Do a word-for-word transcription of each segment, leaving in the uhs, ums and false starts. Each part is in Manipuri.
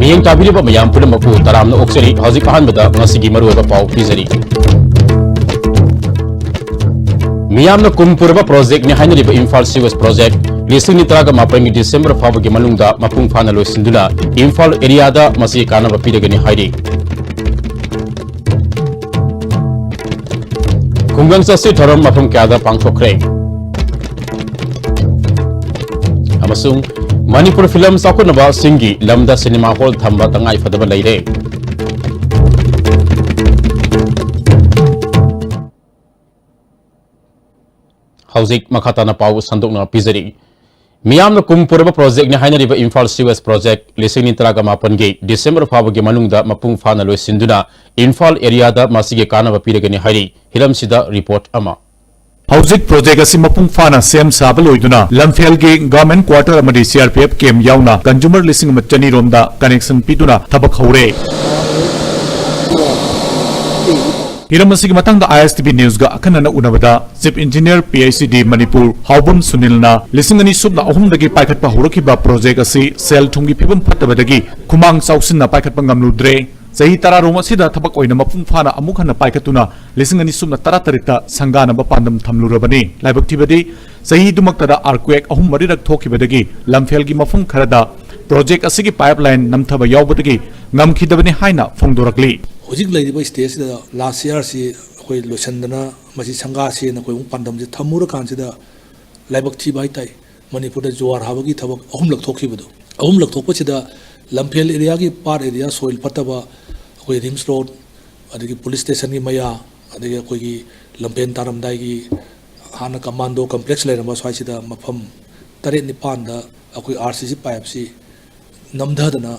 ꯌꯦꯡ ꯇꯥꯕꯤꯔꯤꯕ ꯃꯌꯥꯝ ꯄꯨꯝꯅꯃꯛꯄꯨ ꯇꯔꯥꯝꯅ ꯑꯣꯛꯆꯔꯤ꯫ ꯍꯧꯖꯤꯛ ꯑꯍꯥꯟꯕꯗ ꯉꯁꯤꯒꯤ ꯃꯔꯨꯑꯣꯏꯕ ꯄꯥꯎ ꯄꯤꯖꯔꯤ꯫ ꯃꯤꯌꯥꯝꯅ ꯀꯨꯝ ꯄꯨꯔꯕ ꯄ꯭ꯔꯣꯖꯦꯛꯅꯤ ꯍꯥꯏꯅꯔꯤꯕ ꯏꯝꯐꯥꯜ ꯁꯤꯋꯦꯖ ꯄ꯭ꯔꯣꯖꯦꯛ ꯂꯤꯁꯤꯡ ꯑꯅꯤ ꯇꯔꯥꯒ ꯃꯥꯄꯟꯒꯤ ꯗꯤꯁꯦꯝꯕꯔ ꯐꯥꯎꯕꯒꯤ ꯃꯅꯨꯡꯗ ꯃꯄꯨꯡ ꯐꯥꯅ ꯂꯣꯏꯁꯤꯟꯗꯨꯅ ꯏꯝꯐꯥꯜ ꯑꯦꯔꯤꯌꯥꯗ ꯃꯁꯤꯒꯤ ꯀꯥꯟꯅꯕ ꯄꯤꯔꯒꯅꯤ ꯍꯥꯏꯔꯤ꯫ ꯈꯨꯡꯒꯪ ꯆꯠꯁꯤ ꯊꯧꯔꯝ ꯃꯐꯝ ꯀꯌꯥꯗ ꯄꯥꯡꯊꯣꯛꯈ꯭ꯔꯦ꯫ ꯑꯃꯁꯨꯡ ꯃꯅꯤꯄꯨꯔ ꯐꯤꯂꯝ ꯆꯥꯎꯈꯠꯅꯕꯁꯤꯡꯒꯤ ꯂꯝꯗ ꯁꯤꯅꯦꯃꯥ ꯍꯣꯜ ꯊꯝꯕ ꯇꯉꯥꯏ ꯐꯗꯕ ꯂꯩꯔꯦ꯫ ꯍꯧꯖꯤꯛ ꯃꯈꯥ ꯇꯥꯅ ꯄꯥꯎ ꯁꯟꯗꯣꯛꯅ ꯄꯤꯖꯔꯤ꯫ ꯃꯤꯌꯥꯝꯅ ꯀꯨꯝ ꯄꯨꯔꯕ ꯄ꯭ꯔꯣꯖꯦꯛꯅꯤ ꯍꯥꯏꯅꯔꯤꯕ ꯏꯝꯐꯥꯜ ꯁꯤꯋꯦꯖ ꯄ꯭ꯔꯣꯖꯦꯛ ꯂꯤꯁꯤꯡ ꯑꯅꯤ ꯇꯔꯥꯒ ꯃꯥꯄꯟꯒꯤ ꯗꯤꯁꯦꯝꯕꯔ ꯐꯥꯎꯕꯒꯤ ꯃꯅꯨꯡꯗ ꯃꯄꯨꯡ ꯐꯥꯅ ꯂꯣꯏꯁꯤꯟꯗꯨꯅ ꯏꯝꯐꯥꯜ ꯑꯦꯔꯤꯌꯥꯗ ꯃꯁꯤꯒꯤ ꯀꯥꯟꯅꯕ ꯄꯤꯔꯒꯅꯤ ꯍꯥꯏꯔꯤ꯫ ꯍꯤꯔꯝꯁꯤꯗ ꯔꯤꯄꯣꯔꯠ ꯑꯃ꯫ ꯍꯧꯖꯤꯛ ꯄ꯭ꯔꯣꯖꯦꯛ ꯑꯁꯤ ꯃꯄꯨꯡ ꯐꯥꯅ ꯁꯦꯝ ꯁꯥꯕ ꯂꯣꯏꯗꯨꯅ ꯂꯝꯐꯦꯜꯒꯤ ꯒꯚꯔꯟꯃꯦꯟꯠ ꯀ꯭ꯋꯥꯇꯔ ꯑꯃꯗꯤ C R P F camp ꯌꯥꯎꯅ ꯀꯟꯖꯨꯃꯔ ꯂꯤꯁꯤꯡ ꯑꯃ ꯆꯅꯤ ꯔꯣꯝꯗ ꯀꯅꯦꯛꯁꯟ ꯄꯤꯗꯨꯅ ꯊꯕꯛ ꯍꯧꯔꯦ꯫ ꯍꯤꯔꯝ ꯑꯁꯤꯒꯤ ꯃꯇꯥꯡꯗ ꯑꯥꯏ ꯑꯦꯁ ꯇꯤ ꯚꯤ ꯅ꯭ꯌꯨꯁꯀ ꯑꯈꯟꯅꯅ ꯎꯅꯕꯗ chief engineer P H E ꯗꯤ ꯃꯅꯤꯄꯨꯔ ꯍꯥꯎꯕꯝ ꯁꯨꯅꯤꯜꯅ ꯂꯤꯁꯤꯡ ꯑꯅꯤ ꯁꯨꯞꯅ ꯑꯍꯨꯝꯗꯒꯤ ꯄꯥꯏꯈꯠꯄ ꯍꯧꯔꯛꯈꯤꯕ ꯄ꯭ꯔꯣꯖꯦꯛ ꯑꯁꯤ ꯁꯦꯜ ꯊꯨꯝꯒꯤ ꯐꯤꯕꯝ ꯐꯠꯇꯕꯗꯒꯤ ꯈꯨꯃꯥꯡ ꯆꯥꯎꯁꯤꯟꯅ ꯄꯥꯏꯈꯠꯄ ꯉꯝꯂꯨꯗ꯭ꯔꯦ꯫ ꯆꯍꯤ ꯇꯔꯥꯔꯣꯝ ꯑꯁꯤꯗ ꯊꯕꯛ ꯑꯣꯏꯅ ꯃꯄꯨꯡ ꯐꯥꯅ ꯑꯃꯨꯛ ꯍꯟꯅ ꯄꯥꯏꯈꯠꯇꯨꯅ ꯂꯤꯁꯤꯡ ꯑꯅꯤ ꯁꯨꯞꯅ ꯇꯔꯥꯇꯔꯦꯠꯇ ꯁꯪꯒꯥꯅꯕ ꯄꯥꯟꯗꯝ ꯊꯝꯂꯨꯔꯕꯅꯤ꯫ ꯂꯥꯏꯕꯛ ꯊꯤꯕꯗꯤ ꯆꯍꯤꯗꯨꯃꯛꯇꯗ ꯑꯥꯔꯀ꯭ꯋꯦꯛ ꯑꯍꯨꯝ ꯃꯔꯤꯔꯛ ꯊꯣꯛꯈꯤꯕꯗꯒꯤ ꯂꯝꯐꯦꯜꯒꯤ ꯃꯐꯝ ꯈꯔꯗ ꯄ꯭ꯔꯣꯖꯦꯛ ꯑꯁꯤꯒꯤ ꯄꯥꯏꯞ ꯂꯥꯏꯟ ꯅꯝꯊꯕ ꯌꯥꯎꯕꯗꯒꯤ ꯉꯝꯈꯤꯗꯕꯅꯤ ꯍꯥꯏꯅ ꯐꯣꯡꯗꯣꯔꯛꯂꯤ꯫ ꯍꯧꯖꯤꯛ ꯂꯩꯔꯤꯕ ꯁ꯭ꯇꯦꯖꯁꯤꯗ ꯂꯥꯁ ꯌꯥꯔꯁꯤ ꯑꯩꯈꯣꯏ ꯂꯣꯏꯁꯤꯟꯗꯅ ꯃꯁꯤ ꯁꯪꯒꯥꯁꯦꯅ ꯑꯩꯈꯣꯏ ꯑꯃꯨꯛ ꯄꯥꯟꯗꯝꯁꯦ ꯊꯝꯃꯨꯔꯀꯥꯟꯁꯤꯗ ꯂꯥꯏꯕꯛ ꯊꯤꯕ ꯍꯥꯏ ꯇꯥꯏ, ꯃꯅꯤꯄꯨꯔꯗ ꯖꯨꯋꯥꯔ ꯍꯥꯕꯒꯤ ꯊꯕꯛ ꯑꯍꯨꯝꯂꯛ ꯊꯣꯛꯈꯤꯕꯗꯣ, ꯑꯍꯨꯝꯂꯛ ꯊꯣꯛꯄꯁꯤꯗ ꯂꯝꯐꯦꯜ ꯑꯦꯔꯤꯌꯥꯒꯤ ꯄꯥꯠ ꯑꯦꯔꯤꯌꯥ ꯁꯣꯏꯜ ꯐꯠꯇꯕ, ꯑꯩꯈꯣꯏ ꯔꯤꯝꯁ ꯔꯣꯗ, ꯑꯗꯒꯤ ꯄꯨꯂꯤꯁ ꯁ꯭ꯇꯦꯁꯟꯒꯤ ꯃꯌꯥ, ꯑꯗꯒꯤ ꯑꯩꯈꯣꯏꯒꯤ ꯂꯝꯐꯦꯜ ꯇꯥꯔꯝꯗꯥꯏꯒꯤ ꯍꯥꯟꯅ ꯀꯃꯥꯟꯗꯣ ꯀꯝꯄ꯭ꯂꯦꯛꯁ ꯂꯩꯔꯝꯕ ꯁ꯭ꯋꯥꯏꯁꯤꯗ ꯃꯐꯝ ꯇꯔꯦꯠ ꯅꯤꯄꯥꯟꯗ ꯑꯩꯈꯣꯏ ꯑꯥꯔ ꯁꯤ ꯁꯤ ꯄꯥꯏꯞꯁꯤ ꯅꯝꯊꯗꯅ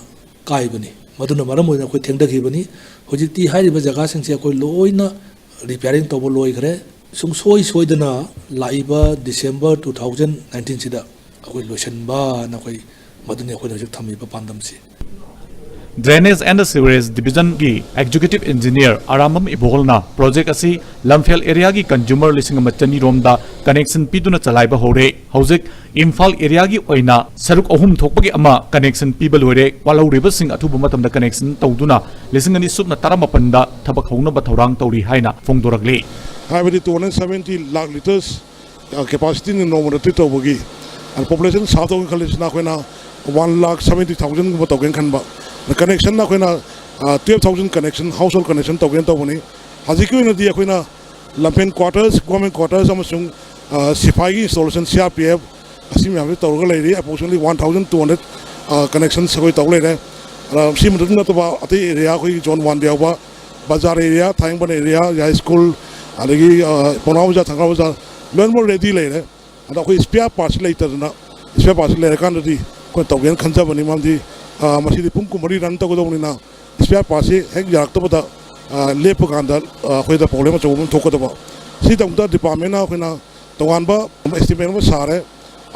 ꯀꯥꯏꯕꯅꯤ꯫ ꯃꯗꯨꯅ ꯃꯔꯝ ꯑꯣꯏꯗꯨꯅ ꯑꯩꯈꯣꯏ ꯊꯦꯡꯊꯈꯤꯕꯅꯤ꯫ ꯍꯧꯖꯤꯛꯇꯤ ꯍꯥꯏꯔꯤꯕ ꯖꯒꯥꯁꯤꯡꯁꯦ ꯑꯩꯈꯣꯏ ꯂꯣꯏꯅ ꯔꯤꯄꯤꯌꯥꯔꯤꯡ ꯇꯧꯕ ꯂꯣꯏꯈ꯭ꯔꯦ꯫ ꯁꯨꯡꯁꯣꯏ ꯁꯣꯏꯗꯅ ꯂꯥꯛꯏꯕ ꯗꯤꯁꯦꯝꯕꯔ ꯇꯨ ꯊꯥꯎꯖꯟ ꯅꯥꯏꯟꯇꯤꯟꯁꯤꯗ ꯑꯩꯈꯣꯏ ꯂꯣꯏꯁꯤꯟꯕꯅ ꯑꯩꯈꯣꯏ ꯃꯗꯨꯅꯤ ꯑꯩꯈꯣꯏꯅ ꯍꯧꯖꯤꯛ ꯊꯝꯃꯤꯕ ꯄꯥꯟꯗꯝꯁꯤ꯫ Drainage and Sewerage Division ꯒꯤ Executive Engineer ꯑꯔꯥꯝꯕꯝ ꯏꯕꯣꯍꯜꯅ project ꯑꯁꯤ ꯂꯝꯐꯦꯜ area ꯒꯤ consumer ꯂꯤꯁꯤꯡ ꯑꯃ ꯆꯅꯤ ꯔꯣꯝꯗ connection ꯄꯤꯗꯨꯅ ꯆꯂꯥꯏꯕ ꯍꯧꯔꯦ꯫ ꯍꯧꯖꯤꯛ ꯏꯝꯐꯥꯜ area ꯒꯤ ꯑꯣꯏꯅ ꯁꯔꯨꯛ ꯑꯍꯨꯝ ꯊꯣꯛꯄꯒꯤ ꯑꯃ connection ꯄꯤꯕ ꯂꯣꯏꯔꯦ꯫ ꯋꯥꯜꯍꯧꯔꯤꯕꯁꯤꯡ ꯑꯊꯨꯕ ꯃꯇꯝꯗ connection ꯇꯧꯗꯨꯅ ꯂꯤꯁꯤꯡ ꯑꯅꯤ ꯁꯨꯞꯅ ꯇꯔꯥꯃꯥꯄꯟꯗ ꯊꯕꯛ ꯍꯧꯅꯕ ꯊꯧꯔꯥꯡ ꯇꯧꯔꯤ ꯍꯥꯏꯅ ꯐꯣꯡꯗꯣꯔꯛꯂꯤ꯫ ꯍꯥꯏꯕꯗꯤ two hundred seventy lakh litres capacity ꯅ ꯅꯣꯡꯃꯗ treat ꯇꯧꯕꯒꯤ, ꯑꯗ population serve ꯇꯧꯒꯦ ꯈꯜꯂꯤꯁꯤꯅ ꯑꯩꯈꯣꯏꯅ one lakh seventy thousand ꯒꯨꯝꯕ ꯇꯧꯒꯦꯅ ꯈꯟꯕ꯫ ꯑꯗ connection ꯅ ꯑꯩꯈꯣꯏꯅ, ꯑ, twelve thousand connection, household connection ꯇꯧꯒꯦꯅ ꯇꯧꯕꯅꯤ꯫ ꯍꯧꯖꯤꯛꯀꯤ ꯑꯣꯏꯅꯗꯤ ꯑꯩꯈꯣꯏꯅ ꯂꯝꯐꯦꯜ quarters, government quarters ꯑꯃꯁꯨꯡ, ꯑ, ꯁꯤꯐꯥꯏꯒꯤ installation, C R P F, ꯑꯁꯤ ꯃꯌꯥꯝꯁꯤ ꯇꯧꯔꯒ ꯂꯩꯔꯤ꯫ Approximately one thousand two hundred, ꯑ, connections ꯑꯩꯈꯣꯏ ꯇꯧ ꯂꯩꯔꯦ꯫ ꯑꯗ ꯁꯤ ꯃꯊꯛꯇ ꯅꯠꯇꯕ ꯑꯇꯩ area, ꯑꯩꯈꯣꯏꯒꯤ zone one ꯗ ꯌꯥꯎꯕ ꯕꯖꯥꯔ area, ꯊꯥꯡꯃꯩꯕꯟ area, ꯌꯥꯏ school, ꯑꯗꯒꯤ, ꯑ, ꯄꯥꯎꯅꯥ ꯕꯖꯥꯔ, ꯊꯪꯒꯥꯜ ꯕꯖꯥꯔ, ꯂꯣꯏꯅꯃꯛ ready ꯂꯩꯔꯦ꯫ ꯑꯗꯣ ꯑꯩꯈꯣꯏ spare part ꯁꯤ ꯂꯩꯇꯗꯅ, spare part ꯁꯤ ꯂꯩꯔꯀꯥꯟꯗꯗꯤ ꯑꯩꯈꯣꯏꯅ ꯇꯧꯒꯦꯅ ꯈꯟꯖꯕꯅꯤ꯫ ꯃꯔꯝꯗꯤ, ꯑ, ꯃꯁꯤꯗꯤ ꯄꯨꯡ ꯀꯨꯟꯃꯔꯤ run ꯇꯧꯒꯗꯧꯕꯅꯤꯅ, spare part ꯁꯤ ꯍꯦꯛ ꯌꯥꯔꯛꯇꯕꯗ, ꯑ, ꯂꯦꯞꯄ ꯀꯥꯟꯗ, ꯑ, ꯑꯩꯈꯣꯏꯗ problem ꯑꯆꯧꯕ ꯑꯃ ꯊꯣꯛꯀꯗꯕ꯫ ꯁꯤꯒꯤꯗꯃꯛꯇ department ꯅ ꯑꯩꯈꯣꯏꯅ ꯇꯣꯉꯥꯟꯕ estimate ꯑꯃ ꯁꯥꯔꯦ꯫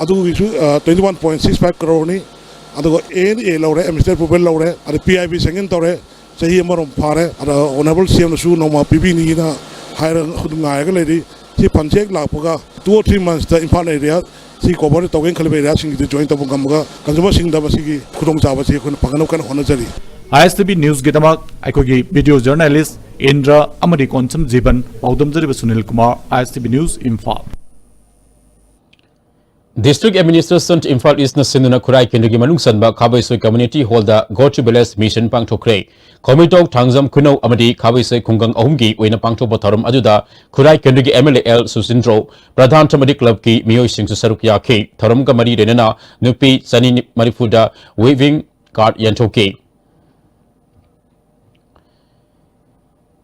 ꯑꯗꯨꯒꯤꯁꯨ, ꯑ, twenty one point six five crore ꯅꯤ꯫ ꯑꯗꯨꯒ A N A ꯂꯧꯔꯦ, administrative approval ꯂꯧꯔꯦ, ꯑꯗ P I B sanction ꯇꯧꯔꯦ꯫ ꯆꯍꯤ ꯑꯃꯔꯣꯝ ꯐꯥꯔꯦ꯫ ꯑꯗ Honourable C M ꯅꯁꯨ ꯅꯣꯡꯃ ꯄꯤꯕꯤꯅꯤꯅ ꯍꯥꯏꯔꯒ ꯑꯗꯨꯝ ꯉꯥꯏꯔꯒ ꯂꯩꯔꯤ꯫ ꯁꯤ fund ꯁꯦ ꯍꯦꯛ ꯂꯥꯛꯄꯒ two or three months ꯇ ꯏꯝꯐꯥꯜ area, ꯁꯤ cover ꯇꯧꯒꯦꯅ ꯈꯜꯂꯤꯕ area ꯁꯤꯡꯁꯤꯗ join ꯇꯧꯕ ꯉꯝꯃꯒ consumer ꯁꯤꯡꯗ ꯃꯁꯤꯒꯤ ꯈꯨꯗꯣꯡꯆꯥꯕꯁꯤ ꯑꯩꯈꯣꯏꯅ ꯐꯪꯅꯕ ꯀꯟꯅ ꯍꯣꯠꯅꯖꯔꯤ꯫ I S T V news ꯒꯤꯗꯃꯛ ꯑꯩꯈꯣꯏꯒꯤ video journalist ꯏꯟꯗ꯭ꯔ ꯑꯃꯗꯤ ꯀꯣꯟꯁꯝ ꯖꯤꯕꯟ, ꯄꯥꯎꯗꯝꯖꯔꯤꯕ Sunil Kumar, I S T V news, Imphal. District Administration Imphal East ꯅ ꯁꯤꯟꯗꯨꯅ ꯈꯨꯔꯥꯏ ꯀꯦꯟꯗ꯭ꯔꯒꯤ ꯃꯅꯨꯡ ꯆꯟꯕ ꯈꯥꯕꯩꯁꯣꯏ Community Hall the Go to Village Mission ꯄꯥꯡꯊꯣꯛꯈ꯭ꯔꯦ꯫ ꯈꯣꯃꯤꯇꯣꯛ, Thangjam, ꯈꯨꯅꯧ ꯑꯃꯗꯤ ꯈꯥꯕꯩꯁꯣꯏ ꯈꯨꯡꯒꯪ ꯑꯍꯨꯝꯒꯤ ꯑꯣꯏꯅ ꯄꯥꯡꯊꯣꯛꯄ ꯊꯧꯔꯝ ꯑꯗꯨꯗ ꯈꯨꯔꯥꯏ ꯀꯦꯟꯗ꯭ꯔꯒꯤ M L A L ꯁꯨꯁꯤꯟꯗ꯭ꯔꯣ ꯄ꯭ꯔꯙꯥꯟ ꯑꯃꯗꯤ club ꯀꯤ ꯃꯤꯑꯣꯏꯁꯤꯡꯁꯨ ꯁꯔꯨꯛ ꯌꯥꯈꯤ꯫ ꯊꯧꯔꯝꯒ ꯃꯔꯤ ꯂꯩꯅꯅ ꯅꯨꯄꯤ ꯆꯅꯤ ꯃꯔꯤꯐꯨꯗ weaving craft ꯌꯦꯟꯊꯣꯛꯈꯤ꯫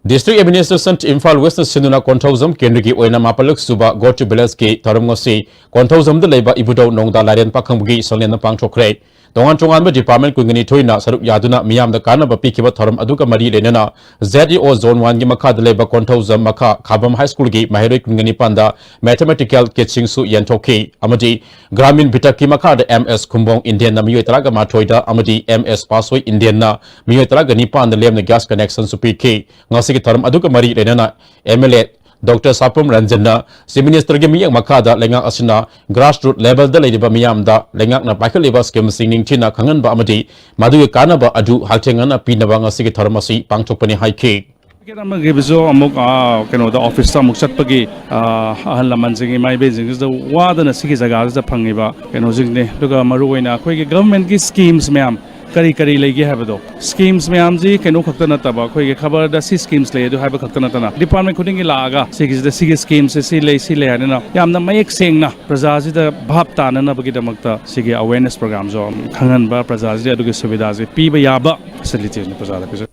District Administration Imphal West ꯅ ꯁꯤꯟꯗꯨꯅ ꯀꯣꯟꯊꯧꯖꯝ ꯀꯦꯟꯗ꯭ꯔꯒꯤ ꯑꯣꯏꯅ ꯃꯥꯄꯜꯂꯛ ꯁꯨꯕ Go to Village ꯀꯤ ꯊꯧꯔꯝ ꯉꯁꯤ ꯀꯣꯟꯊꯧꯖꯝꯗ ꯂꯩꯕ ꯏꯕꯨꯙꯧ ꯅꯣꯡꯗꯥ ꯂꯥꯏꯔꯦꯟ ꯄꯥꯈꯪꯕꯒꯤ ꯁꯪꯂꯦꯟꯗ ꯄꯥꯡꯊꯣꯛꯈ꯭ꯔꯦ꯫ ꯇꯣꯉꯥꯟ ꯇꯣꯉꯥꯟꯕ department ꯀꯨꯟꯒ ꯅꯤꯊꯣꯏꯅ ꯁꯔꯨꯛ ꯌꯥꯗꯨꯅ ꯃꯤꯌꯥꯝꯗ ꯀꯥꯟꯅꯕ ꯄꯤꯈꯤꯕ ꯊꯧꯔꯝ ꯑꯗꯨꯒ ꯃꯔꯤ ꯂꯩꯅꯅ Z E O Zone one ꯒꯤ ꯃꯈꯥꯗ ꯂꯩꯕ ꯀꯣꯟꯊꯧꯖꯝ ꯃꯈꯥ ꯈꯥꯕꯝ High School ꯒꯤ ꯃꯍꯩꯔꯣꯏ ꯀꯨꯟꯒ ꯅꯤꯄꯥꯟꯗ mathematical kitꯁꯤꯡꯁꯨ ꯌꯦꯟꯊꯣꯛꯈꯤ ꯑꯃꯗꯤ ꯒ꯭ꯔꯥꯃꯤꯟ ꯚꯤꯇꯛꯀꯤ ꯃꯈꯥꯗ M S ꯈꯨꯝꯕꯣꯡ Indianꯅ ꯃꯤꯑꯣꯏ ꯇꯔꯥꯒ ꯃꯥꯊꯣꯏꯗ ꯑꯃꯗꯤ M S ꯄꯥꯁꯣꯏ Indianꯅ ꯃꯤꯑꯣꯏ ꯇꯔꯥꯒ ꯅꯤꯄꯥꯟꯗ ꯂꯦꯝꯅ gas connectionꯁꯨ ꯄꯤꯈꯤ꯫ ꯉꯁꯤꯒꯤ ꯊꯧꯔꯝ ꯑꯗꯨꯒ ꯃꯔꯤ ꯂꯩꯅꯅ M L A Doctor ꯁꯥꯄꯝ ꯔꯟꯖꯟꯅ Chief Ministerꯒꯤ ꯃꯤꯠꯌꯦꯡ ꯃꯈꯥꯗ ꯂꯩꯉꯥꯛ ꯑꯁꯤꯅ grassroot levelꯗ ꯂꯩꯔꯤꯕ ꯃꯤꯌꯥꯝꯗ ꯂꯩꯉꯥꯛꯅ ꯄꯥꯏꯈꯠꯂꯤꯕ schemeꯁꯤꯡ ꯅꯤꯡꯊꯤꯅ ꯈꯪꯍꯟꯕ ꯑꯃꯗꯤ ꯃꯗꯨꯒꯤ ꯀꯥꯟꯅꯕ ꯑꯗꯨ ꯍꯛꯊꯦꯡꯅꯅ ꯄꯤꯅꯕ ꯉꯁꯤꯒꯤ ꯊꯧꯔꯝ ꯑꯁꯤ ꯄꯥꯡꯊꯣꯛꯄꯅꯤ ꯍꯥꯏꯈꯤ꯫ ꯇꯤꯀꯦꯠ ꯑꯃꯒꯤꯕꯨꯁꯨ ꯑꯃꯨꯛ, ꯑꯥ, ꯀꯩꯅꯣꯗ, officeꯇ ꯑꯃꯨꯛ ꯆꯠꯄꯒꯤ, ꯑꯥ, ꯑꯍꯜ ꯂꯃꯟꯁꯤꯡ, ꯏꯃꯥ ꯏꯕꯦꯟꯁꯤꯡꯁꯤꯗ ꯋꯥꯗꯅ ꯁꯤꯒꯤ ꯖꯒꯥꯁꯤꯗ ꯐꯪꯉꯤꯕ ꯀꯩꯅꯣꯁꯤꯡꯅꯤ꯫ ꯑꯗꯨꯒ ꯃꯔꯨꯑꯣꯏꯅ ꯑꯩꯈꯣꯏꯒꯤ governmentꯀꯤ schemes ꯃꯌꯥꯝ ꯀꯔꯤ ꯀꯔꯤ ꯂꯩꯒꯦ ꯍꯥꯏꯕꯗꯣ, schemes ꯃꯌꯥꯝꯁꯤ ꯀꯩꯅꯣ ꯈꯛꯇ ꯅꯠꯇꯕ, ꯑꯩꯈꯣꯏꯒꯤ ꯈꯕꯔꯗ ꯁꯤ schemes ꯂꯩ ꯑꯗꯨ ꯍꯥꯏꯕ ꯈꯛꯇ ꯅꯠꯇꯅ, department ꯈꯨꯗꯤꯡꯒꯤ ꯂꯥꯛꯑꯒ ꯁꯤꯒꯤꯁꯤꯗ ꯁꯤꯒꯤ schemeꯁꯦ ꯁꯤ ꯂꯩ, ꯁꯤ ꯂꯩ ꯍꯥꯏꯗꯅ ꯌꯥꯝꯅ ꯃꯌꯦꯛ ꯁꯦꯡꯅ ꯄ꯭ꯔꯖꯥꯁꯤꯗ ꯚꯥꯞ ꯇꯥꯅꯅꯕꯒꯤꯗꯃꯛꯇ ꯁꯤꯒꯤ awareness programꯁꯨ ꯈꯪꯍꯟꯕ, ꯄ꯭ꯔꯖꯥꯁꯤꯗ ꯑꯗꯨꯒꯤ ꯁꯨꯕꯤꯙꯥꯁꯦ ꯄꯤꯕ ꯌꯥꯕ facilitiesꯅꯤ ꯄ꯭ꯔꯖꯥꯗ ꯄꯤꯖ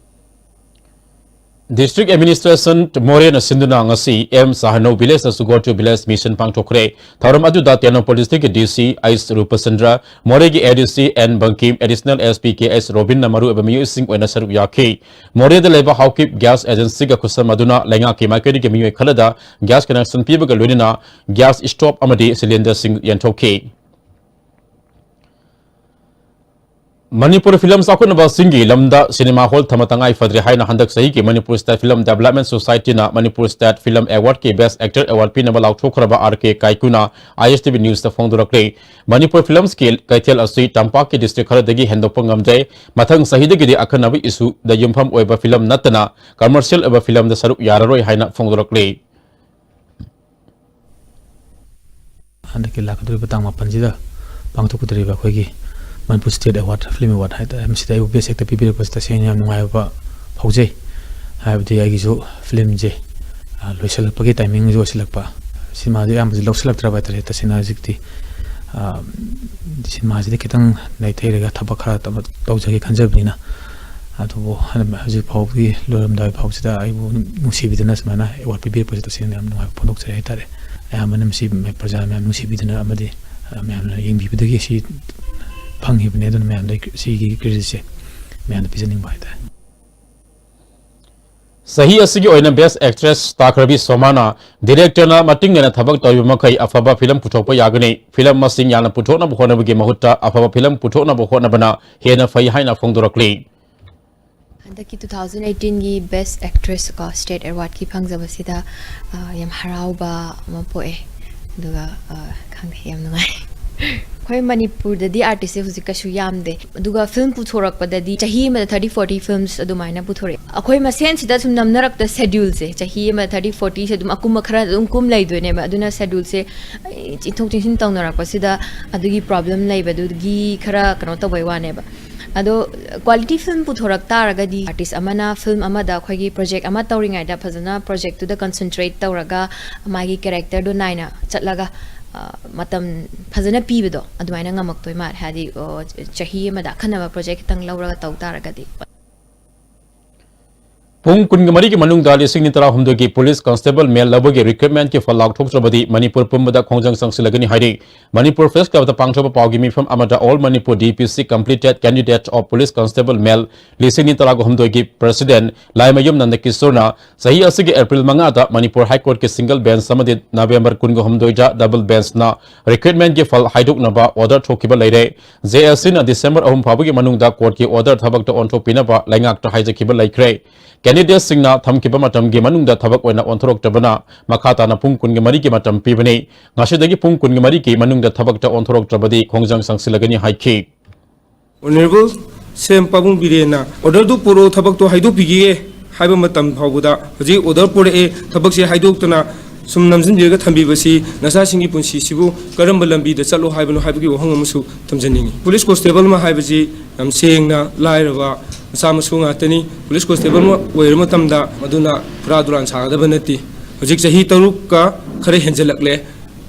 District Administration ꯃꯣꯔꯦꯅ ꯁꯤꯟꯗꯨꯅ ꯉꯁꯤ M ꯁꯍꯅꯧ Village to Go to Village Mission ꯄꯥꯡꯊꯣꯛꯈ꯭ꯔꯦ꯫ ꯊꯧꯔꯝ ꯑꯗꯨꯗ ꯇꯦꯡꯅꯧꯄꯜ Districtꯀꯤ D C H ꯔꯨꯄꯆꯟꯗ꯭ꯔ, ꯃꯣꯔꯦꯒꯤ A D C N Bangkim, Additional S P K H ꯔꯣꯕꯤꯟꯅ ꯃꯔꯨꯑꯣꯏꯕ ꯃꯤꯑꯣꯏꯁꯤꯡ ꯑꯣꯏꯅ ꯁꯔꯨꯛ ꯌꯥꯈꯤ꯫ ꯃꯣꯔꯦꯗ ꯂꯩꯕ Haokip Gas Agencyꯒ ꯈꯨꯠꯁꯝꯅꯗꯨꯅ ꯂꯩꯉꯥꯛꯀꯤ ꯃꯥꯏꯀꯩꯗꯒꯤ ꯃꯤꯑꯣꯏ ꯈꯔꯗ gas connection ꯄꯤꯕꯒ ꯂꯣꯏꯅꯅ gas stove ꯑꯃꯗꯤ cylinderꯁꯤꯡ ꯌꯦꯟꯊꯣꯛꯈꯤ꯫ ꯃꯅꯤꯄꯨꯔ film ꯆꯥꯎꯈꯠꯅꯕꯁꯤꯡꯒꯤ ꯂꯝꯗ cinema hall ꯊꯝꯕ ꯇꯉꯥꯏ ꯐꯗ꯭ꯔꯦ ꯍꯥꯏꯅ ꯍꯟꯗꯛ ꯆꯍꯤꯒꯤ Manipur State Film Development Societyꯅ Manipur State Film Awardꯀꯤ Best Actor Award ꯄꯤꯅꯕ ꯂꯥꯎꯊꯣꯛꯈ꯭ꯔꯕ R K ꯀꯥꯏꯀꯨꯅ I S T V Newsꯇ ꯐꯣꯡꯗꯣꯔꯛꯂꯤ꯫ Manipur filmꯁꯀꯤ ꯀꯩꯊꯦꯜ ꯑꯁꯤ ꯇꯝꯄꯥꯛꯀꯤ district ꯈꯔꯗꯒꯤ ꯍꯦꯟꯗꯣꯛꯄ ꯉꯝꯗꯦ꯫ ꯃꯊꯪ ꯆꯍꯤꯗꯒꯤꯗꯤ ꯑꯈꯟꯅꯕ issueꯗ ꯌꯨꯝꯐꯝ ꯑꯣꯏꯕ film ꯅꯠꯇꯅ commercial ꯑꯣꯏꯕ filmꯗ ꯁꯔꯨꯛ ꯌꯥꯔꯔꯣꯏ ꯍꯥꯏꯅ ꯐꯣꯡꯗꯣꯔꯛꯂꯤ꯫ ꯍꯟꯗꯛꯀꯤ ꯂꯥꯛꯀꯗꯧꯔꯤꯕ ꯇꯥꯡ ꯃꯥꯄꯟꯁꯤꯗ ꯄꯥꯡꯊꯣꯛꯀꯗꯧꯔꯤꯕ ꯑꯩꯈꯣꯏꯒꯤ Manipur State Award, Film Award ꯍꯥꯏ ꯇꯥꯔꯦ, ꯃꯁꯤꯗ ꯑꯩꯕꯨ Best Actor ꯄꯤꯕꯤꯔꯛꯄꯁꯤꯗ ꯇꯁꯦꯡꯅ ꯌꯥꯝ ꯅꯨꯡꯉꯥꯏꯕ ꯐꯥꯎꯖꯩ꯫ ꯍꯥꯏꯕꯗꯤ ꯑꯩꯒꯤꯁꯨ filmꯁꯦ, ꯑ, ꯂꯣꯏꯁꯤꯜꯂꯛꯄꯒꯤ timingꯁꯨ ꯑꯣꯏꯁꯤꯜꯂꯛꯄ, cinemaꯁꯦ ꯑꯌꯥꯝꯕꯁꯦ ꯂꯧꯁꯤꯜꯂꯛꯇ꯭ꯔꯕ ꯍꯥꯏ ꯇꯥꯔꯦ꯫ ꯇꯁꯦꯡꯅ ꯍꯧꯖꯤꯛꯇꯤ, ꯑ, cinemaꯁꯤꯗ ꯈꯤꯇꯪ ꯅꯩꯊꯩꯔꯒ ꯊꯕꯛ ꯈꯔ ꯇꯧꯖꯒꯦ ꯈꯟꯖꯕꯅꯤꯅ, ꯑꯗꯨꯕꯨ ꯍꯧꯖꯤꯛ ꯐꯥꯎꯕꯒꯤ ꯂꯣꯏꯔꯝꯗꯥꯏ ꯐꯥꯎꯁꯤꯗ ꯑꯩꯕꯨ ꯅꯨꯡꯁꯤꯕꯤꯗꯨꯅ ꯁꯨꯃꯥꯏꯅ award ꯄꯤꯕꯤꯔꯛꯄꯁꯦ ꯇꯁꯦꯡꯅ ꯌꯥꯝ ꯅꯨꯡꯉꯥꯏꯕ ꯐꯣꯡꯗꯣꯛꯆꯔꯤ ꯍꯥꯏ ꯇꯥꯔꯦ꯫ ꯑꯌꯥꯝꯕꯅ ꯃꯁꯤ ꯄ꯭ꯔꯖꯥ ꯃꯌꯥꯝ ꯅꯨꯡꯁꯤꯕꯤꯗꯨꯅ ꯑꯃꯗꯤ, ꯑ, ꯃꯌꯥꯝꯅ ꯌꯦꯡꯕꯤꯕꯗꯒꯤ ꯁꯤ ꯐꯪꯈꯤꯕꯅꯦ꯫ ꯑꯗꯨꯅ ꯃꯌꯥꯝꯗ ꯁꯤꯒꯤ creditꯁꯦ ꯃꯌꯥꯝꯗ ꯄꯤꯖꯅꯤꯡꯕ ꯍꯥꯏꯇꯥꯔꯦ꯫ ꯆꯍꯤ ꯑꯁꯤꯒꯤ ꯑꯣꯏꯅ Best Actress ꯇꯥꯈ꯭ꯔꯕꯤ ꯁꯣꯃꯥꯅ ꯗꯤꯔꯦꯛꯇꯔꯅ ꯃꯇꯤꯡ ꯂꯩꯅ ꯊꯕꯛ ꯇꯧꯔꯤꯕ ꯃꯈꯩ ꯑꯐꯕ ꯐꯤꯂꯝ ꯄꯨꯊꯣꯛꯄ ꯌꯥꯒꯅꯤ꯫ ꯐꯤꯂꯝ ꯃꯁꯤꯡ ꯌꯥꯝꯅ ꯄꯨꯊꯣꯛꯅꯕ ꯍꯣꯠꯅꯕꯒꯤ ꯃꯍꯨꯠꯇ ꯑꯐꯕ ꯐꯤꯂꯝ ꯄꯨꯊꯣꯛꯅꯕ ꯍꯣꯠꯅꯕꯅ ꯍꯦꯟꯅ ꯐꯩ ꯍꯥꯏꯅ ꯐꯣꯡꯗꯣꯔꯛꯂꯤ꯫ ꯍꯟꯗꯛꯀꯤ two thousand eighteenꯒꯤ Best Actress ꯀꯣ, State Awardꯀꯤ ꯐꯪꯖꯕꯁꯤꯗ ꯌꯥꯝ ꯍꯔꯥꯎꯕ ꯑꯃ ꯄꯣꯛꯑꯦ꯫ ꯑꯗꯨꯒ ꯈꯪꯗꯦ, ꯌꯥꯝ ꯅꯨꯡꯉꯥꯏ꯫ ꯑꯩꯈꯣꯏ ꯃꯅꯤꯄꯨꯔꯗꯗꯤ artistꯁꯦ ꯍꯧꯖꯤꯛ ꯀꯩꯁꯨ ꯌꯥꯝꯗꯦ꯫ ꯑꯗꯨꯒ ꯐꯤꯂꯝ ꯄꯨꯊꯣꯔꯛꯄꯗꯗꯤ ꯆꯍꯤ ꯑꯃꯗ thirty forty films ꯑꯗꯨꯃꯥꯏꯅ ꯄꯨꯊꯣꯔꯛꯑꯦ꯫ ꯑꯩꯈꯣꯏ ꯃꯁꯦꯟꯁꯤꯗ ꯁꯨꯝ ꯅꯝꯅꯔꯛꯇ scheduleꯁꯦ, ꯆꯍꯤ ꯑꯃꯗ thirty fortyꯁꯦ ꯑꯗꯨꯝ ꯑꯀꯨꯝꯕ ꯈꯔ ꯑꯗꯨꯝ ꯀꯨꯝ ꯂꯩꯗꯣꯏꯅꯦꯕ꯫ ꯑꯗꯨꯅ scheduleꯁꯦ ꯆꯤꯟꯊꯣꯛ ꯆꯤꯟꯁꯤꯟ ꯇꯧꯅꯔꯛꯄꯁꯤꯗ ꯑꯗꯨꯒꯤ problem ꯂꯩꯕꯗꯨꯒꯤ ꯈꯔ ꯀꯩꯅꯣ ꯇꯧꯕꯩ ꯋꯥꯅꯦꯕ꯫ ꯑꯗꯣ quality film ꯄꯨꯊꯣꯔꯛ ꯇꯥꯔꯒꯗꯤ artist ꯑꯃꯅ film ꯑꯃꯗ ꯑꯩꯈꯣꯏꯒꯤ project ꯑꯃ ꯇꯧꯔꯤꯉꯩꯗ ꯐꯖꯅ projectꯇꯨꯗ concentrate ꯇꯧꯔꯒ ꯃꯥꯒꯤ characterꯗꯣ ꯅꯥꯏꯅ ꯆꯠꯂꯒ ꯃꯇꯝ ꯐꯖꯅ ꯄꯤꯕꯗꯣ ꯑꯗꯨꯃꯥꯏꯅ ꯉꯝꯃꯛꯇꯣꯏ ꯃꯥꯜꯂꯦ꯫ ꯍꯥꯏꯗꯤ ꯆꯍꯤ ꯑꯃꯗ ꯑꯈꯟꯅꯕ project ꯈꯤꯇꯪ ꯂꯧꯔꯒ ꯇꯧ ꯇꯥꯔꯒꯗꯤ꯫ ꯄꯨꯡ ꯀꯨꯟꯒ ꯃꯔꯤꯒꯤ ꯃꯅꯨꯡꯗ ꯂꯤꯁꯤꯡ ꯅꯤꯐꯨ ꯇꯔꯥꯍꯨꯝꯗꯣꯏꯒꯤ police constable male ꯂꯧꯕꯒꯤ recruitmentꯀꯤ ꯐꯜ ꯂꯥꯎꯊꯣꯛꯇ꯭ꯔꯕꯗꯤ ꯃꯅꯤꯄꯨꯔ ꯄꯨꯝꯕꯗ ꯈꯣꯡꯖꯪ ꯆꯪꯁꯤꯜꯂꯒꯅꯤ ꯍꯥꯏꯔꯤ꯫ ꯃꯅꯤꯄꯨꯔ Press Clubꯇ ꯄꯥꯡꯊꯣꯛꯄ ꯄꯥꯎꯒꯤ ꯃꯤꯐꯝ ꯑꯃꯗ All Manipur DPC completed candidate of police constable male ꯂꯤꯁꯤꯡ ꯅꯤꯐꯨ ꯇꯔꯥꯍꯨꯝꯗꯣꯏꯒꯤ president ꯂꯥꯏꯃꯌꯨꯝ ꯅꯟꯗꯀꯤꯁꯣꯔꯅ ꯆꯍꯤ ꯑꯁꯤꯒꯤ April ꯃꯉꯥꯗ ꯃꯅꯤꯄꯨꯔ High Courtꯀꯤ single bench ꯑꯃꯗꯤ November ꯀꯨꯟꯒ ꯍꯨꯝꯗꯣꯏꯗ double benchꯅ recruitmentꯀꯤ ꯐꯜ ꯍꯥꯏꯗꯣꯛꯅꯕ order ꯊꯣꯛꯈꯤꯕ ꯂꯩꯔꯦ꯫ JACꯅ December ꯑꯍꯨꯝ ꯐꯥꯎꯕꯒꯤ ꯃꯅꯨꯡꯗ courtꯀꯤ order ꯊꯕꯛꯇ ꯑꯣꯟꯊꯣꯛꯄꯤꯅꯕ ꯂꯩꯉꯥꯛꯇ ꯍꯥꯏꯖꯈꯤꯕ ꯂꯩꯈ꯭ꯔꯦ꯫ Candidateꯁꯤꯡꯅ ꯊꯝꯈꯤꯕ ꯃꯇꯝꯒꯤ ꯃꯅꯨꯡꯗ ꯊꯕꯛ ꯑꯣꯏꯅ ꯑꯣꯟꯊꯣꯔꯛꯇꯕꯅ ꯃꯈꯥ ꯇꯥꯅ ꯄꯨꯡ ꯀꯨꯟꯒ ꯃꯔꯤꯒꯤ ꯃꯇꯝ ꯄꯤꯕꯅꯤ꯫ ꯉꯁꯤꯗꯒꯤ ꯄꯨꯡ ꯀꯨꯟꯒ ꯃꯔꯤꯒꯤ ꯃꯅꯨꯡꯗ ꯊꯕꯛꯇ ꯑꯣꯟꯊꯣꯔꯛꯇ꯭ꯔꯕꯗꯤ ꯈꯣꯡꯖꯪ ꯆꯪꯁꯤꯜꯂꯒꯅꯤ ꯍꯥꯏꯈꯤ꯫ Honourable ꯁꯤ ꯑꯦꯝ ꯄꯥꯕꯨꯡ ꯕꯤꯔꯦꯟꯅ orderꯗꯨ ꯄꯨꯔꯛꯑꯣ, ꯊꯕꯛꯇꯣ ꯍꯥꯏꯗꯣꯛꯄꯤꯒꯦ ꯍꯥꯏꯕ ꯃꯇꯝ ꯐꯥꯎꯕꯗ ꯍꯧꯖꯤꯛ order ꯄꯨꯔꯛꯑꯦ, ꯊꯕꯛꯁꯦ ꯍꯥꯏꯗꯣꯛꯇꯅ ꯁꯨꯝ ꯅꯝꯁꯤꯟꯕꯤꯔꯒ ꯊꯝꯕꯤꯕꯁꯤ ꯅꯆꯥꯁꯤꯡꯒꯤ ꯄꯨꯟꯁꯤꯁꯤꯕꯨ ꯀꯔꯝꯕ ꯂꯝꯕꯤꯗ ꯆꯠꯂꯣ ꯍꯥꯏꯕꯅꯣ ꯍꯥꯏꯕꯒꯤ ꯋꯥꯍꯪ ꯑꯃꯁꯨ ꯊꯝꯖꯅꯤꯡꯉꯤ꯫ Police constable ꯑꯃ ꯍꯥꯏꯕꯁꯤ ꯌꯥꯝ ꯁꯦꯡꯅ ꯂꯥꯏꯔꯕ ꯃꯆꯥ ꯃꯁꯨ ꯉꯥꯛꯇꯅꯤ꯫ Police constable ꯑꯃ ꯑꯣꯏꯔ ꯃꯇꯝꯗ ꯃꯗꯨꯅ ꯐꯨꯔꯥ ꯗꯨꯔꯥꯟ ꯁꯥꯒꯗꯕ ꯅꯠꯇꯦ꯫ ꯍꯧꯖꯤꯛ ꯆꯍꯤ ꯇꯔꯨꯛꯀ ꯈꯔ ꯍꯦꯟꯖꯜꯂꯛꯂꯦ꯫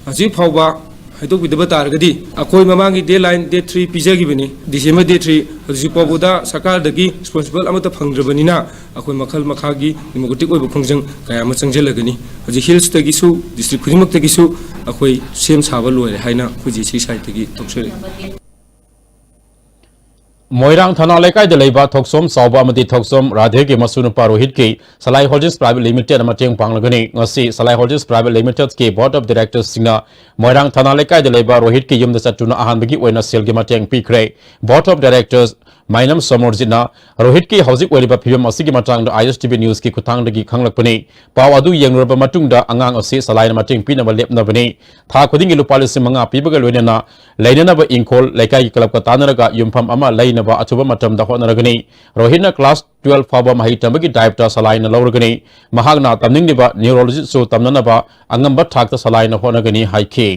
ꯍꯧꯖꯤꯛ ꯐꯥꯎꯕ ꯍꯥꯏꯗꯣꯛꯄꯤꯗꯕ ꯇꯥꯔꯒꯗꯤ ꯑꯩꯈꯣꯏ ꯃꯃꯥꯡꯒꯤ deadline date three ꯄꯤꯖꯈꯤꯕꯅꯤ, December date three꯫ ꯍꯧꯖꯤꯛ ꯐꯥꯎꯕꯗ ꯁꯔꯀꯥꯔꯗꯒꯤ responsible ꯑꯃꯠꯇ ꯐꯪꯗ꯭ꯔꯕꯅꯤꯅ ꯑꯩꯈꯣꯏ ꯃꯈꯜ ꯃꯈꯥꯒꯤ democratic ꯑꯣꯏꯕ ꯈꯣꯡꯖꯪ ꯀꯌꯥ ꯑꯃ ꯆꯪꯁꯤꯜꯂꯒꯅꯤ꯫ ꯍꯧꯖꯤꯛ hillsꯇꯒꯤꯁꯨ district ꯈꯨꯗꯤꯡꯃꯛꯇꯒꯤꯁꯨ ꯑꯩꯈꯣꯏ ꯁꯦꯝ ꯁꯥꯕ ꯂꯣꯏꯔꯦ ꯍꯥꯏꯅ ꯑꯩꯈꯣꯏ JAC sideꯇꯒꯤ ꯇꯧꯖꯔꯤ꯫ ꯃꯣꯏꯔꯥꯡ ꯊꯅꯥ ꯂꯩꯀꯥꯏꯗ ꯂꯩꯕ ꯊꯣꯛꯆꯣꯝ ꯆꯥꯎꯕ ꯑꯃꯗꯤ ꯊꯣꯛꯆꯣꯝ ꯔꯥꯙꯦꯒꯤ ꯃꯁꯨ ꯅꯨꯄꯥ ꯔꯣꯍꯤꯠꯀꯤ ꯁꯂꯥꯏ ꯍꯣꯜꯗꯤꯡꯁ ꯄ꯭ꯔꯥꯏꯚꯦꯠ ꯂꯤꯃꯤꯇꯦꯗꯅ ꯃꯇꯦꯡ ꯄꯥꯡꯂꯒꯅꯤ꯫ ꯉꯁꯤ ꯁꯂꯥꯏ ꯍꯣꯜꯗꯤꯡꯁ ꯄ꯭ꯔꯥꯏꯚꯦꯠ ꯂꯤꯃꯤꯇꯦꯗꯀꯤ ꯕꯣꯔꯗ ꯑꯣꯐ ꯗꯥꯏꯔꯦꯛꯇꯔꯁꯁꯤꯡꯅ ꯃꯣꯏꯔꯥꯡ ꯊꯅꯥ ꯂꯩꯀꯥꯏꯗ ꯂꯩꯕ ꯔꯣꯍꯤꯠꯀꯤ ꯌꯨꯝꯗ ꯆꯠꯇꯨꯅ ꯑꯍꯥꯟꯕꯒꯤ ꯑꯣꯏꯅ ꯁꯦꯜꯒꯤ ꯃꯇꯦꯡ ꯄꯤꯈ꯭ꯔꯦ꯫ ꯕꯣꯔꯗ ꯑꯣꯐ ꯗꯥꯏꯔꯦꯛꯇꯔꯁ ꯃꯥꯏꯅꯝ ꯁꯣꯃꯣꯔꯖꯤꯠꯅ ꯔꯣꯍꯤꯠꯀꯤ ꯍꯧꯖꯤꯛ ꯑꯣꯏꯔꯤꯕ ꯐꯤꯕꯝ ꯑꯁꯤꯒꯤ ꯃꯇꯥꯡꯗ ꯑꯥꯏ ꯑꯦꯁ ꯇꯤ ꯚꯤ ꯅ꯭ꯌꯨꯁꯀꯤ ꯈꯨꯠꯊꯥꯡꯗꯒꯤ ꯈꯪꯂꯛꯄꯅꯤ꯫ ꯄꯥꯎ ꯑꯗꯨ ꯌꯦꯡꯂꯨꯔꯕ ꯃꯇꯨꯡꯗ ꯑꯉꯥꯡ ꯑꯁꯤ ꯁꯂꯥꯏꯅ ꯃꯇꯦꯡ ꯄꯤꯅꯕ ꯂꯦꯞꯅꯕꯅꯤ꯫ ꯊꯥ ꯈꯨꯗꯤꯡꯒꯤ ꯂꯨꯄꯥ ꯂꯤꯁꯤꯡ ꯃꯉꯥ ꯄꯤꯕꯒ ꯂꯣꯏꯅꯅ ꯂꯩꯅꯅꯕ ꯏꯪꯈꯣꯜ, ꯂꯩꯀꯥꯏꯒꯤ ꯀ꯭ꯂꯕꯀ ꯇꯥꯟꯅꯔꯒ ꯌꯨꯝꯐꯝ ꯑꯃ ꯂꯩꯅꯕ ꯑꯊꯨꯕ ꯃꯇꯝꯗ ꯍꯣꯠꯅꯔꯒꯅꯤ꯫ ꯔꯣꯍꯤꯠꯅ ꯀ꯭ꯂꯥꯁ ꯇꯨꯋꯦꯜꯐ ꯐꯥꯎꯕ ꯃꯍꯩ ꯇꯝꯕꯒꯤ ꯗꯥꯏꯞꯇ ꯁꯂꯥꯏꯅ ꯂꯧꯔꯒꯅꯤ꯫ ꯃꯍꯥꯛꯅ ꯇꯝꯅꯤꯡꯂꯤꯕ ꯅ꯭ꯌꯨꯔꯣꯂꯣꯖꯤꯁꯨ ꯇꯝꯅꯅꯕ ꯑꯉꯝꯕ ꯊꯥꯛꯇ ꯁꯂꯥꯏꯅ ꯍꯣꯠꯅꯒꯅꯤ ꯍꯥꯏꯈꯤ꯫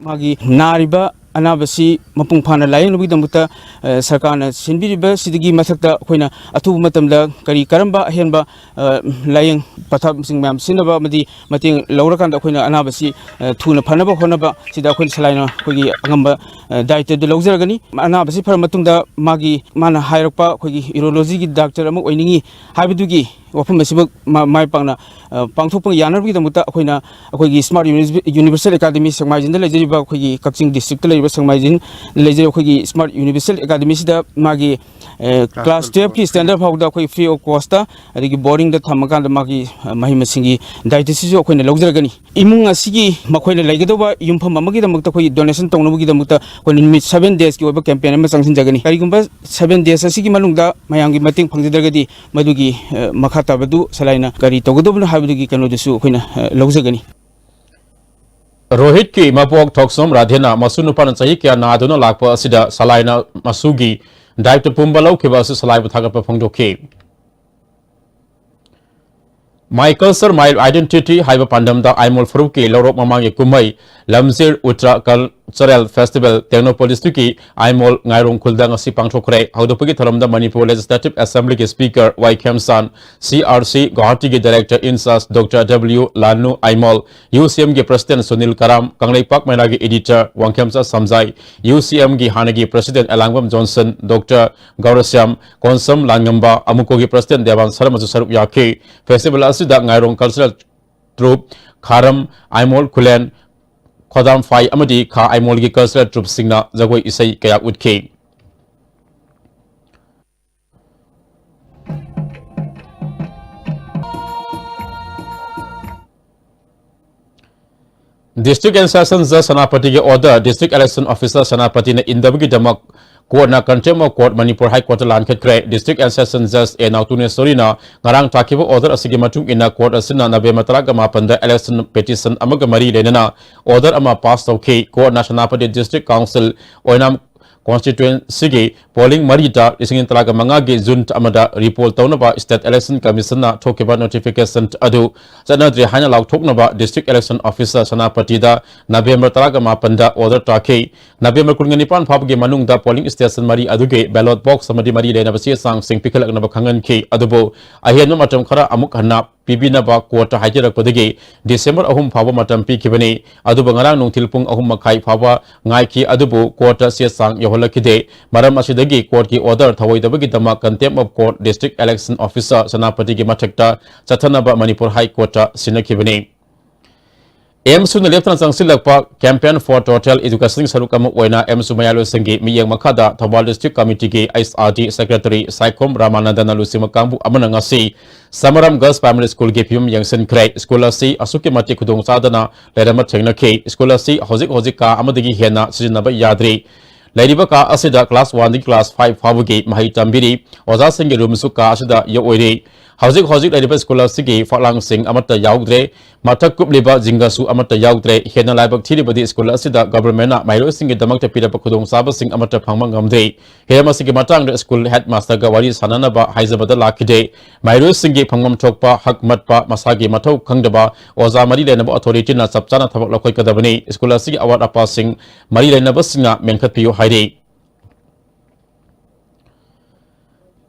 ꯃꯥꯒꯤ ꯅꯥꯔꯤꯕ ꯑꯅꯥꯕꯁꯤ ꯃꯄꯨꯡ ꯐꯥꯅ ꯂꯥꯌꯦꯡꯅꯕꯒꯤꯗꯃꯛꯇ, ꯑ, ꯁꯔꯀꯥꯔꯅ ꯁꯤꯟꯕꯤꯔꯤꯕꯁꯤꯗꯒꯤ ꯃꯊꯛꯇ ꯑꯩꯈꯣꯏꯅ ꯑꯊꯨꯕ ꯃꯇꯝꯗ ꯀꯔꯤ ꯀꯔꯝꯕ ꯑꯍꯦꯟꯕ, ꯑ, ꯂꯥꯌꯦꯡ ꯄꯊꯥꯞꯁꯤꯡ ꯃꯌꯥꯝ ꯁꯤꯖꯤꯟꯅꯕ ꯑꯃꯗꯤ ꯃꯇꯦꯡ ꯂꯧꯔꯀꯥꯟꯗ ꯑꯩꯈꯣꯏꯅ ꯑꯅꯥꯕꯁꯤ, ꯑ, ꯊꯨꯅ ꯐꯅꯕ ꯍꯣꯠꯅꯕ ꯁꯤꯗ ꯑꯩꯈꯣꯏꯅ ꯁꯂꯥꯏꯅ ꯑꯩꯈꯣꯏꯒꯤ ꯑꯉꯝꯕ, ꯑ, ꯗꯥꯏꯇꯗꯨ ꯂꯧꯖꯔꯒꯅꯤ꯫ ꯑꯅꯥꯕꯁꯤ ꯐꯔ ꯃꯇꯨꯡꯗ ꯃꯥꯒꯤ, ꯃꯥꯅ ꯍꯥꯏꯔꯛꯄ ꯑꯩꯈꯣꯏꯒꯤ ꯌꯨꯔꯣꯂꯣꯖꯤꯒꯤ ꯗꯥꯛꯇꯔ ꯑꯃ ꯑꯣꯏꯅꯤꯡꯉꯤ ꯍꯥꯏꯕꯗꯨꯒꯤ ꯋꯥꯐꯝ ꯑꯁꯤꯃꯛ ꯃꯥ-, ꯃꯥꯏ ꯄꯥꯛꯅ, ꯑ, ꯄꯥꯡꯊꯣꯛꯄ ꯌꯥꯅꯕꯒꯤꯗꯃꯛꯇ ꯑꯩꯈꯣꯏꯅ ꯑꯩꯈꯣꯏꯒꯤ ꯁ꯭ꯃꯥꯔꯠ ꯌꯨꯅꯤꯚꯔ-, ꯌꯨꯅꯤꯚꯔꯁꯦꯜ ꯑꯦꯀꯥꯗꯃꯤ ꯁꯦꯛꯃꯥꯏꯖꯤꯟꯗ ꯂꯩꯖꯔꯤꯕ, ꯑꯩꯈꯣꯏꯒꯤ ꯀꯛꯆꯤꯡ ꯗꯤꯁꯇ꯭ꯔꯤꯛꯇ ꯂꯩꯔꯤꯕ ꯁꯦꯛꯃꯥꯏꯖꯤꯟꯗ ꯂꯩꯖꯔꯤꯕ ꯑꯩꯈꯣꯏꯒꯤ ꯁ꯭ꯃꯥꯔꯠ ꯌꯨꯅꯤꯚꯔꯁꯦꯜ ꯑꯦꯀꯥꯗꯃꯤꯁꯤꯗ ꯃꯥꯒꯤ, ꯑ, ꯀ꯭ꯂꯥꯁ ꯇꯨꯋꯦꯜꯐꯀꯤ ꯁ꯭ꯇꯦꯟꯗꯔꯗ ꯐꯥꯎꯕꯗ ꯑꯩꯈꯣꯏ ꯐ꯭ꯔꯤ ꯑꯣꯐ ꯀꯣꯁꯇ, ꯑꯗꯒꯤ ꯕꯣꯔꯗꯤꯡꯗ ꯊꯝꯃꯀꯥꯟꯗ ꯃꯥꯒꯤ, ꯑ, ꯃꯍꯩ ꯃꯁꯤꯡꯒꯤ ꯗꯥꯏꯇꯁꯤꯁꯨ ꯑꯩꯈꯣꯏꯅ ꯂꯧꯖꯔꯒꯅꯤ꯫ ꯏꯃꯨꯡ ꯑꯁꯤꯒꯤ ꯃꯈꯣꯏꯅ ꯂꯩꯒꯗꯧꯕ ꯌꯨꯝꯐꯝ ꯑꯃꯒꯤꯗꯃꯛꯇ ꯑꯩꯈꯣꯏ ꯗꯣꯅꯦꯁꯟ ꯇꯧꯅꯕꯒꯤꯗꯃꯛꯇ ꯑꯩꯈꯣꯏꯅ ꯅꯨꯃꯤꯠ ꯁꯚꯦꯟ ꯗꯦꯖꯀꯤ ꯑꯣꯏꯕ ꯀꯦꯝꯄꯦꯟ ꯑꯃ ꯆꯪꯁꯤꯟꯖꯒꯅꯤ꯫ ꯀꯔꯤꯒꯨꯝꯕ ꯁꯚꯦꯟ ꯗꯦꯖ ꯑꯁꯤꯒꯤ ꯃꯅꯨꯡꯗ ꯃꯌꯥꯝꯒꯤ ꯃꯇꯦꯡ ꯐꯪꯖꯗ꯭ꯔꯒꯗꯤ ꯃꯗꯨꯒꯤ, ꯑ, ꯃꯈꯥ ꯇꯥꯕꯗꯨ ꯁꯂꯥꯏꯅ ꯀꯔꯤ ꯇꯧꯒꯗꯕꯅꯣ ꯍꯥꯏꯕꯗꯨꯒꯤ ꯀꯩꯅꯣꯗꯨꯁꯨ ꯑꯩꯈꯣꯏꯅ, ꯑ, ꯂꯧꯖꯒꯅꯤ꯫ ꯔꯣꯍꯤꯠꯀꯤ ꯃꯕꯣꯛ ꯊꯣꯛꯆꯣꯝ ꯔꯥꯙꯦꯅ ꯃꯁꯨ ꯅꯨꯄꯥꯅ ꯆꯍꯤ ꯀꯌꯥ ꯅꯥꯗꯨꯅ ꯂꯥꯛꯄ ꯑꯁꯤꯗ ꯁꯂꯥꯏꯅ ꯃꯁꯨꯒꯤ ꯗꯥꯏꯞꯇ ꯄꯨꯝꯕ ꯂꯧꯈꯤꯕ ꯑꯁꯤ ꯁꯂꯥꯏꯕꯨ ꯊꯥꯒꯠꯄ ꯐꯣꯡꯗꯣꯛꯈꯤ꯫ My Culture, My Identity ꯍꯥꯏꯕ ꯄꯥꯟꯗꯝꯗ ꯑꯥꯏꯃꯣꯜ ꯐꯨꯔꯨꯞꯀꯤ ꯂꯧꯔꯣꯛ ꯃꯃꯥꯡꯒꯤ ꯀꯨꯝꯍꯩ ꯂꯝꯖꯤꯔ ꯎꯇ꯭ꯔꯥ ꯀꯜꯆꯔꯦꯜ ꯐꯦꯁꯇꯤꯚꯦꯜ ꯇꯦꯛꯅꯣꯄꯣꯂꯤꯁꯇꯨꯒꯤ ꯑꯥꯏꯃꯣꯜ ꯉꯥꯏꯔꯣꯡ ꯈꯨꯜꯗ ꯉꯁꯤ ꯄꯥꯡꯊꯣꯛꯈ꯭ꯔꯦ꯫ ꯍꯧꯗꯣꯛꯄꯒꯤ ꯊꯧꯔꯝꯗ ꯃꯅꯤꯄꯨꯔ ꯂꯦꯖꯤꯁꯂꯦꯇꯤꯚ ꯑꯦꯁꯦꯝꯕ꯭ꯂꯤꯒꯤ speaker Y Khemchand, C R C ꯒꯨꯋꯥꯍꯥꯇꯤꯒꯤ director in charge doctor W Lannu Aimol, U C ꯑꯦꯝꯒꯤ ꯄ꯭ꯔꯁꯤꯗꯦꯟꯠ ꯁꯨꯅꯤꯜ ꯀꯔꯥꯝ, ꯀꯪꯂꯩꯄꯥꯛ ꯃꯩꯔꯥꯒꯤ editor Wangkhemcha Samjai, U C ꯑꯦꯝꯒꯤ ꯍꯥꯟꯅꯒꯤ president Elangbam Johnson, doctor Gourshyam, Konsam Lanngamba, ꯑꯃꯨꯀꯣꯒꯤ ꯄ꯭ꯔꯁꯤꯗꯦꯟꯠ ꯗꯦꯕꯥꯟ ꯁꯔꯃꯁꯨ ꯁꯔꯨꯛ ꯌꯥꯈꯤ꯫ ꯐꯦꯁꯇꯤꯚꯦꯜ ꯑꯁꯤꯗ ꯉꯥꯏꯔꯣꯡ ꯀꯜꯆꯔꯦꯜ ꯇ꯭ꯔꯨꯞ, ꯈꯥꯔꯝ ꯑꯥꯏꯃꯣꯜ ꯈꯨꯂꯦꯟ, ꯈꯣꯗꯥꯝꯐꯥꯏ ꯑꯃꯗꯤ ꯈꯥ ꯑꯥꯏꯃꯣꯜꯒꯤ ꯀꯜꯆꯔꯦꯜ ꯇ꯭ꯔꯨꯞꯁꯤꯡꯅ ꯖꯒꯣꯏ ꯏꯁꯩ ꯀꯌꯥ ꯎꯠꯈꯤ꯫ District and Session Judge ꯁꯦꯅꯥꯄꯇꯤꯒꯤ order District Election Officer ꯁꯦꯅꯥꯄꯇꯤꯅ ꯏꯟꯗꯕꯒꯤꯗꯃꯛ courtꯅ contempt of court Manipur High Courtꯇ ꯂꯥꯟꯈꯠꯈ꯭ꯔꯦ꯫ District and Session Judge ꯑꯦ ꯅꯥꯎꯇꯣꯅꯦꯁꯣꯔꯤꯅ ꯉꯔꯥꯡ ꯇꯥꯈꯤꯕ order ꯑꯁꯤꯒꯤ ꯃꯇꯨꯡ ꯏꯟꯅ court ꯑꯁꯤꯅ November ꯇꯔꯥꯃꯥꯄꯟꯗ election petition ꯑꯃꯒ ꯃꯔꯤ ꯂꯩꯅꯅ order ꯑꯃ pass ꯇꯧꯈꯤ꯫ Courtꯅ ꯁꯦꯅꯥꯄꯇꯤ District Council ꯑꯣꯏꯅꯥꯝ constituencyꯒꯤ polling ꯃꯔꯤꯗ ꯂꯤꯁꯤꯡ ꯑꯅꯤ ꯇꯔꯥꯃꯉꯥꯒꯤ June ꯑꯃꯗ repoll ꯇꯧꯅꯕ State Election Commissionꯅ ꯊꯣꯛꯈꯤꯕ notification ꯑꯗꯨ ꯆꯠꯅꯗ꯭ꯔꯦ ꯍꯥꯏꯅ ꯂꯥꯎꯊꯣꯛꯅꯕ District Election Officer ꯁꯦꯅꯥꯄꯇꯤꯗ November ꯇꯔꯥꯃꯥꯄꯟꯗ order ꯇꯥꯈꯤ꯫ November ꯀꯨꯟꯅꯤꯄꯥꯟ ꯐꯥꯎꯕꯒꯤ ꯃꯅꯨꯡꯗ polling station ꯃꯔꯤ ꯑꯗꯨꯒꯤ ballot box ꯑꯃꯗꯤ ꯃꯔꯤ ꯂꯩꯅꯕ ꯆꯦ ꯆꯥꯡꯁꯤꯡ ꯄꯤꯈꯠꯂꯛꯅꯕ ꯈꯪꯍꯟꯈꯤ꯫ ꯑꯗꯨꯕꯨ ꯑꯍꯦꯟꯕ ꯃꯇꯝ ꯈꯔ ꯑꯃꯨꯛ ꯍꯟꯅ ꯄꯤꯕꯤꯅꯕ courtꯇ ꯍꯥꯏꯖꯔꯛꯄꯗꯒꯤ December ꯑꯍꯨꯝ ꯐꯥꯎꯕ ꯃꯇꯝ ꯄꯤꯈꯤꯕꯅꯤ꯫ ꯑꯗꯨꯕꯨ ꯉꯔꯥꯡ ꯅꯨꯡꯊꯤꯜ ꯄꯨꯡ ꯑꯍꯨꯝ ꯃꯈꯥꯏ ꯐꯥꯎꯕ ꯉꯥꯏꯈꯤ, ꯑꯗꯨꯕꯨ courtꯇ ꯆꯦ ꯆꯥꯡ ꯌꯧꯍꯜꯂꯛꯈꯤꯗꯦ꯫ ꯃꯔꯝ ꯑꯁꯤꯗꯒꯤ courtꯀꯤ order ꯊꯧꯑꯣꯏꯗꯕꯒꯤꯗꯃꯛ contempt of court District Election Officer ꯁꯦꯅꯥꯄꯇꯤꯒꯤ ꯃꯊꯛꯇ ꯆꯠꯊꯅꯕ Manipur High Courtꯇ ꯁꯤꯟꯅꯈꯤꯕꯅꯤ꯫ ꯑꯦꯝꯁꯨꯅ ꯂꯦꯞꯇꯅ ꯆꯪꯁꯤꯜꯂꯛꯄ Campaign for Total Education ꯁꯔꯨꯛ ꯑꯃ ꯑꯣꯏꯅ ꯑꯦꯝꯁꯨ ꯃꯌꯥꯏꯂꯣꯏꯁꯪꯒꯤ ꯃꯤꯠꯌꯦꯡ ꯃꯈꯥꯗ Thoubal District Committeeꯒꯤ H R D Secretary Saikhom ꯔꯥꯃꯥꯅꯟꯗꯅ ꯂꯨꯆꯤꯡꯕ ꯀꯥꯡꯕꯨ ꯑꯃꯅ ꯉꯁꯤ ꯁꯃꯔꯝ Girls Primary Schoolꯒꯤ ꯐꯤꯕꯝ ꯌꯦꯡꯁꯤꯟꯈ꯭ꯔꯦ꯫ School ꯑꯁꯤ ꯑꯁꯨꯛꯀꯤ ꯃꯇꯤꯛ ꯈꯨꯗꯣꯡ ꯆꯥꯗꯅ ꯂꯩꯔꯝꯕ ꯊꯦꯡꯅꯈꯤ꯫ School ꯑꯁꯤ ꯍꯧꯖꯤꯛ ꯍꯧꯖꯤꯛ ꯀꯥ ꯑꯃꯗꯒꯤ ꯍꯦꯟꯅ ꯁꯤꯖꯤꯟꯅꯕ ꯌꯥꯗ꯭ꯔꯤ꯫ ꯂꯩꯔꯤꯕ ꯀꯥ ꯑꯁꯤꯗ class one ꯗꯒꯤ class five ꯐꯥꯎꯕꯒꯤ ꯃꯍꯩ ꯇꯝꯕꯤꯔꯤ꯫ ꯑꯣꯖꯥꯁꯤꯡꯒꯤ roomꯁꯨ ꯀꯥ ꯑꯁꯤꯗ ꯌꯣꯛꯑꯣꯏꯔꯤ꯫ ꯍꯧꯖꯤꯛ ꯍꯧꯖꯤꯛ ꯂꯩꯔꯤꯕ school ꯑꯁꯤꯒꯤ ꯐꯛꯂꯥꯡꯁꯤꯡ ꯑꯃꯠꯇ ꯌꯥꯎꯗ꯭ꯔꯦ꯫ ꯃꯊꯛ ꯀꯨꯞꯂꯤꯕ ꯖꯤꯡꯒꯁꯨ ꯑꯃꯠꯇ ꯌꯥꯎꯗ꯭ꯔꯦ꯫ ꯍꯦꯟꯅ ꯂꯥꯏꯕꯛ ꯊꯤꯔꯤꯕꯗꯤ school ꯑꯁꯤꯗ governmentꯅ ꯃꯍꯩꯔꯣꯏꯁꯤꯡꯒꯤꯗꯃꯛꯇ ꯄꯤꯔꯛꯄ ꯈꯨꯗꯣꯡꯆꯥꯕꯁꯤꯡ ꯑꯃꯠꯇ ꯐꯪꯕ ꯉꯝꯗ꯭ꯔꯤ꯫ ꯍꯤꯔꯝ ꯑꯁꯤꯒꯤ ꯃꯇꯥꯡꯗ school headmasterꯒ ꯋꯥꯔꯤ ꯁꯥꯟꯅꯅꯕ ꯍꯥꯏꯖꯕꯗ ꯂꯥꯛꯈꯤꯗꯦ꯫ ꯃꯍꯩꯔꯣꯏꯁꯤꯡꯒꯤ ꯐꯪꯐꯝ ꯊꯣꯛꯄ ꯍꯛ ꯃꯠꯄ ꯃꯁꯥꯒꯤ ꯃꯊꯧ ꯈꯪꯗꯕ ꯑꯣꯖꯥ ꯃꯔꯤ ꯂꯩꯅꯕ authorityꯅ ꯆꯞ ꯆꯥꯅ ꯊꯕꯛ ꯂꯧꯈꯠꯀꯗꯕꯅꯤ꯫ School ꯑꯁꯤꯒꯤ ꯑꯋꯥꯠ ꯑꯄꯥꯁꯤꯡ ꯃꯔꯤ ꯂꯩꯅꯕꯁꯤꯡꯅ ꯃꯦꯟꯈꯠꯄꯤꯌꯨ ꯍꯥꯏꯔꯤ꯫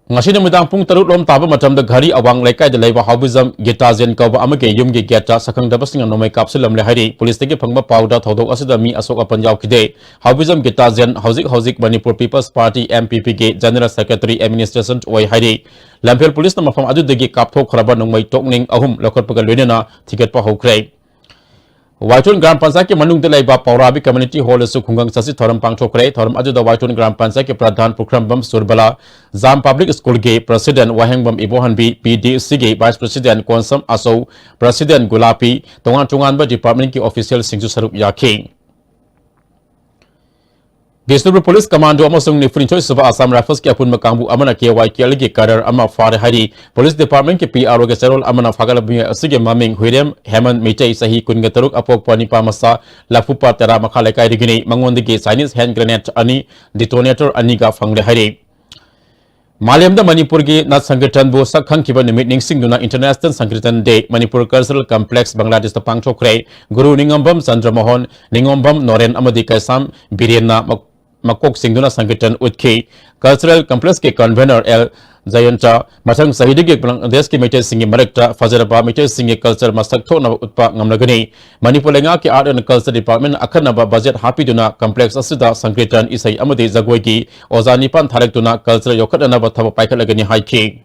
ꯉꯁꯤ ꯅꯨꯃꯤꯗꯥꯡ ꯄꯨꯡ ꯇꯔꯨꯛ ꯂꯣꯝ ꯇꯥꯕ ꯃꯇꯝꯗ ꯘꯔꯤ ꯑꯋꯥꯡ ꯂꯩꯀꯥꯏꯗ ꯂꯩꯕ ꯍꯥꯎꯕꯤꯖꯝ ꯒꯤꯇꯥꯖꯦꯟ ꯀꯧꯕ ꯑꯃꯒꯤ ꯌꯨꯝꯒꯤ gateꯇ ꯁꯛꯈꯪꯗꯕꯁꯤꯡꯅ ꯅꯣꯡꯃꯩ ꯀꯥꯞꯁꯤꯜꯂꯝꯂꯦ ꯍꯥꯏꯔꯤ꯫ Policeꯇꯒꯤ ꯐꯪꯕ ꯄꯥꯎꯗ ꯊꯧꯗꯣꯛ ꯑꯁꯤꯗ ꯃꯤ ꯑꯁꯣꯛ ꯑꯄꯟ ꯌꯥꯎꯈꯤꯗꯦ꯫ ꯍꯥꯎꯕꯤꯖꯝ ꯒꯤꯇꯥꯖꯦꯟ ꯍꯧꯖꯤꯛ ꯍꯧꯖꯤꯛ Manipur People's Party, M P Pꯒꯤ General Secretary Administration ꯑꯣꯏ ꯍꯥꯏꯔꯤ꯫ ꯂꯝꯐꯦꯜ Policeꯅ ꯃꯐꯝ ꯑꯗꯨꯗꯒꯤ ꯀꯥꯞꯊꯣꯛꯈ꯭ꯔꯕ ꯅꯣꯡꯃꯩ ꯇꯣꯛꯅꯤꯡ ꯑꯍꯨꯝ ꯂꯧꯈꯠꯄꯒ ꯂꯣꯏꯅꯅ ꯊꯤꯒꯠꯄ ꯍꯧꯈ꯭ꯔꯦ꯫ ꯋꯥꯏꯊꯣꯟ ꯒ꯭ꯔꯥꯝ ꯄꯟꯆꯥꯌꯠꯀꯤ ꯃꯅꯨꯡꯗ ꯂꯩꯕ ꯄꯧꯔꯥꯕꯤ ꯀꯝꯃ꯭ꯌꯨꯅꯤꯇꯤ ꯍꯣꯜꯗꯁꯨ ꯈꯨꯡꯒꯪ ꯆꯥꯁꯤ ꯊꯧꯔꯝ ꯄꯥꯡꯊꯣꯛꯈ꯭ꯔꯦ꯫ ꯊꯧꯔꯝ ꯑꯗꯨꯗ ꯋꯥꯏꯊꯣꯟ ꯒ꯭ꯔꯥꯝ ꯄꯟꯆꯥꯌꯠꯀꯤ ꯄ꯭ꯔꯙꯥꯟ ꯄꯨꯈ꯭ꯔꯝꯕꯝ ꯁꯨꯔꯕꯂꯥ, ꯖꯥꯝ ꯄꯕ꯭ꯂꯤꯛ ꯁ꯭ꯀꯨꯜꯒꯤ ꯄ꯭ꯔꯁꯤꯗꯦꯟꯠ ꯋꯥꯍꯦꯡꯕꯝ ꯏꯕꯣꯍꯟꯕꯤ, ꯄꯤ ꯗꯤ ꯁꯤꯒꯤ ꯚꯥꯏꯁ ꯄ꯭ꯔꯁꯤꯗꯦꯟꯠ ꯀꯣꯟꯁꯝ ꯑꯆꯧ, ꯄ꯭ꯔꯁꯤꯗꯦꯟꯠ ꯒꯨꯂꯥꯄꯤ, ꯇꯣꯉꯥꯟ ꯇꯣꯉꯥꯟꯕ ꯗꯤꯄꯥꯔꯠꯃꯦꯟꯠꯀꯤ ꯑꯣꯐꯤꯁꯤꯌꯦꯜꯁꯤꯡꯁꯨ ꯁꯔꯨꯛ ꯌꯥꯈꯤ꯫ ꯕꯤꯁꯅꯨꯄꯨꯔ ꯄꯨꯂꯤꯁ ꯀꯃꯥꯟꯗꯣ ꯑꯃꯁꯨꯡ ꯅꯤꯐꯨꯅꯤꯊꯣꯏ ꯁꯨꯕ ꯑꯁꯥꯝ ꯔꯥꯏꯐꯜꯁꯀꯤ ꯑꯄꯨꯟꯕ ꯀꯥꯡꯕꯨ ꯑꯃꯅ ꯀꯦ ꯋꯥꯏ ꯀꯦ ꯑꯦꯜꯒꯤ ꯀꯦꯗꯔ ꯑꯃ ꯐꯥꯔꯦ ꯍꯥꯏꯔꯤ꯫ ꯄꯨꯂꯤꯁ ꯗꯤꯄꯥꯔꯠꯃꯦꯟꯠꯀꯤ ꯄꯤ ꯑꯥꯔ ꯑꯣꯒꯤ ꯆꯦꯔꯣꯜ ꯑꯃꯅ ꯐꯥꯒꯠꯂꯕ ꯃꯤꯑꯣꯏ ꯑꯁꯤꯒꯤ ꯃꯃꯤꯡ ꯍꯨꯏꯔꯦꯝ ꯍꯦꯃꯟ ꯃꯩꯇꯩ, ꯆꯍꯤ ꯀꯨꯟꯒ ꯇꯔꯨꯛ, ꯑꯄꯣꯛꯄ ꯅꯤꯄꯥ ꯃꯆꯥ ꯂꯐꯨꯄꯥꯠ ꯇꯦꯔꯥ ꯃꯈꯥ ꯂꯩꯀꯥꯏꯗꯒꯤꯅꯤ꯫ ꯃꯉꯣꯟꯗꯒꯤ ꯆꯥꯏꯅꯤꯁ ꯍꯦꯟ ꯒ꯭ꯔꯦꯅꯦꯗ ꯑꯅꯤ, ꯗꯤꯇꯣꯅꯦꯇꯔ ꯑꯅꯤꯒ ꯐꯪꯂꯦ ꯍꯥꯏꯔꯤ꯫ ꯃꯥꯂꯦꯝꯗ ꯃꯅꯤꯄꯨꯔꯒꯤ ꯅꯥꯠ ꯁꯪꯀꯤꯔꯇꯟꯕꯨ ꯁꯛ ꯈꯪꯈꯤꯕ ꯅꯨꯃꯤꯠ ꯅꯤꯡꯁꯤꯡꯗꯨꯅ ꯏꯟꯇꯔꯅꯦꯁꯅꯦꯜ ꯁꯪꯀꯤꯔꯇꯟ ꯗꯦ ꯃꯅꯤꯄꯨꯔ ꯀꯜꯆꯔꯦꯜ ꯀꯝꯄ꯭ꯂꯦꯛꯁ ꯕꯪꯒ꯭ꯂꯥꯗꯦꯁꯇ ꯄꯥꯡꯊꯣꯛꯈ꯭ꯔꯦ꯫ ꯒꯨꯔꯨ ꯅꯤꯉꯣꯝꯕꯝ ꯆꯟꯗ꯭ꯔꯃꯣꯍꯟ, ꯅꯤꯉꯣꯝꯕꯝ ꯅꯣꯔꯦꯟ ꯑꯃꯗꯤ ꯀꯩꯁꯥꯝ ꯕꯤꯔꯦꯟꯅ ꯃꯛ-, ꯃꯀꯣꯛ ꯁꯤꯡꯗꯨꯅ ꯁꯪꯀꯤꯔꯇꯟ ꯎꯠꯈꯤ꯫ ꯀꯜꯆꯔꯦꯜ ꯀꯝꯄ꯭ꯂꯦꯛꯁꯀꯤ ꯀꯟꯚꯦꯅꯔ ꯑꯦꯜ ꯖꯌꯟꯇ, ꯃꯊꯪ ꯆꯍꯤꯗꯒꯤ ꯕꯪꯒ꯭ꯂꯥꯗꯦꯁꯀꯤ ꯃꯩꯇꯩꯁꯤꯡꯒꯤ ꯃꯔꯛꯇ ꯐꯖꯔꯕ ꯃꯩꯇꯩꯁꯤꯡꯒꯤ ꯀꯜꯆꯔ ꯃꯁꯛ ꯊꯣꯛꯅꯕ ꯎꯠꯄ ꯉꯝꯂꯒꯅꯤ꯫ ꯃꯅꯤꯄꯨꯔ ꯂꯩꯉꯥꯛꯀꯤ ꯑꯥꯔꯠ ꯑꯦꯟ ꯀꯜꯆꯔ ꯗꯤꯄꯥꯔꯠꯃꯦꯟꯠꯅ ꯑꯈꯟꯅꯕ ꯕꯖꯦꯠ ꯍꯥꯞꯄꯤꯗꯨꯅ ꯀꯝꯄ꯭ꯂꯦꯛꯁ ꯑꯁꯤꯗ ꯁꯪꯀꯤꯔꯇꯟ, ꯏꯁꯩ ꯑꯃꯗꯤ ꯖꯒꯣꯏꯒꯤ ꯑꯣꯖꯥ ꯅꯤꯄꯥꯟ ꯊꯥꯔꯛꯇꯨꯅ ꯀꯜꯆꯔ ꯌꯣꯛꯈꯠꯅꯅꯕ ꯊꯕꯛ ꯄꯥꯏꯈꯠꯂꯒꯅꯤ ꯍꯥꯏꯈꯤ꯫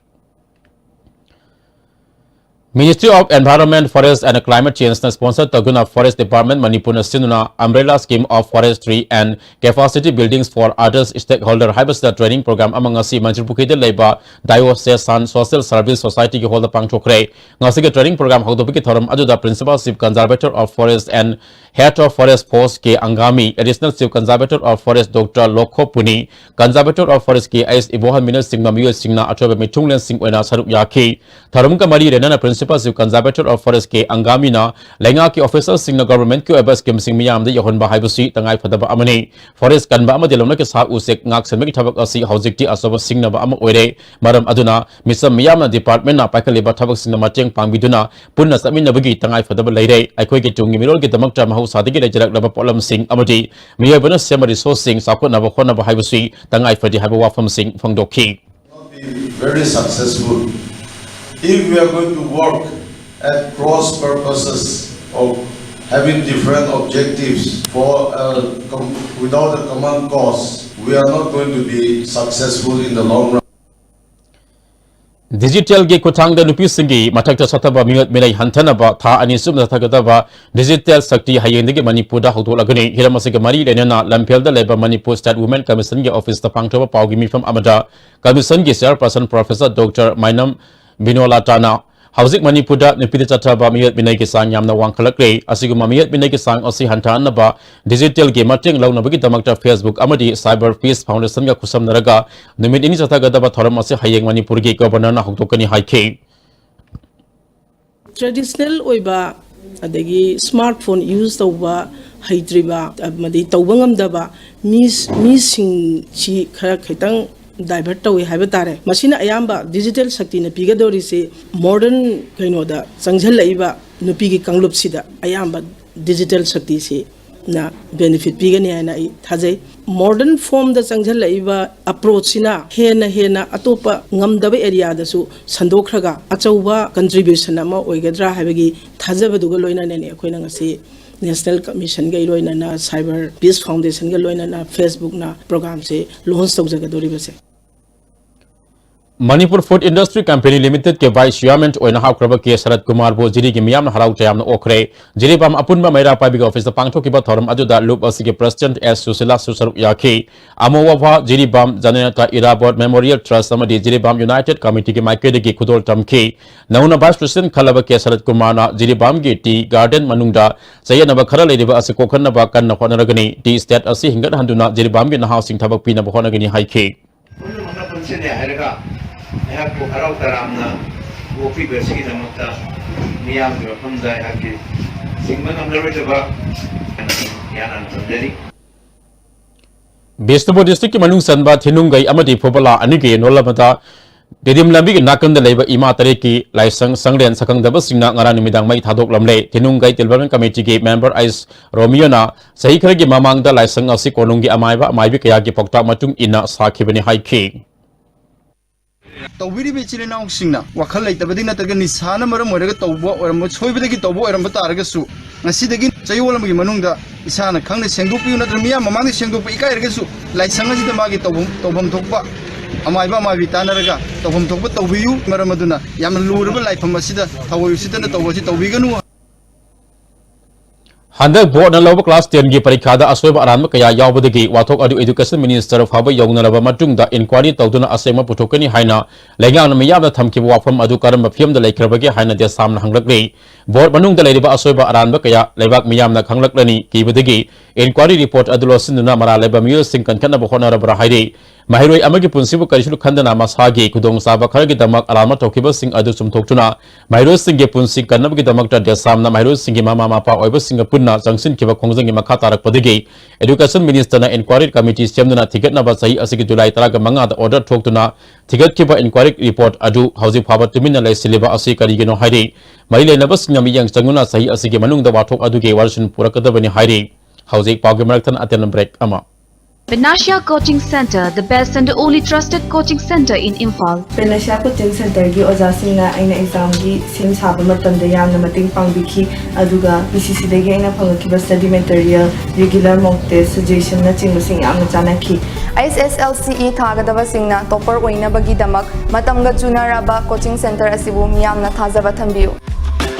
Ministry of Environment, Forest and Climate Change ꯅ sponsor ꯇꯧꯗꯨꯅ Forest Department ꯃꯅꯤꯄꯨꯔꯅ ꯁꯤꯟꯗꯨꯅ Umbrella Scheme of Forestry and Capacity Buildings for Other Stakeholder ꯍꯥꯏꯕꯁꯤꯗ training program ꯑꯃ ꯉꯁꯤ ꯃꯟꯇ꯭ꯔꯤꯄꯨꯈ꯭ꯔꯤꯗ ꯂꯩꯕ Diocesan Social Service Society ꯒꯤ ꯍꯣꯜꯗ ꯄꯥꯡꯊꯣꯛꯈ꯭ꯔꯦ꯫ ꯉꯁꯤꯒꯤ training program ꯍꯧꯗꯣꯛꯄꯒꯤ ꯊꯧꯔꯝ ꯑꯗꯨꯗ Principal Chief Conservator of Forest and Head of Forest Force K Angami, Additional Chief Conservator of Forest doctor Lokho Puni, Conservator of Forest K H ꯏꯕꯣꯍꯟꯕꯤꯅꯆꯤꯡꯕ ꯃꯤꯑꯣꯏꯁꯤꯡꯅ ꯑꯆꯧꯕ ꯃꯤꯊꯨꯡꯂꯦꯟꯁꯤꯡ ꯑꯣꯏꯅ ꯁꯔꯨꯛ ꯌꯥꯈꯤ꯫ ꯊꯧꯔꯝꯒ ꯃꯔꯤ ꯂꯩꯅꯅ Principal Chief Conservator of Forest ꯀꯦ ꯑꯪꯒꯥꯃꯤꯅ ꯂꯩꯉꯥꯛꯀꯤ officerꯁꯤꯡꯅ governmentꯀꯤ ꯑꯣꯏꯕ schemeꯁꯤꯡ ꯃꯤꯌꯥꯝꯗ ꯌꯧꯍꯟꯕ ꯍꯥꯏꯕꯁꯤ ꯇꯉꯥꯏ ꯐꯗꯕ ꯑꯃꯅꯤ꯫ Forest ꯀꯟꯕ ꯑꯃꯗꯤ ꯂꯧꯅꯈꯤ ꯁꯥ ꯎꯆꯦꯛ ꯉꯥꯛ ꯁꯦꯟꯕꯒꯤ ꯊꯕꯛ ꯑꯁꯤ ꯍꯧꯖꯤꯛꯇꯤ ꯑꯆꯧꯕ ꯁꯤꯡꯅꯕ ꯑꯃ ꯑꯣꯏꯔꯦ꯫ ꯃꯔꯝ ꯑꯗꯨꯅ ꯃꯤꯆꯝ ꯃꯤꯌꯥꯝꯅ departmentꯅ ꯄꯥꯏꯈꯠꯂꯤꯕ ꯊꯕꯛꯁꯤꯡꯗ ꯃꯇꯦꯡ ꯄꯥꯡꯕꯤꯗꯨꯅ ꯄꯨꯟꯅ ꯆꯠꯃꯤꯟꯅꯕꯒꯤ ꯇꯉꯥꯏꯐꯗꯕ ꯂꯩꯔꯦ꯫ ꯑꯩꯈꯣꯏꯒꯤ ꯇꯨꯡꯒꯤ ꯃꯤꯔꯣꯜꯒꯤꯗꯃꯛꯇ ꯃꯍꯧꯁꯥꯗꯒꯤ ꯂꯩꯖꯔꯛꯂꯕ ꯄꯣꯠꯂꯝꯁꯤꯡ ꯑꯃꯗꯤ ꯃꯤꯑꯣꯏꯕꯅ ꯁꯦꯝꯕ resourceꯁꯤꯡ ꯆꯥꯎꯈꯠꯅꯕ ꯍꯣꯠꯅꯕ ꯍꯥꯏꯕꯁꯤ ꯇꯉꯥꯏ ꯐꯗꯦ ꯍꯥꯏꯕ ꯋꯥꯐꯝꯁꯤꯡ ꯐꯣꯡꯗꯣꯛꯈꯤ꯫ Not be very successful if we are going to work at cross purposes of having different objectives for a com-, without a common cause. We are not going to be successful in the long run. ꯗꯤꯖꯤꯇꯦꯜꯒꯤ ꯈꯨꯠꯊꯥꯡꯗ ꯅꯨꯄꯤꯁꯤꯡꯒꯤ ꯃꯊꯛꯇ ꯁꯣꯠꯊꯕ ꯃꯤꯑꯣꯠ ꯃꯤꯅꯩ ꯍꯟꯊꯅꯕ ꯊꯥ ꯑꯅꯤ ꯆꯨꯞꯅ ꯆꯠꯊꯒꯗꯕ ꯗꯤꯖꯤꯇꯦꯜ ꯁꯛꯇꯤ ꯍꯌꯦꯡꯗꯒꯤ ꯃꯅꯤꯄꯨꯔꯗ ꯍꯧꯗꯣꯛꯂꯒꯅꯤ꯫ ꯍꯤꯔꯝ ꯑꯁꯤꯒ ꯃꯔꯤ ꯂꯩꯅꯅ ꯂꯝꯐꯦꯜꯗ ꯂꯩꯕ ꯃꯅꯤꯄꯨꯔ ꯁ꯭ꯇꯦꯠ ꯋꯨꯃꯦꯟ ꯀꯃꯤꯁꯟꯒꯤ ꯑꯣꯐꯤꯁꯇ ꯄꯥꯡꯊꯣꯛꯄ ꯄꯥꯎꯒꯤ ꯃꯤꯐꯝ ꯑꯃꯗ ꯀꯃꯤꯁꯟꯒꯤ ꯆꯦꯌꯔꯄꯔꯁꯟ ꯄ꯭ꯔꯣꯐꯦꯁꯔ ꯗꯣꯛꯇꯔ ꯃꯥꯏꯅꯝ ꯕꯤꯅꯣꯂꯥꯇꯥꯅ ꯍꯧꯖꯤꯛ ꯃꯅꯤꯄꯨꯔꯗ ꯅꯨꯄꯤꯗ ꯆꯠꯊꯕ ꯃꯤꯑꯣꯠ ꯃꯤꯅꯩꯒꯤ ꯆꯥꯡ ꯌꯥꯝꯅ ꯋꯥꯡꯈꯠꯂꯛꯂꯦ꯫ ꯑꯁꯤꯒꯨꯝꯕ ꯃꯤꯑꯣꯠ ꯃꯤꯅꯩꯒꯤ ꯆꯥꯡ ꯑꯁꯤ ꯍꯟꯊꯍꯟꯅꯕ ꯗꯤꯖꯤꯇꯦꯜꯒꯤ ꯃꯇꯦꯡ ꯂꯧꯅꯕꯒꯤꯗꯃꯛꯇ Facebook ꯑꯃꯗꯤ Cyber Peace Foundationꯒ ꯈꯨꯠꯁꯝꯅꯔꯒ ꯅꯨꯃꯤꯠ ꯅꯤꯅꯤ ꯆꯠꯊꯒꯗꯕ ꯊꯧꯔꯝ ꯑꯁꯤ ꯍꯌꯦꯡ ꯃꯅꯤꯄꯨꯔꯒꯤ ꯒꯕꯔꯅꯔꯅ ꯍꯧꯗꯣꯛꯀꯅꯤ ꯍꯥꯏꯈꯤ꯫ ꯇ꯭ꯔꯦꯗꯤꯁꯅꯦꯜ ꯑꯣꯏꯕ, ꯑꯗꯒꯤ ꯁ꯭ꯃꯥꯔꯠ ꯐꯣꯟ ꯌꯨꯁ ꯇꯧꯕ ꯍꯩꯇ꯭ꯔꯤꯕ ꯑꯃꯗꯤ ꯇꯧꯕ ꯉꯝꯗꯕ ꯃꯤ, ꯃꯤꯁꯤꯡꯁꯤ ꯈꯔ ꯈꯤꯇꯪ ꯗꯥꯏꯚꯔꯠ ꯇꯧꯏ ꯍꯥꯏꯕ ꯇꯥꯔꯦ꯫ ꯃꯁꯤꯅ ꯑꯌꯥꯝꯕ ꯗꯤꯖꯤꯇꯦꯜ ꯁꯛꯇꯤꯅ ꯄꯤꯒꯗꯧꯔꯤꯁꯤ ꯃꯣꯗꯔꯟ ꯀꯩꯅꯣꯗ ꯆꯪꯁꯤꯜꯂꯛꯏꯕ ꯅꯨꯄꯤꯒꯤ ꯀꯥꯡꯂꯨꯞꯁꯤꯗ ꯑꯌꯥꯝꯕ ꯗꯤꯖꯤꯇꯦꯜ ꯁꯛꯇꯤꯁꯤꯅ ꯕꯦꯅꯤꯐꯤꯠ ꯄꯤꯒꯅꯤ ꯍꯥꯏꯅ ꯑꯩ ꯊꯥꯖꯩ꯫ ꯃꯣꯗꯔꯟ ꯐꯣꯝꯗ ꯆꯪꯁꯤꯜꯂꯛꯏꯕ ꯑꯦꯄ꯭ꯔꯣꯆꯁꯤꯅ ꯍꯦꯟꯅ ꯍꯦꯟꯅ ꯑꯇꯣꯞꯄ ꯉꯝꯗꯕ ꯑꯦꯔꯤꯌꯥꯗꯁꯨ ꯁꯟꯗꯣꯛꯈ꯭ꯔꯒ ꯑꯆꯧꯕ ꯀꯟꯇ꯭ꯔꯤꯕ꯭ꯌꯨꯁꯟ ꯑꯃ ꯑꯣꯏꯒꯗ꯭ꯔꯥ ꯍꯥꯏꯕꯒꯤ ꯊꯥꯖꯕꯗꯨꯒ ꯂꯣꯏꯅꯅꯅꯦ ꯑꯩꯈꯣꯏꯅ ꯉꯁꯤ ꯅꯦꯁꯅꯦꯜ ꯀꯃꯤꯁꯟꯒ ꯂꯣꯏꯅꯅ, ꯁꯥꯏꯕꯔ ꯄꯤꯁ ꯐꯥꯎꯟꯗꯦꯁꯟꯒ ꯂꯣꯏꯅꯅ ꯐꯦꯁꯕꯨꯛꯅ ꯄ꯭ꯔꯣꯒ꯭ꯔꯥꯝꯁꯦ ꯂꯣꯟꯆ ꯇꯧꯖꯒꯗꯧꯔꯤꯕꯁꯦ꯫ ꯃꯅꯤꯄꯨꯔ ꯐꯨꯗ ꯏꯟꯗꯁꯇ꯭ꯔꯤ ꯀꯝꯄꯦꯅꯤ ꯂꯤꯃꯤꯇꯦꯗꯀꯤ ꯚꯥꯏꯁ ꯆꯤꯌꯥꯔꯃꯦꯟ ꯑꯣꯏꯅ ꯍꯥꯞꯈ꯭ꯔꯕ ꯀꯦ ꯁꯔꯠ ꯀꯨꯃꯥꯔꯕꯨ ꯖꯤꯔꯤꯒꯤ ꯃꯤꯌꯥꯝꯅ ꯍꯔꯥꯎ ꯇꯌꯥꯝꯅ ꯑꯣꯛꯈ꯭ꯔꯦ꯫ ꯖꯤꯔꯤꯕꯥꯝ ꯑꯄꯨꯟꯕ ꯃꯩꯔꯥ ꯄꯥꯏꯕꯤꯒꯤ ꯑꯣꯐꯤꯁꯇ ꯄꯥꯡꯊꯣꯛꯈꯤꯕ ꯊꯧꯔꯝ ꯑꯗꯨꯗ ꯂꯨꯞ ꯑꯁꯤꯒꯤ ꯄ꯭ꯔꯁꯤꯗꯦꯟꯠ ꯑꯦꯁ ꯁꯨꯁꯤꯂꯥꯁꯨ ꯁꯔꯨꯛ ꯌꯥꯈꯤ꯫ ꯑꯃꯣꯋꯥꯚꯥ ꯖꯤꯔꯤꯕꯥꯝ ꯖꯅꯅꯇ ꯏꯔꯥꯕꯣꯠ ꯃꯦꯃꯣꯔꯤꯌꯦꯜ ꯇ꯭ꯔꯁꯠ ꯑꯃꯗꯤ ꯖꯤꯔꯤꯕꯥꯝ ꯌꯨꯅꯥꯏꯇꯦꯗ ꯀꯃꯤꯇꯤꯒꯤ ꯃꯥꯏꯀꯩꯗꯒꯤ ꯈꯨꯗꯣꯜ ꯇꯝꯈꯤ꯫ ꯅꯧꯅ ꯚꯥꯏꯁ ꯄ꯭ꯔꯁꯤꯗꯦꯟꯠ ꯈꯜꯂꯕ ꯀꯦ ꯁꯔꯠ ꯀꯨꯃꯥꯔꯅ ꯖꯤꯔꯤꯕꯥꯝꯒꯤ ꯇꯤ ꯒꯥꯔꯗꯦꯟ ꯃꯅꯨꯡꯗ ꯆꯌꯦꯠꯅꯕ ꯈꯔ ꯂꯩꯔꯤꯕ ꯑꯁꯤ ꯀꯣꯛꯍꯟꯅꯕ ꯀꯟꯅ ꯍꯣꯠꯅꯔꯒꯅꯤ꯫ ꯇꯤ ꯏꯁꯇꯦꯠ ꯑꯁꯤ ꯍꯤꯡꯒꯠꯍꯟꯗꯨꯅ ꯖꯤꯔꯤꯕꯥꯝꯒꯤ ꯅꯍꯥꯁꯤꯡ ꯊꯕꯛ ꯄꯤꯅꯕ ꯍꯣꯠꯅꯒꯅꯤ ꯍꯥꯏꯈꯤ꯫ ꯄꯨꯝꯅꯃꯛꯅ ꯄꯨꯟꯁꯤꯜꯂꯦ ꯍꯥꯏꯔꯒ ꯑꯩꯍꯥꯛꯄꯨ ꯍꯔꯥꯎ ꯇꯔꯥꯝꯅ ꯑꯣꯛꯄꯤꯕ ꯑꯁꯤꯒꯤꯗꯃꯛꯇ ꯃꯤꯌꯥꯝꯒꯤ ꯃꯐꯝꯗ ꯑꯩꯍꯥꯛꯀꯤ ꯁꯤꯡꯕ ꯉꯝꯂꯔꯣꯏꯗꯕ ꯌꯥꯅ ꯊꯝꯖꯔꯤ꯫ ꯕꯤꯁꯅꯨꯄꯨꯔ ꯗꯤꯁꯇ꯭ꯔꯤꯛꯀꯤ ꯃꯅꯨꯡ ꯆꯟꯕ ꯊꯤꯅꯨꯡꯒꯩ ꯑꯃꯗꯤ ꯐꯨꯕꯂꯥ ꯑꯅꯤꯒꯤ ꯅꯣꯂꯝꯕꯗ ꯇꯤꯗꯤꯝ ꯂꯝꯕꯤꯒꯤ ꯅꯥꯀꯟꯗ ꯂꯩꯕ ꯏꯃꯥ ꯇꯔꯦꯠꯀꯤ ꯂꯥꯏꯁꯪ ꯁꯪꯂꯦꯟ ꯁꯛꯈꯪꯗꯕꯁꯤꯡꯅ ꯉꯔꯥꯡ ꯅꯨꯃꯤꯗꯥꯡ ꯃꯩ ꯊꯥꯗꯣꯛꯂꯝꯂꯦ꯫ ꯊꯤꯅꯨꯡꯒꯩ ꯗꯤꯕꯦꯂꯞꯃꯦꯟ ꯀꯃꯤꯇꯤꯒꯤ ꯃꯦꯝꯕꯔ ꯑꯩꯁ ꯔꯣꯃꯤꯌꯣꯅ ꯆꯍꯤ ꯈꯔꯒꯤ ꯃꯃꯥꯡꯗ ꯂꯥꯏꯁꯪ ꯑꯁꯤ ꯀꯣꯅꯨꯡꯒꯤ ꯑꯃꯥꯏꯕ ꯑꯃꯥꯏꯕꯤ ꯀꯌꯥꯒꯤ ꯄꯥꯎꯇꯥꯛ ꯃꯇꯨꯡ ꯏꯟꯅ ꯁꯥꯈꯤꯕꯅꯤ ꯍꯥꯏꯈꯤ꯫ ꯇꯧꯕꯤꯔꯤꯕ ꯏꯆꯤꯜ ꯏꯅꯥꯎꯁꯤꯡꯅ ꯋꯥꯈꯜ ꯂꯩꯇꯕꯗꯤ ꯅꯠꯇ꯭ꯔꯒ ꯅꯤꯁꯥꯅ ꯃꯔꯝ ꯑꯣꯏꯔꯒ ꯇꯧꯕ ꯑꯣꯏꯔꯝꯕ, ꯁꯣꯏꯕꯗꯒꯤ ꯇꯧꯕ ꯑꯣꯏꯔꯝꯕ ꯇꯥꯔꯒꯁꯨ, ꯉꯁꯤꯗꯒꯤ ꯆꯌꯣꯜ ꯑꯃꯒꯤ ꯃꯅꯨꯡꯗ ꯏꯁꯥꯅ ꯈꯪꯅ ꯁꯦꯡꯗꯣꯛꯄꯤꯌꯨ, ꯅꯠꯇ꯭ꯔꯒ ꯃꯤꯌꯥꯝ ꯃꯃꯥꯡꯗ ꯁꯦꯡꯗꯣꯛꯄ ꯏꯀꯥꯏꯔꯒꯁꯨ ꯂꯥꯏꯁꯪ ꯑꯁꯤꯗ ꯃꯥꯒꯤ ꯇꯧꯐꯝ, ꯇꯧꯐꯝ ꯊꯣꯛꯄ ꯑꯃꯥꯏꯕ ꯑꯃꯥꯏꯕꯤ ꯇꯥꯟꯅꯔꯒ ꯇꯧꯐꯝ ꯊꯣꯛꯄ ꯇꯧꯕꯤꯌꯨ꯫ ꯃꯔꯝ ꯑꯗꯨꯅ ꯌꯥꯝꯅ ꯂꯨꯔꯕ ꯂꯥꯏꯐꯝ ꯑꯁꯤꯗ ꯊꯑꯣꯏ ꯎꯁꯤꯠꯇꯅ ꯇꯧꯕ ꯑꯁꯤ ꯇꯧꯕꯤꯒꯅꯨ꯫ ꯍꯟꯗꯛ ꯕꯣꯔꯗꯅ ꯂꯧꯕ ꯀ꯭ꯂꯥꯁ ꯇꯦꯟꯒꯤ ꯄꯔꯤꯈꯥꯗ ꯑꯁꯣꯏꯕ ꯑꯔꯥꯟꯕ ꯀꯌꯥ ꯌꯥꯎꯕꯗꯒꯤ ꯋꯥꯊꯣꯛ ꯑꯗꯨ ꯏꯗꯨꯀꯦꯁꯟ ꯃꯤꯅꯤꯁꯇꯔ ꯐꯥꯎꯕ ꯌꯧꯅꯔꯕ ꯃꯇꯨꯡꯗ ꯏꯟꯀ꯭ꯋꯥꯔꯤ ꯇꯧꯗꯨꯅ ꯑꯁꯦꯡꯕ ꯄꯨꯊꯣꯛꯀꯅꯤ ꯍꯥꯏꯅ ꯂꯩꯉꯥꯛꯅ ꯃꯤꯌꯥꯝꯗ ꯊꯝꯈꯤꯕ ꯋꯥꯐꯝ ꯑꯗꯨ ꯀꯔꯝꯕ ꯐꯤꯕꯝꯗ ꯂꯩꯈ꯭ꯔꯕꯒꯦ ꯍꯥꯏꯅ ꯗꯦꯁꯥꯝꯅ ꯍꯪꯂꯛꯂꯤ꯫ ꯕꯣꯔꯗ ꯃꯅꯨꯡꯗ ꯂꯩꯔꯤꯕ ꯑꯁꯣꯏꯕ ꯑꯔꯥꯟꯕ ꯀꯌꯥ ꯂꯩꯕꯥꯛ ꯃꯤꯌꯥꯝꯅ ꯈꯪꯂꯛꯂꯅꯤ ꯀꯤꯕꯗꯒꯤ ꯏꯟꯀ꯭ꯋꯥꯔꯤ ꯔꯤꯄꯣꯔꯠ ꯑꯗꯨ ꯂꯣꯠꯁꯤꯟꯗꯨꯅ ꯃꯔꯥꯜ ꯂꯩꯕ ꯃꯤꯑꯣꯏꯁꯤꯡ ꯀꯟꯈꯠꯅꯕ ꯍꯣꯠꯅꯔꯕ꯭ꯔꯥ ꯍꯥꯏꯔꯤ꯫ ꯃꯍꯩꯔꯣꯏ ꯑꯃꯒꯤ ꯄꯨꯟꯁꯤꯕꯨ ꯀꯔꯤꯁꯨ ꯈꯟꯗꯅ ꯃꯁꯥꯒꯤ ꯈꯨꯗꯣꯡꯆꯥꯕ ꯈꯔꯒꯤꯗꯃꯛ ꯑꯔꯥꯟꯕ ꯇꯧꯈꯤꯕꯁꯤꯡ ꯑꯗꯨ ꯆꯨꯝꯊꯣꯛꯇꯨꯅ ꯃꯍꯩꯔꯣꯏꯁꯤꯡꯒꯤ ꯄꯨꯟꯁꯤ ꯀꯟꯅꯕꯒꯤꯗꯃꯛꯇ ꯗꯦꯁꯥꯝꯅ ꯃꯍꯩꯔꯣꯏꯁꯤꯡꯒꯤ ꯃꯃꯥ ꯃꯄꯥ ꯑꯣꯏꯕꯁꯤꯡꯒ ꯄꯨꯟꯅ ꯆꯪꯁꯤꯟꯈꯤꯕ ꯈꯣꯡꯖꯪꯒꯤ ꯃꯈꯥ ꯇꯥꯔꯛꯄꯗꯒꯤ ꯏꯗꯨꯀꯦꯁꯟ ꯃꯤꯅꯤꯁꯇꯔꯅ ꯏꯟꯀ꯭ꯋꯥꯔꯤ ꯀꯃꯤꯇꯤ ꯁꯦꯝꯗꯨꯅ ꯊꯤꯒꯠꯅꯕ ꯆꯍꯤ ꯑꯁꯤꯒꯤ ꯖꯨꯂꯥꯏ ꯇꯔꯥꯃꯉꯥꯗ ꯑꯣꯔꯗꯔ ꯊꯣꯛꯇꯨꯅ ꯊꯤꯒꯠꯈꯤꯕ ꯏꯟꯀ꯭ꯋꯥꯔꯤ ꯔꯤꯄꯣꯔꯠ ꯑꯗꯨ ꯍꯧꯖꯤꯛ ꯐꯥꯎꯕ ꯇꯨꯃꯤꯟꯅ ꯂꯩꯁꯤꯜꯂꯤꯕ ꯑꯁꯤ ꯀꯔꯤꯒꯤꯅꯣ ꯍꯥꯏꯔꯤ꯫ ꯃꯔꯤ ꯂꯩꯅꯕꯁꯤꯡꯅ ꯃꯤꯠꯌꯦꯡ ꯆꯪꯗꯨꯅ ꯆꯍꯤ ꯑꯁꯤꯒꯤ ꯃꯅꯨꯡꯗ ꯋꯥꯊꯣꯛ ꯑꯗꯨꯒꯤ ꯋꯥꯔꯣꯏꯁꯤꯟ ꯄꯨꯔꯛꯀꯗꯕꯅꯤ ꯍꯥꯏꯔꯤ꯫ ꯍꯧꯖꯤꯛ ꯄꯥꯎꯒꯤ ꯃꯔꯛ ꯊꯠꯅ ꯑꯇꯦꯟꯕ ꯕ꯭ꯔꯦꯛ ꯑꯃ꯫ Panacea Coaching Center, the best and only trusted coaching center in Imphal. Panacea coaching ꯁꯦꯟꯇꯔꯒꯤ ꯑꯣꯖꯥꯁꯤꯡꯅ ꯑꯩꯅ ꯑꯦꯛꯖꯥꯝꯒꯤ ꯁꯦꯝ ꯁꯥꯕ ꯃꯇꯝꯗ ꯌꯥꯝꯅ ꯃꯇꯦꯡ ꯄꯥꯡꯕꯤꯈꯤ꯫ ꯑꯗꯨꯒ ꯄꯤ ꯁꯤ ꯁꯤꯗꯒꯤ ꯑꯩꯅ ꯐꯪꯉꯛꯈꯤꯕ ꯁ꯭ꯇꯗꯤ ꯃꯦꯇꯔꯤꯌꯦꯜ, ꯔꯤꯒꯨꯂꯔ ꯃꯣꯛ ꯇꯦꯁ, ꯁꯖꯦꯁꯟꯅꯆꯤꯡꯕꯁꯤꯡ ꯌꯥꯝꯅ ꯆꯥꯟꯅꯈꯤ꯫ ꯑꯩꯆ ꯑꯦꯁ ꯑꯦꯜ ꯁꯤ ꯏ ꯊꯥꯒꯗꯕꯁꯤꯡꯅ ꯇꯣꯞꯄꯔ ꯑꯣꯏꯅꯕꯒꯤꯗꯃꯛ ꯃꯇꯝꯒ ꯆꯨꯅꯔꯕ ꯀꯣꯆꯤꯡ ꯁꯦꯟꯇꯔ ꯑꯁꯤꯕꯨ ꯃꯤꯌꯥꯝꯅ ꯊꯥꯖꯕ ꯊꯝꯕꯤꯌꯨ꯫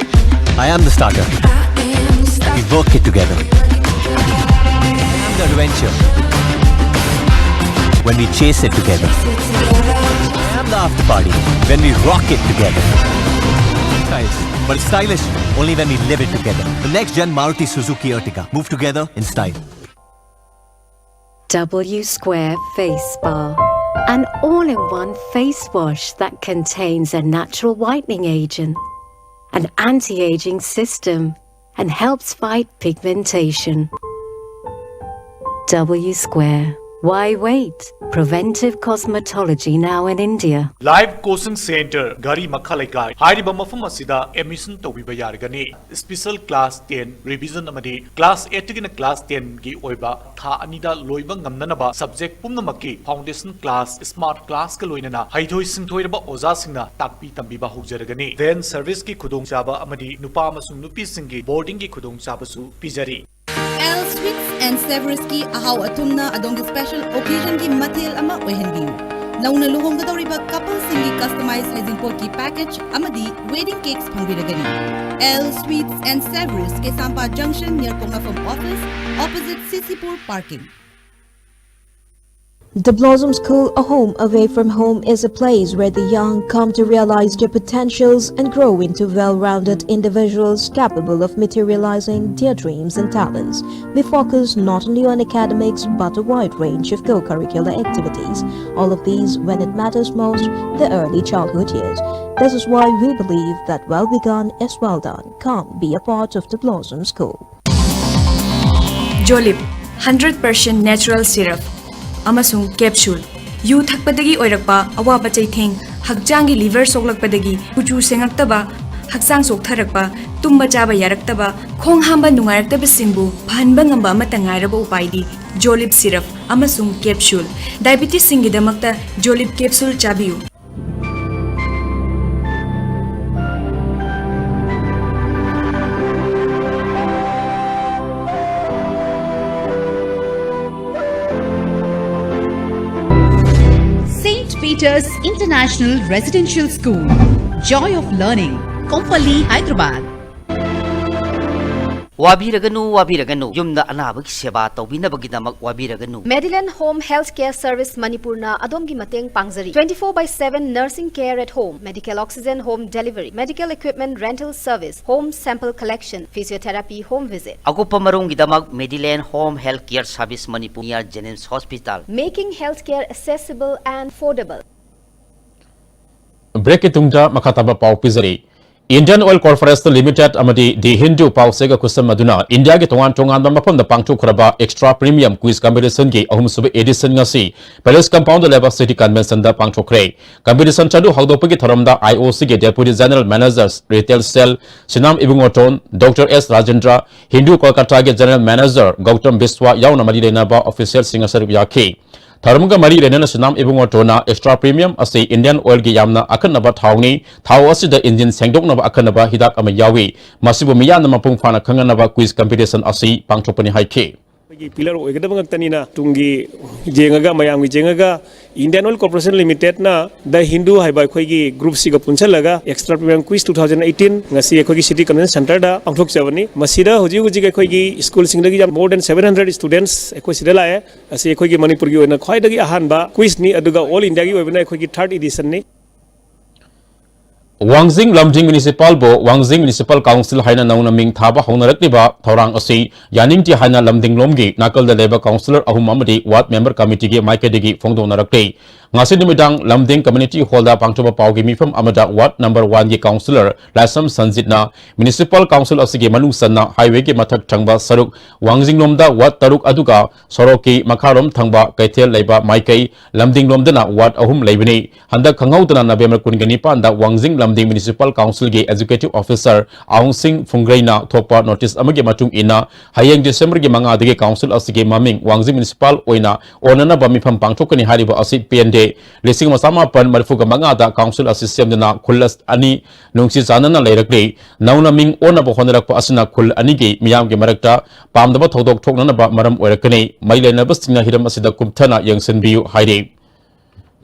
I am the starter. We work it together. I am the adventure. When we chase it together. I am the after party. When we rock it together. Styles, but it's stylish only when we live it together. The next gen Maruti Suzuki Ertiga. Move together in style. W Square Face Spa, an all in one face wash that contains a natural whitening agent, an anti aging system, and helps fight pigmentation. W Square. Why wait? Preventive cosmetology now in India. Live Coaching Center, ꯘꯔꯤ ꯃꯈꯥ ꯂꯩꯀꯥꯏ ꯍꯥꯏꯔꯤꯕ ꯃꯐꯝ ꯑꯁꯤꯗ ꯑꯦꯗꯃꯤꯁꯟ ꯇꯧꯕꯤꯕ ꯌꯥꯔꯒꯅꯤ꯫ ꯁ꯭ꯄꯤꯁꯦꯜ ꯀ꯭ꯂꯥꯁ ꯇꯦꯟ ꯔꯤꯚꯤꯖꯟ ꯑꯃꯗꯤ ꯀ꯭ꯂꯥꯁ ꯑꯦꯠꯇꯒꯤꯅ ꯀ꯭ꯂꯥꯁ ꯇꯦꯟꯒꯤ ꯑꯣꯏꯕ ꯊꯥ ꯑꯅꯤꯗ ꯂꯣꯏꯕ ꯉꯝꯅꯅꯕ ꯁꯕꯖꯦꯛ ꯄꯨꯝꯅꯃꯛꯀꯤ ꯐꯥꯎꯟꯗꯦꯁꯟ ꯀ꯭ꯂꯥꯁ, ꯁ꯭ꯃꯥꯔꯠ ꯀ꯭ꯂꯥꯁꯀ ꯂꯣꯏꯅꯅ ꯍꯩꯊꯣꯏ ꯁꯤꯡꯊꯣꯏꯔꯕ ꯑꯣꯖꯥꯁꯤꯡꯅ ꯇꯥꯛꯄꯤ ꯇꯝꯕꯤꯕ ꯍꯧꯖꯔꯒꯅꯤ꯫ ꯚꯦꯟ ꯁꯔꯚꯤꯁꯀꯤ ꯈꯨꯗꯣꯡꯆꯥꯕ ꯑꯃꯗꯤ ꯅꯨꯄꯥ ꯑꯃꯁꯨꯡ ꯅꯨꯄꯤꯁꯤꯡꯒꯤ ꯕꯣꯔꯗꯤꯡꯒꯤ ꯈꯨꯗꯣꯡꯆꯥꯕꯁꯨ ꯄꯤꯖꯔꯤ꯫ ꯑꯦꯜ ꯁ꯭ꯋꯤꯠꯁ ꯑꯦꯟ ꯁꯦꯚꯔꯁꯀꯤ ꯑꯍꯥꯎ ꯑꯊꯨꯝꯅ ꯑꯗꯣꯝꯒꯤ ꯁ꯭ꯄꯦꯁꯦꯜ ꯑꯣꯀꯦꯖꯟꯒꯤ ꯃꯊꯦꯜ ꯑꯃ ꯑꯣꯏꯍꯟꯕꯤꯌꯨ꯫ ꯅꯧꯅ ꯂꯨꯍꯣꯡꯒꯗꯧꯔꯤꯕ coupleꯁꯤꯡꯒꯤ customize ꯍꯩꯖꯤꯡꯄꯣꯠꯀꯤ package ꯑꯃꯗꯤ wedding cakes ꯐꯪꯕꯤꯔꯒꯅꯤ꯫ L Sweets and Savories, Keishampat junction near ꯄꯣꯛꯅꯐꯝ office, opposite C C Pur parking. The Blossom School, a home away from home, is a place where the young come to realize their potentials and grow into well-rounded individuals capable of materializing their dreams and talents. We focus not only on academics but a wide range of co-curricular activities. All of these when it matters most, the early childhood years. This is why we believe that well begun is well done. Come be a part of the Blossom School. Jolib, hundred percent natural syrup ꯑꯃꯁꯨꯡ capsule꯫ ꯌꯨ ꯊꯛꯄꯗꯒꯤ ꯑꯣꯏꯔꯛꯄ ꯑꯋꯥꯕ ꯆꯩꯊꯦꯡ, ꯍꯛꯆꯥꯡꯒꯤ liver ꯁꯣꯛꯂꯛꯄꯗꯒꯤ ꯀꯨꯆꯨ ꯁꯦꯡꯉꯛꯇꯕ, ꯍꯛꯆꯥꯡ ꯆꯣꯛꯊꯔꯛꯄ, ꯇꯨꯝꯕ ꯆꯥꯕ ꯌꯥꯔꯛꯇꯕ, ꯈꯣꯡ ꯍꯥꯝꯕ ꯅꯨꯡꯉꯥꯏꯔꯛꯇꯕꯁꯤꯡꯕꯨ ꯐꯍꯟꯕ ꯉꯝꯕ ꯑꯃꯠꯇ ꯉꯥꯏꯔꯕ ꯎꯄꯥꯏꯗꯤ Jolib syrup ꯑꯃꯁꯨꯡ capsule꯫ Diabetesꯁꯤꯡꯒꯤꯗꯃꯛꯇ Jolib capsule ꯆꯥꯕꯤꯌꯨ꯫ Saint Peter's International Residential School, joy of learning, Kompally, Hyderabad. ꯋꯥꯕꯤꯔꯒꯅꯨ, ꯋꯥꯕꯤꯔꯒꯅꯨ꯫ ꯌꯨꯝꯗ ꯑꯅꯥꯕꯒꯤ ꯁꯦꯕꯥ ꯇꯧꯕꯤꯅꯕꯒꯤꯗꯃꯛ ꯋꯥꯕꯤꯔꯒꯅꯨ꯫ Medilane Home Health Care Service ꯃꯅꯤꯄꯨꯔꯅ ꯑꯗꯣꯝꯒꯤ ꯃꯇꯦꯡ ꯄꯥꯡꯖꯔꯤ꯫ Twenty four by seven nursing care at home, medical oxygen home delivery, medical equipment rental service, home sample collection, physiotherapy home visit. ꯑꯀꯨꯞꯄ ꯃꯔꯣꯜꯒꯤꯗꯃꯛ Medilane Home Health Care Service Manipur, near JNIMS Hospital. Making healthcare accessible and affordable. Breakꯀꯤ ꯇꯨꯡꯗ ꯃꯈꯥ ꯇꯥꯕ ꯄꯥꯎ ꯄꯤꯖꯔꯤ꯫ Indian Oil Corporation Limited ꯑꯃꯗꯤ The Hindu ꯄꯥꯎꯆꯦꯒ ꯈꯨꯠꯁꯝꯅꯗꯨꯅ ꯏꯟꯗꯤꯌꯥꯒꯤ ꯇꯣꯉꯥꯟ ꯇꯣꯉꯥꯟꯕ ꯃꯐꯝꯗ ꯄꯥꯡꯊꯣꯛꯈ꯭ꯔꯕ Extra Premium Quiz Competitionꯒꯤ ꯑꯍꯨꯝꯁꯨꯕ edition ꯉꯁꯤ Palace Compoundꯗ ꯂꯩꯕ City Conventionꯗ ꯄꯥꯡꯊꯣꯛꯈ꯭ꯔꯦ꯫ Competition ꯆꯠꯂꯨ ꯍꯧꯗꯣꯛꯄꯒꯤ ꯊꯧꯔꯝꯗ IOCꯒꯤ Deputy General Manager Retail Cell ꯁꯤꯅꯥꯝ ꯏꯕꯨꯡꯉꯣꯇꯣꯟ, Doctor S Rajendra, Hindu Kolkataꯒꯤ General Manager Gautam Biswa ꯌꯥꯎꯅ ꯃꯔꯤ ꯂꯩꯅꯕ officialꯁꯤꯡꯅ ꯁꯔꯨꯛ ꯌꯥꯈꯤ꯫ ꯊꯧꯔꯝꯒ ꯃꯔꯤ ꯂꯩꯅꯅ ꯁꯤꯅꯥꯝ ꯏꯕꯨꯡꯉꯣꯇꯣꯟꯅ Extra Premium ꯑꯁꯤ Indian Oilꯒꯤ ꯌꯥꯝꯅ ꯑꯈꯟꯅꯕ ꯊꯥꯎꯅꯤ, ꯊꯥꯎ ꯑꯁꯤꯗ engine ꯁꯦꯡꯗꯣꯛꯅꯕ ꯑꯈꯟꯅꯕ ꯍꯤꯗꯥꯛ ꯑꯃ ꯌꯥꯎꯏ, ꯃꯁꯤꯕꯨ ꯃꯤꯌꯥꯝꯅ ꯃꯄꯨꯡ ꯐꯥꯅ ꯈꯪꯍꯟꯅꯕ quiz competition ꯑꯁꯤ ꯄꯥꯡꯊꯣꯛꯄꯅꯤ ꯍꯥꯏꯈꯤ꯫ ꯑꯩꯈꯣꯏꯒꯤ ꯄꯤꯂꯔ ꯑꯣꯏꯒꯗꯕ ꯉꯥꯛꯇꯅꯤꯅ ꯇꯨꯡꯒꯤ ꯌꯦꯡꯉꯒ, ꯃꯌꯥꯝꯒꯤ ꯌꯦꯡꯉꯒ, ꯏꯟꯗꯤꯌꯥꯟ ꯑꯣꯏꯜ ꯀꯣꯔꯄꯣꯔꯦꯁꯟ ꯂꯤꯃꯤꯇꯦꯗꯅ ꯗ ꯍꯤꯟꯗꯨ ꯍꯥꯏꯕ ꯑꯩꯈꯣꯏꯒꯤ ꯒ꯭ꯔꯨꯞꯁꯤꯒ ꯄꯨꯟꯁꯤꯜꯂꯒ extra premium quiz two thousand eighteen ꯉꯁꯤ ꯑꯩꯈꯣꯏꯒꯤ ꯁꯤꯇꯤ ꯀꯟꯚꯦꯟꯁꯟ ꯁꯦꯟꯇꯔꯗ ꯄꯥꯡꯊꯣꯛꯆꯕꯅꯤ꯫ ꯃꯁꯤꯗ ꯍꯧꯖꯤꯛ ꯍꯧꯖꯤꯛ ꯑꯩꯈꯣꯏꯒꯤ ꯁ꯭ꯀꯨꯜꯁꯤꯡꯗꯒꯤ ꯌꯥꯝ more than seven hundred students ꯑꯩꯈꯣꯏ ꯁꯤꯗ ꯂꯥꯛꯑꯦ꯫ ꯑꯁꯤ ꯑꯩꯈꯣꯏꯒꯤ ꯃꯅꯤꯄꯨꯔꯒꯤ ꯑꯣꯏꯅ ꯈ꯭ꯋꯥꯏꯗꯒꯤ ꯑꯍꯥꯟꯕ ꯀ꯭ꯋꯤꯁꯅꯤ, ꯑꯗꯨꯒ ꯑꯣꯜ ꯏꯟꯗꯤꯌꯥꯒꯤ ꯑꯣꯏꯕꯅ ꯑꯩꯈꯣꯏꯒꯤ ꯊꯥꯔꯠ ꯏꯗꯤꯁꯟꯅꯤ꯫ ꯋꯥꯡꯖꯤꯡ ꯂꯝꯗꯤꯡ ꯃ꯭ꯌꯨꯅꯤꯁꯤꯄꯥꯜꯕꯨ ꯋꯥꯡꯖꯤꯡ ꯃ꯭ꯌꯨꯅꯤꯁꯤꯄꯥꯜ ꯀꯥꯎꯟꯁꯤꯜ ꯍꯥꯏꯅ ꯅꯧꯅ ꯃꯤꯡ ꯊꯥꯕ ꯍꯧꯅꯔꯛꯂꯤꯕ ꯊꯧꯔꯥꯡ ꯑꯁꯤ ꯌꯥꯅꯤꯡꯗꯦ ꯍꯥꯏꯅ ꯂꯝꯗꯤꯡꯂꯣꯝꯒꯤ ꯅꯥꯀꯜꯗ ꯂꯩꯕ ꯀꯥꯎꯟꯁꯤꯂꯔ ꯑꯍꯨꯝ ꯑꯃꯗꯤ ꯋꯥꯔꯗ ꯃꯦꯝꯕꯔ ꯀꯃꯤꯇꯤꯒꯤ ꯃꯥꯏꯀꯩꯗꯒꯤ ꯐꯣꯡꯗꯣꯛꯅꯔꯛꯂꯦ꯫ ꯉꯁꯤ ꯅꯨꯃꯤꯗꯥꯡ ꯂꯝꯗꯤꯡ ꯀꯝꯃ꯭ꯌꯨꯅꯤꯇꯤ ꯍꯣꯜꯗ ꯄꯥꯡꯊꯣꯛꯄ ꯄꯥꯎꯒꯤ ꯃꯤꯐꯝ ꯑꯃꯗ ꯋꯥꯔꯗ ꯅꯝꯕꯔ ꯋꯥꯟꯒꯤ ꯀꯥꯎꯟꯁꯤꯂꯔ ꯂꯥꯏꯁꯝ ꯁꯟꯖꯤꯠꯅ ꯃ꯭ꯌꯨꯅꯤꯁꯤꯄꯥꯜ ꯀꯥꯎꯟꯁꯤꯜ ꯑꯁꯤꯒꯤ ꯃꯅꯨꯡ ꯆꯟꯅ ꯍꯥꯏꯋꯦꯒꯤ ꯃꯊꯛ ꯊꯪꯕ ꯁꯔꯨꯛ ꯋꯥꯡꯖꯤꯡꯂꯣꯝꯗ ꯋꯥꯔꯗ ꯇꯔꯨꯛ, ꯑꯗꯨꯒ ꯁꯣꯔꯣꯛꯀꯤ ꯃꯈꯥꯔꯣꯝ ꯊꯪꯕ ꯀꯩꯊꯦꯜ ꯂꯩꯕ ꯃꯥꯏꯀꯩ ꯂꯝꯗꯤꯡꯂꯣꯝꯗꯅ ꯋꯥꯔꯗ ꯑꯍꯨꯝ ꯂꯩꯕꯅꯤ꯫ ꯍꯟꯗꯛ ꯈꯪꯍꯧꯗꯅ ꯅꯕꯦꯝꯕꯔ ꯀꯨꯟꯒ ꯅꯤꯄꯥꯟꯗ ꯋꯥꯡꯖꯤꯡ ꯂꯝꯗꯤꯡ ꯃ꯭ꯌꯨꯅꯤꯁꯤꯄꯥꯜ ꯀꯥꯎꯟꯁꯤꯜꯒꯤ ꯑꯦꯛꯖꯤꯀ꯭ꯌꯨꯇꯤꯚ ꯑꯣꯐꯤꯁꯥꯔ ꯑꯥꯎꯟ ꯁꯤꯡ ꯐꯨꯡꯒ꯭ꯔꯩꯅ ꯊꯣꯛꯄ ꯅꯣꯇꯤꯁ ꯑꯃꯒꯤ ꯃꯇꯨꯡ ꯏꯟꯅ, ꯍꯌꯦꯡ ꯗꯤꯁꯦꯝꯕꯔꯒꯤ ꯃꯉꯥꯗꯒꯤ ꯀꯥꯎꯟꯁꯤꯜ ꯑꯁꯤꯒꯤ ꯃꯃꯤꯡ ꯋꯥꯡꯖꯤꯡ ꯃ꯭ꯌꯨꯅꯤꯁꯤꯄꯥꯜ ꯑꯣꯏꯅ ꯑꯣꯟꯅꯅꯕ ꯃꯤꯐꯝ ꯄꯥꯡꯊꯣꯛꯀꯅꯤ ꯍꯥꯏꯔꯤꯕ ꯑꯁꯤ ꯄꯦꯟꯗꯦ꯫ ꯂꯤꯁꯤꯡ ꯑꯃ ꯆꯥꯃꯥꯄꯟ ꯃꯔꯤꯐꯨꯒ ꯃꯉꯥꯗ ꯀꯥꯎꯟꯁꯤꯜ ꯑꯁꯤ ꯁꯦꯝꯗꯨꯅ ꯈꯨꯜ ꯑꯅꯤ ꯅꯨꯡꯁꯤ ꯆꯥꯟꯅꯅ ꯂꯩꯔꯛꯂꯤ꯫ ꯅꯧꯅ ꯃꯤꯡ ꯑꯣꯟꯅꯕ ꯍꯣꯠꯅꯔꯛꯄ ꯑꯁꯤꯅ ꯈꯨꯜ ꯑꯅꯤꯒꯤ ꯃꯤꯌꯥꯝꯒꯤ ꯃꯔꯛꯇ ꯄꯥꯝꯗꯕ ꯊꯧꯗꯣꯛ ꯊꯣꯛꯅꯅꯕ ꯃꯔꯝ ꯑꯣꯏꯔꯛꯀꯅꯤ꯫ ꯃꯔꯤ ꯂꯩꯅꯕꯁꯤꯡꯅ ꯍꯤꯔꯝ ꯑꯁꯤꯗ ꯀꯨꯞꯊꯅ ꯌꯦꯡꯁꯤꯟꯕꯤꯌꯨ ꯍꯥꯏꯔꯤ꯫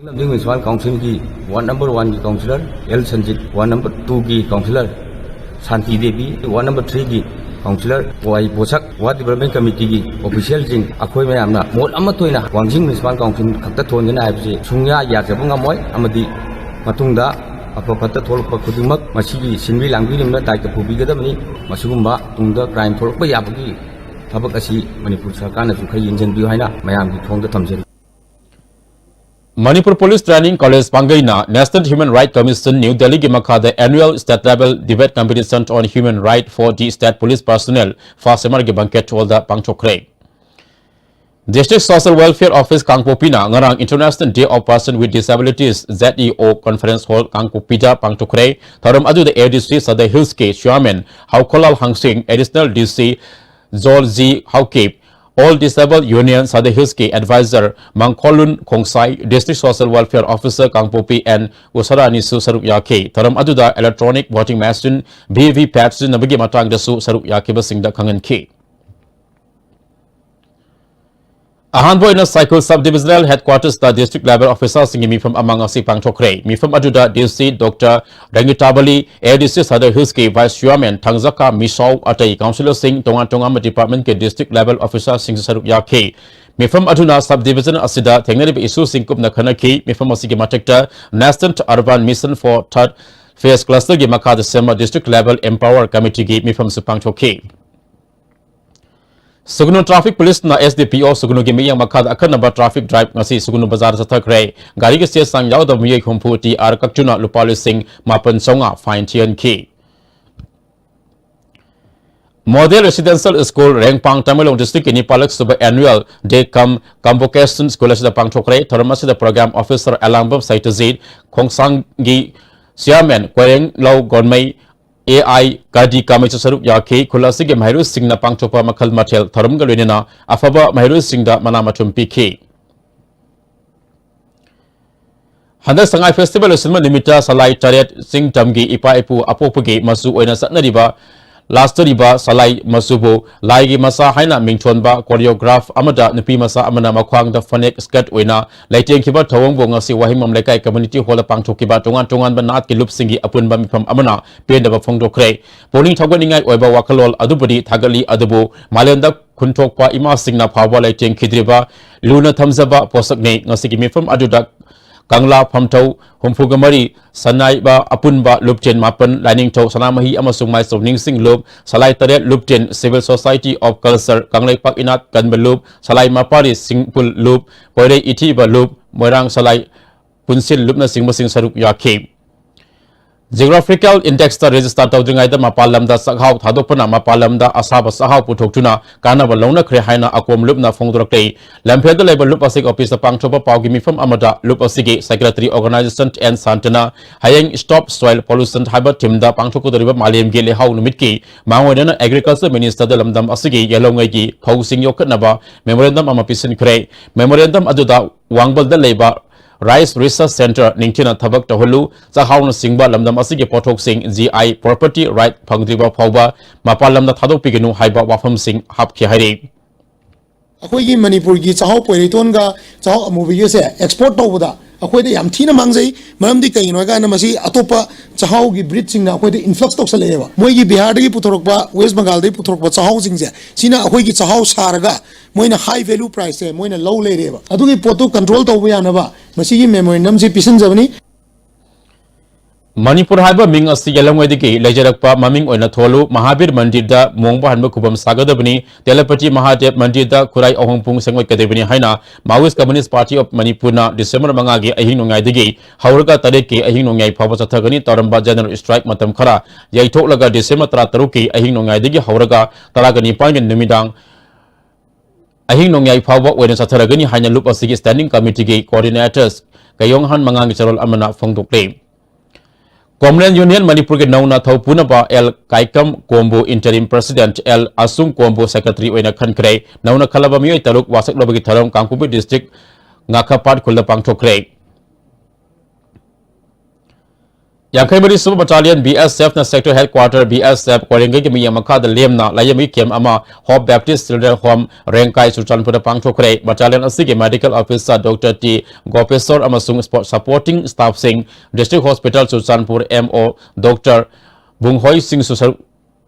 ꯂꯝꯖꯤꯡ ꯃ꯭ꯌꯨꯅꯤꯁꯤꯄꯥꯜ ꯀꯥꯎꯟꯁꯤꯜꯒꯤ ꯋꯥꯔꯗ ꯅꯝꯕꯔ ꯋꯥꯟꯒꯤ councillor L Sanjit, ward number ꯇꯨꯒꯤ councillor Shanti Devi, ward number ꯊ꯭ꯔꯤꯒꯤ councillor Y Bosak, ward development ꯀꯃꯤꯇꯤꯒꯤ ꯑꯣꯐꯤꯁꯤꯌꯦꯜꯁꯤꯡ, ꯑꯩꯈꯣꯏ ꯃꯌꯥꯝꯅ ꯃꯣꯠ ꯑꯃꯠꯇ ꯑꯣꯏꯅ ꯋꯥꯡꯖꯤꯡ ꯃ꯭ꯌꯨꯅꯤꯁꯤꯄꯥꯜ ꯀꯥꯎꯟꯁꯤꯜ ꯈꯛꯇ ꯊꯣꯟꯒꯅꯤ ꯍꯥꯏꯕꯁꯤ ꯁꯨꯡꯌꯥ ꯌꯥꯖꯕ ꯉꯝꯃꯣꯏ꯫ ꯑꯃꯗꯤ ꯃꯇꯨꯡꯗ ꯑꯐ ꯐꯠꯇ ꯊꯣꯛꯂꯛꯄ ꯈꯨꯗꯤꯡꯃꯛ ꯃꯁꯤꯒꯤ ꯁꯤꯟꯕꯤ ꯂꯥꯡꯕꯤꯔꯤꯕꯅ ꯗꯥꯏꯇ ꯄꯨꯕꯤꯒꯗꯕꯅꯤ꯫ ꯃꯁꯤꯒꯨꯝꯕ ꯇꯨꯡꯗ ꯀ꯭ꯔꯥꯏꯝ ꯊꯣꯛꯂꯛꯄ ꯌꯥꯕꯒꯤ ꯊꯕꯛ ꯑꯁꯤ ꯃꯅꯤꯄꯨꯔ ꯁꯔꯀꯥꯔꯅꯁꯨ ꯈꯔ ꯌꯦꯡꯁꯤꯟꯕꯤꯌꯨ ꯍꯥꯏꯅ ꯃꯌꯥꯝꯒꯤ ꯊꯣꯡꯗ ꯊꯝꯖꯔꯤ꯫ ꯃꯅꯤꯄꯨꯔ ꯄꯨꯂꯤꯁ ꯇ꯭ꯔꯦꯅꯤꯡ ꯀꯣꯂꯦꯖ ꯄꯥꯡꯒꯩꯅ National Human Rights Commission, New Delhi ꯒꯤ ꯃꯈꯥꯗ Annual State Level Debate Competition on Human Right for the State Police Personnel first summer ꯒꯤ banquet hall ꯗ ꯄꯥꯡꯊꯣꯛꯈ꯭ꯔꯦ꯫ District Social Welfare Office ꯀꯥꯡꯄꯣꯛꯄꯤꯅ ꯉꯔꯥꯡ International Day of Person with Disabilities, Z E O, Conference Hall ꯀꯥꯡꯄꯣꯛꯄꯤꯗ ꯄꯥꯡꯊꯣꯛꯈ꯭ꯔꯦ꯫ ꯊꯧꯔꯝ ꯑꯗꯨꯗ A D C Sadar Hills ꯀꯤ Chairman ꯍꯥꯎꯈꯣꯂꯥꯜ ꯍꯪꯁꯤꯡ, Additional D C George Haokip, All Disabled Union Sadar Hills ꯀꯤ Advisor Mangkholun Khongsai, District Social Welfare Officer Kangpokpi N ꯎꯁꯥꯔꯥꯅꯤꯁꯨ ꯁꯔꯨꯛ ꯌꯥꯈꯤ꯫ ꯊꯧꯔꯝ ꯑꯗꯨꯗ electronic voting machine, V V P A T, ꯁꯤꯖꯤꯟꯅꯕꯒꯤ ꯃꯇꯥꯡꯗꯁꯨ ꯁꯔꯨꯛ ꯌꯥꯈꯤꯕꯁꯤꯡꯗ ꯈꯪꯍꯟꯈꯤ꯫ ꯑꯍꯥꯟꯕ ꯑꯣꯏꯅ ꯁꯥꯏꯈꯨꯜ Sub Divisional Headquarters ꯇ District Level Officer ꯁꯤꯡꯒꯤ ꯃꯤꯐꯝ ꯑꯃ ꯉꯁꯤ ꯄꯥꯡꯊꯣꯛꯈ꯭ꯔꯦ꯫ ꯃꯤꯐꯝ ꯑꯗꯨꯗ D C Doctor ꯔꯪꯒꯤꯇꯥꯕꯂꯤ, A D C Sadar Hills ꯀꯤ Vice Chairman ꯊꯥꯡꯖꯀꯥ ꯃꯤꯁꯥꯎ, ꯑꯇꯩ councillor ꯁꯤꯡ, ꯇꯣꯉꯥꯟ ꯇꯣꯉꯥꯟꯕ department ꯀꯤ District Level Officer ꯁꯤꯡꯁꯨ ꯁꯔꯨꯛ ꯌꯥꯈꯤ꯫ ꯃꯤꯐꯝ ꯑꯗꯨꯅ sub division ꯑꯁꯤꯗ ꯊꯦꯡꯅꯔꯤꯕ issue ꯁꯤꯡ ꯀꯨꯞꯅ ꯈꯟꯅꯈꯤ꯫ ꯃꯤꯐꯝ ꯑꯁꯤꯒꯤ ꯃꯊꯛꯇ Nascent Urban Mission for Third Phase Cluster ꯒꯤ ꯃꯈꯥꯗ ꯁꯦꯝꯕ District Level Empower Committee ꯒꯤ ꯃꯤꯐꯝꯁꯨ ꯄꯥꯡꯊꯣꯛꯈꯤ꯫ ꯁꯨꯒꯅꯨ Traffic Police ꯅ S D P O ꯁꯨꯒꯅꯨꯒꯤ ꯃꯤꯠꯌꯦꯡ ꯃꯈꯥꯗ ꯑꯈꯟꯅꯕ traffic drive ꯉꯁꯤ ꯁꯨꯒꯅꯨ ꯕꯖꯥꯔꯗ ꯆꯠꯊꯈ꯭ꯔꯦ꯫ ꯒꯥꯔꯤꯒꯤ ꯆꯦ ꯆꯥꯡ ꯌꯥꯎꯗꯕ ꯃꯤꯑꯣꯏ ꯍꯨꯝꯐꯨ T R ꯀꯛꯇꯨꯅ ꯂꯨꯄꯥ ꯂꯤꯁꯤꯡ ꯃꯥꯄꯟ ꯆꯥꯝꯃꯉꯥ fine ꯊꯤꯍꯟꯈꯤ꯫ Model Residential School, ꯔꯦꯡꯄꯥꯡ, Tamenglong district ꯀꯤ ꯅꯤꯄꯥꯜꯂꯛ ꯁꯨꯕ annual day cum convocation school ꯑꯁꯤꯗ ꯄꯥꯡꯊꯣꯛꯈ꯭ꯔꯦ꯫ ꯊꯧꯔꯝ ꯑꯁꯤꯗ program officer Elangbam Seitajit, ꯈꯣꯡꯁꯥꯡꯒꯤ chairman ꯀꯣꯏꯔꯦꯡꯂꯧ ꯒꯣꯟꯃꯩ, A I ꯀꯥꯗꯤ ꯀꯥꯃꯩꯁꯨ ꯁꯔꯨꯛ ꯌꯥꯈꯤ꯫ ꯈꯨꯜ ꯑꯁꯤꯒꯤ ꯃꯍꯩꯔꯣꯏꯁꯤꯡꯅ ꯄꯥꯡꯊꯣꯛꯄ ꯃꯈꯜ ꯃꯊꯦꯜ ꯊꯧꯔꯝꯒ ꯂꯣꯏꯅꯅ ꯑꯐꯕ ꯃꯍꯩꯔꯣꯏꯁꯤꯡꯗ ꯃꯅꯥ ꯃꯊꯨꯝ ꯄꯤꯈꯤ꯫ ꯍꯟꯗꯛ ꯁꯉꯥꯏ festival ꯂꯣꯏꯁꯤꯟꯕ ꯅꯨꯃꯤꯠꯇ ꯁꯂꯥꯏ ꯇꯔꯦꯠ ꯆꯤꯡ ꯇꯝꯒꯤ ꯏꯄꯥ ꯏꯄꯨ ꯑꯄꯣꯛꯄꯒꯤ ꯃꯆꯨ ꯑꯣꯏꯅ ꯆꯠꯅꯔꯤꯕ ꯂꯥꯁꯇꯔꯤꯕ ꯁꯂꯥꯏ ꯃꯆꯨꯕꯨ ꯂꯥꯏꯒꯤ ꯃꯆꯥ ꯍꯥꯏꯅ ꯃꯤꯡꯊꯣꯟꯕ choreograph ꯑꯃꯗ ꯅꯨꯄꯤ ꯃꯆꯥ ꯑꯃꯅ ꯃꯈ꯭ꯋꯥꯡꯗ ꯐꯅꯦꯛ skirt ꯑꯣꯏꯅ ꯂꯩꯇꯦꯡꯈꯤꯕ ꯊꯧꯑꯣꯡꯕꯨ ꯉꯁꯤ ꯋꯥꯍꯦꯡꯕꯝ ꯂꯩꯀꯥꯏ community hall ꯗ ꯄꯥꯡꯊꯣꯛꯈꯤꯕ ꯇꯣꯉꯥꯟ ꯇꯣꯉꯥꯟꯕ ꯅꯥꯠꯀꯤ ꯂꯨꯞꯁꯤꯡꯒꯤ ꯑꯄꯨꯟꯕ ꯃꯤꯐꯝ ꯑꯃꯅ ꯄꯦꯟꯗꯕ ꯐꯣꯡꯗꯣꯛꯈ꯭ꯔꯦ꯫ ꯄꯨꯛꯅꯤꯡ ꯊꯧꯒꯠꯅꯤꯡꯉꯥꯏ ꯑꯣꯏꯕ ꯋꯥꯈꯜꯂꯣꯟ ꯑꯗꯨꯕꯨꯗꯤ ꯊꯥꯒꯠꯂꯤ, ꯑꯗꯨꯕꯨ ꯃꯥꯂꯦꯝꯗ ꯈꯨꯟꯊꯣꯛꯄ ꯏꯃꯥꯁꯤꯡꯅ ꯐꯥꯎꯕ ꯂꯩꯇꯦꯡꯈꯤꯗ꯭ꯔꯤꯕ ꯂꯨꯅ ꯊꯝꯖꯕ ꯄꯣꯠꯁꯛꯅꯤ꯫ ꯉꯁꯤꯒꯤ ꯃꯤꯐꯝ ꯑꯗꯨꯗ ꯀꯪꯂꯥ ꯐꯝꯊꯧ ꯍꯨꯝꯐꯨꯒ ꯃꯔꯤ, ꯁꯅꯥꯏꯕ ꯑꯄꯨꯟꯕ ꯂꯨꯞꯇꯦꯟ ꯃꯥꯄꯟ, ꯂꯥꯏꯅꯤꯡꯊꯧ ꯁꯅꯥꯃꯍꯤ ꯑꯃꯁꯨꯡ ꯃꯥꯏꯆꯧ ꯅꯤꯡꯁꯤꯡ ꯂꯨꯞ, ꯁꯂꯥꯏ ꯇꯔꯦꯠ ꯂꯨꯞꯇꯦꯟ, Civil Society of Culture, Kangleipak ꯏꯅꯥꯠ ꯀꯟꯕ ꯂꯨꯞ, ꯁꯂꯥꯏ ꯃꯄꯥꯔꯤ ꯁꯤꯡꯄꯨꯜ ꯂꯨꯞ, ꯄꯣꯏꯔꯩ ꯏꯊꯤꯕ ꯂꯨꯞ, ꯃꯣꯏꯔꯥꯡ ꯁꯂꯥꯏ ꯄꯨꯟꯁꯤꯜ ꯂꯨꯞꯅꯆꯤꯡꯕꯁꯤꯡ ꯁꯔꯨꯛ ꯌꯥꯈꯤ꯫ Geographical Index ꯇ register ꯇꯧꯗ꯭ꯔꯤꯉꯩꯗ ꯃꯄꯥꯟ ꯂꯝꯗ ꯆꯥꯛꯍꯥꯎ ꯊꯥꯗꯣꯛꯄꯅ ꯃꯄꯥꯟ ꯂꯝꯗ ꯑꯁꯥꯕ ꯆꯥꯛꯍꯥꯎ ꯄꯨꯊꯣꯛꯇꯨꯅ ꯀꯥꯟꯅꯕ ꯂꯧꯅꯈ꯭ꯔꯦ ꯍꯥꯏꯅ ꯑꯀꯣꯝ ꯂꯨꯞꯅ ꯐꯣꯡꯗꯣꯔꯛꯂꯤ꯫ ꯂꯝꯐꯦꯜꯗ ꯂꯩꯕ ꯂꯨꯞ ꯑꯁꯤꯒꯤ office ꯇ ꯄꯥꯡꯊꯣꯛꯄ ꯄꯥꯎꯒꯤ ꯃꯤꯐꯝ ꯑꯃꯗ ꯂꯨꯞ ꯑꯁꯤꯒꯤ secretary organization N ꯁꯥꯟꯇꯅ ꯍꯌꯦꯡ Stop Soil Pollution ꯍꯥꯏꯕ theme ꯗ ꯄꯥꯡꯊꯣꯛꯀꯗꯧꯔꯤꯕ ꯃꯥꯂꯦꯝꯒꯤ ꯂꯩꯍꯥꯎ ꯅꯨꯃꯤꯠꯀꯤ ꯃꯥꯡꯑꯣꯏꯅꯅ Agriculture Minister ꯗ ꯂꯝꯗꯝ ꯑꯁꯤꯒꯤ ꯌꯦꯜꯍꯧꯉꯩꯒꯤ ꯐꯧꯁꯤꯡ ꯌꯣꯛꯈꯠꯅꯕ memorandum ꯑꯃ ꯄꯤꯁꯤꯟꯈ꯭ꯔꯦ꯫ Memorandum ꯑꯗꯨꯗ ꯋꯥꯡꯕꯜꯗ ꯂꯩꯕ Rice Research Centre ꯅꯤꯡꯊꯤꯅ ꯊꯕꯛ ꯇꯧꯍꯜꯂꯨ, ꯆꯥꯛꯍꯥꯎꯅꯆꯤꯡꯕ ꯂꯝꯗꯝ ꯑꯁꯤꯒꯤ ꯄꯣꯠꯊꯣꯛꯁꯤꯡ G I property right ꯐꯪꯗ꯭ꯔꯤꯕ ꯐꯥꯎꯕ ꯃꯄꯥꯟ ꯂꯝꯗ ꯊꯥꯗꯣꯛꯄꯤꯒꯅꯨ ꯍꯥꯏꯕ ꯋꯥꯐꯝꯁꯤꯡ ꯍꯥꯞꯈꯤ ꯍꯥꯏꯔꯤ꯫ ꯑꯩꯈꯣꯏꯒꯤ ꯃꯅꯤꯄꯨꯔꯒꯤ ꯆꯥꯛꯍꯥꯎ ꯄꯣꯏꯔꯩꯇꯣꯟꯒ ꯆꯥꯛꯍꯥꯎ ꯑꯃꯨꯕꯤꯒꯁꯦ export ꯇꯧꯕꯗ ꯑꯩꯈꯣꯏꯗ ꯌꯥꯝ ꯊꯤꯅ ꯃꯥꯡꯖꯩ꯫ ꯃꯔꯝꯗꯤ ꯀꯩꯒꯤꯅꯣ ꯍꯥꯏ ꯀꯥꯟꯗ ꯃꯁꯤ ꯑꯇꯣꯞꯄ ꯆꯥꯛꯍꯥꯎꯒꯤ breedꯁꯤꯡꯅ ꯑꯩꯈꯣꯏꯗ influx ꯇꯧꯁꯜꯂꯛꯑꯦꯕ꯫ ꯃꯣꯏꯒꯤ ꯕꯤꯍꯥꯔꯗꯒꯤ ꯄꯨꯊꯣꯔꯛꯄ, ꯋꯦꯁ ꯕꯪꯒꯥꯜꯗꯒꯤ ꯄꯨꯊꯣꯔꯛꯄ ꯆꯥꯛꯍꯥꯎꯁꯤꯡꯁꯦ, ꯁꯤꯅ ꯑꯩꯈꯣꯏꯒꯤ ꯆꯥꯛꯍꯥꯎ ꯁꯥꯔꯒ ꯃꯣꯏꯅ high value priceꯁꯦ ꯃꯣꯏꯅ ꯂꯧ ꯂꯩꯔꯦꯕ꯫ ꯑꯗꯨꯒꯤ ꯄꯣꯠꯇꯨ control ꯇꯧꯕ ꯌꯥꯅꯕ ꯃꯁꯤꯒꯤ memorandumꯁꯤ ꯄꯤꯁꯤꯟꯖꯕꯅꯤ꯫ ꯃꯅꯤꯄꯨꯔ ꯍꯥꯏꯕ ꯃꯤꯡ ꯑꯁꯤ ꯌꯦꯜꯂꯝꯉꯩꯗꯒꯤ ꯂꯩꯖꯔꯛꯄ ꯃꯃꯤꯡ ꯑꯣꯏꯅ ꯊꯣꯜꯂꯨ꯫ ꯃꯍꯥꯕꯤꯔ ꯃꯟꯗꯤꯔꯗ ꯃꯣꯡꯕ ꯍꯟꯕ ꯈꯨꯕꯝ ꯁꯥꯒꯗꯕꯅꯤ꯫ ꯇꯦꯂꯄꯇꯤ ꯃꯍꯥꯗꯦꯕ ꯃꯟꯗꯤꯔꯗ ꯈꯨꯔꯥꯏ ꯑꯍꯣꯡꯄꯨꯡ ꯁꯦꯝꯒꯠꯀꯗꯕꯅꯤ ꯍꯥꯏꯅ Maoist Communist Party of ꯃꯅꯤꯄꯨꯔꯅ ꯗꯤꯁꯦꯝꯕꯔ ꯃꯉꯥꯒꯤ ꯑꯍꯤꯡ ꯅꯣꯡꯌꯥꯏꯗꯒꯤ ꯍꯧꯔꯒ ꯇꯔꯦꯠꯀꯤ ꯑꯍꯤꯡ ꯅꯣꯡꯌꯥꯏ ꯐꯥꯎꯕ ꯆꯠꯊꯒꯅꯤ ꯇꯧꯔꯝꯕ general strike ꯃꯇꯝ ꯈꯔ ꯌꯩꯊꯣꯛꯂꯒ ꯗꯤꯁꯦꯝꯕꯔ ꯇꯔꯥꯇꯔꯨꯛꯀꯤ ꯑꯍꯤꯡ ꯅꯣꯡꯌꯥꯏꯗꯒꯤ ꯍꯧꯔꯒ ꯇꯔꯥꯒ ꯅꯤꯄꯥꯟꯒꯤ ꯅꯨꯃꯤꯗꯥꯡ ꯑꯍꯤꯡ ꯅꯣꯡꯌꯥꯏ ꯐꯥꯎꯕ ꯑꯣꯏꯅ ꯆꯠꯊꯔꯒꯅꯤ ꯍꯥꯏꯅ ꯂꯨꯞ ꯑꯁꯤꯒꯤ standing committeeꯒꯤ coordinators ꯀꯌꯣꯡꯍꯥꯟ ꯃꯉꯥꯡꯒꯤ ꯆꯦꯔꯣꯜ ꯑꯃꯅ ꯐꯣꯡꯗꯣꯛꯂꯤ꯫ Commonwealth Union ꯃꯅꯤꯄꯨꯔꯒꯤ ꯅꯧꯅ ꯊꯧ ꯄꯨꯅꯕ ꯑꯦꯜ ꯀꯥꯏꯀꯝ ꯀꯣꯝꯕꯨ interim president, ꯑꯦꯜ ꯑꯁꯨꯡ ꯀꯣꯝꯕꯨ secretary ꯑꯣꯏꯅ ꯈꯟꯈ꯭ꯔꯦ꯫ ꯅꯧꯅ ꯈꯜꯂꯕ ꯃꯤꯑꯣꯏ ꯇꯔꯨꯛ ꯋꯥꯁꯛ ꯂꯧꯕꯒꯤ ꯊꯧꯔꯝ ꯀꯥꯡꯄꯣꯛꯄꯤ district ꯉꯥꯈꯄꯥꯠ ꯈꯨꯜꯗ ꯄꯥꯡꯊꯣꯛꯈ꯭ꯔꯦ꯫ ꯌꯥꯡꯈꯩ ꯃꯔꯤ ꯁꯨꯕ Battalion BSFꯅ sector headquarter BSF ꯀꯣꯏꯔꯦꯡꯒꯩꯒꯤ ꯃꯤꯠꯌꯦꯡ ꯃꯈꯥꯗ ꯂꯦꯝꯅ ꯂꯥꯌꯦꯡꯕꯒꯤ camp ꯑꯃ Hope Baptist Children Home ꯔꯦꯡꯀꯥꯏ ꯆꯨꯔꯆꯥꯟꯄꯨꯔꯗ ꯄꯥꯡꯊꯣꯛꯈ꯭ꯔꯦ꯫ Battalion ꯑꯁꯤꯒꯤ medical officer Doctor T ꯒꯣꯄꯦꯁꯣꯔ ꯑꯃꯁꯨꯡ sport-, supporting staffꯁꯤꯡ, District Hospital Churachandpur MO Doctor ꯕꯨꯡꯍꯣꯏ ꯁꯤꯡꯁꯨ ꯁꯔꯨꯛ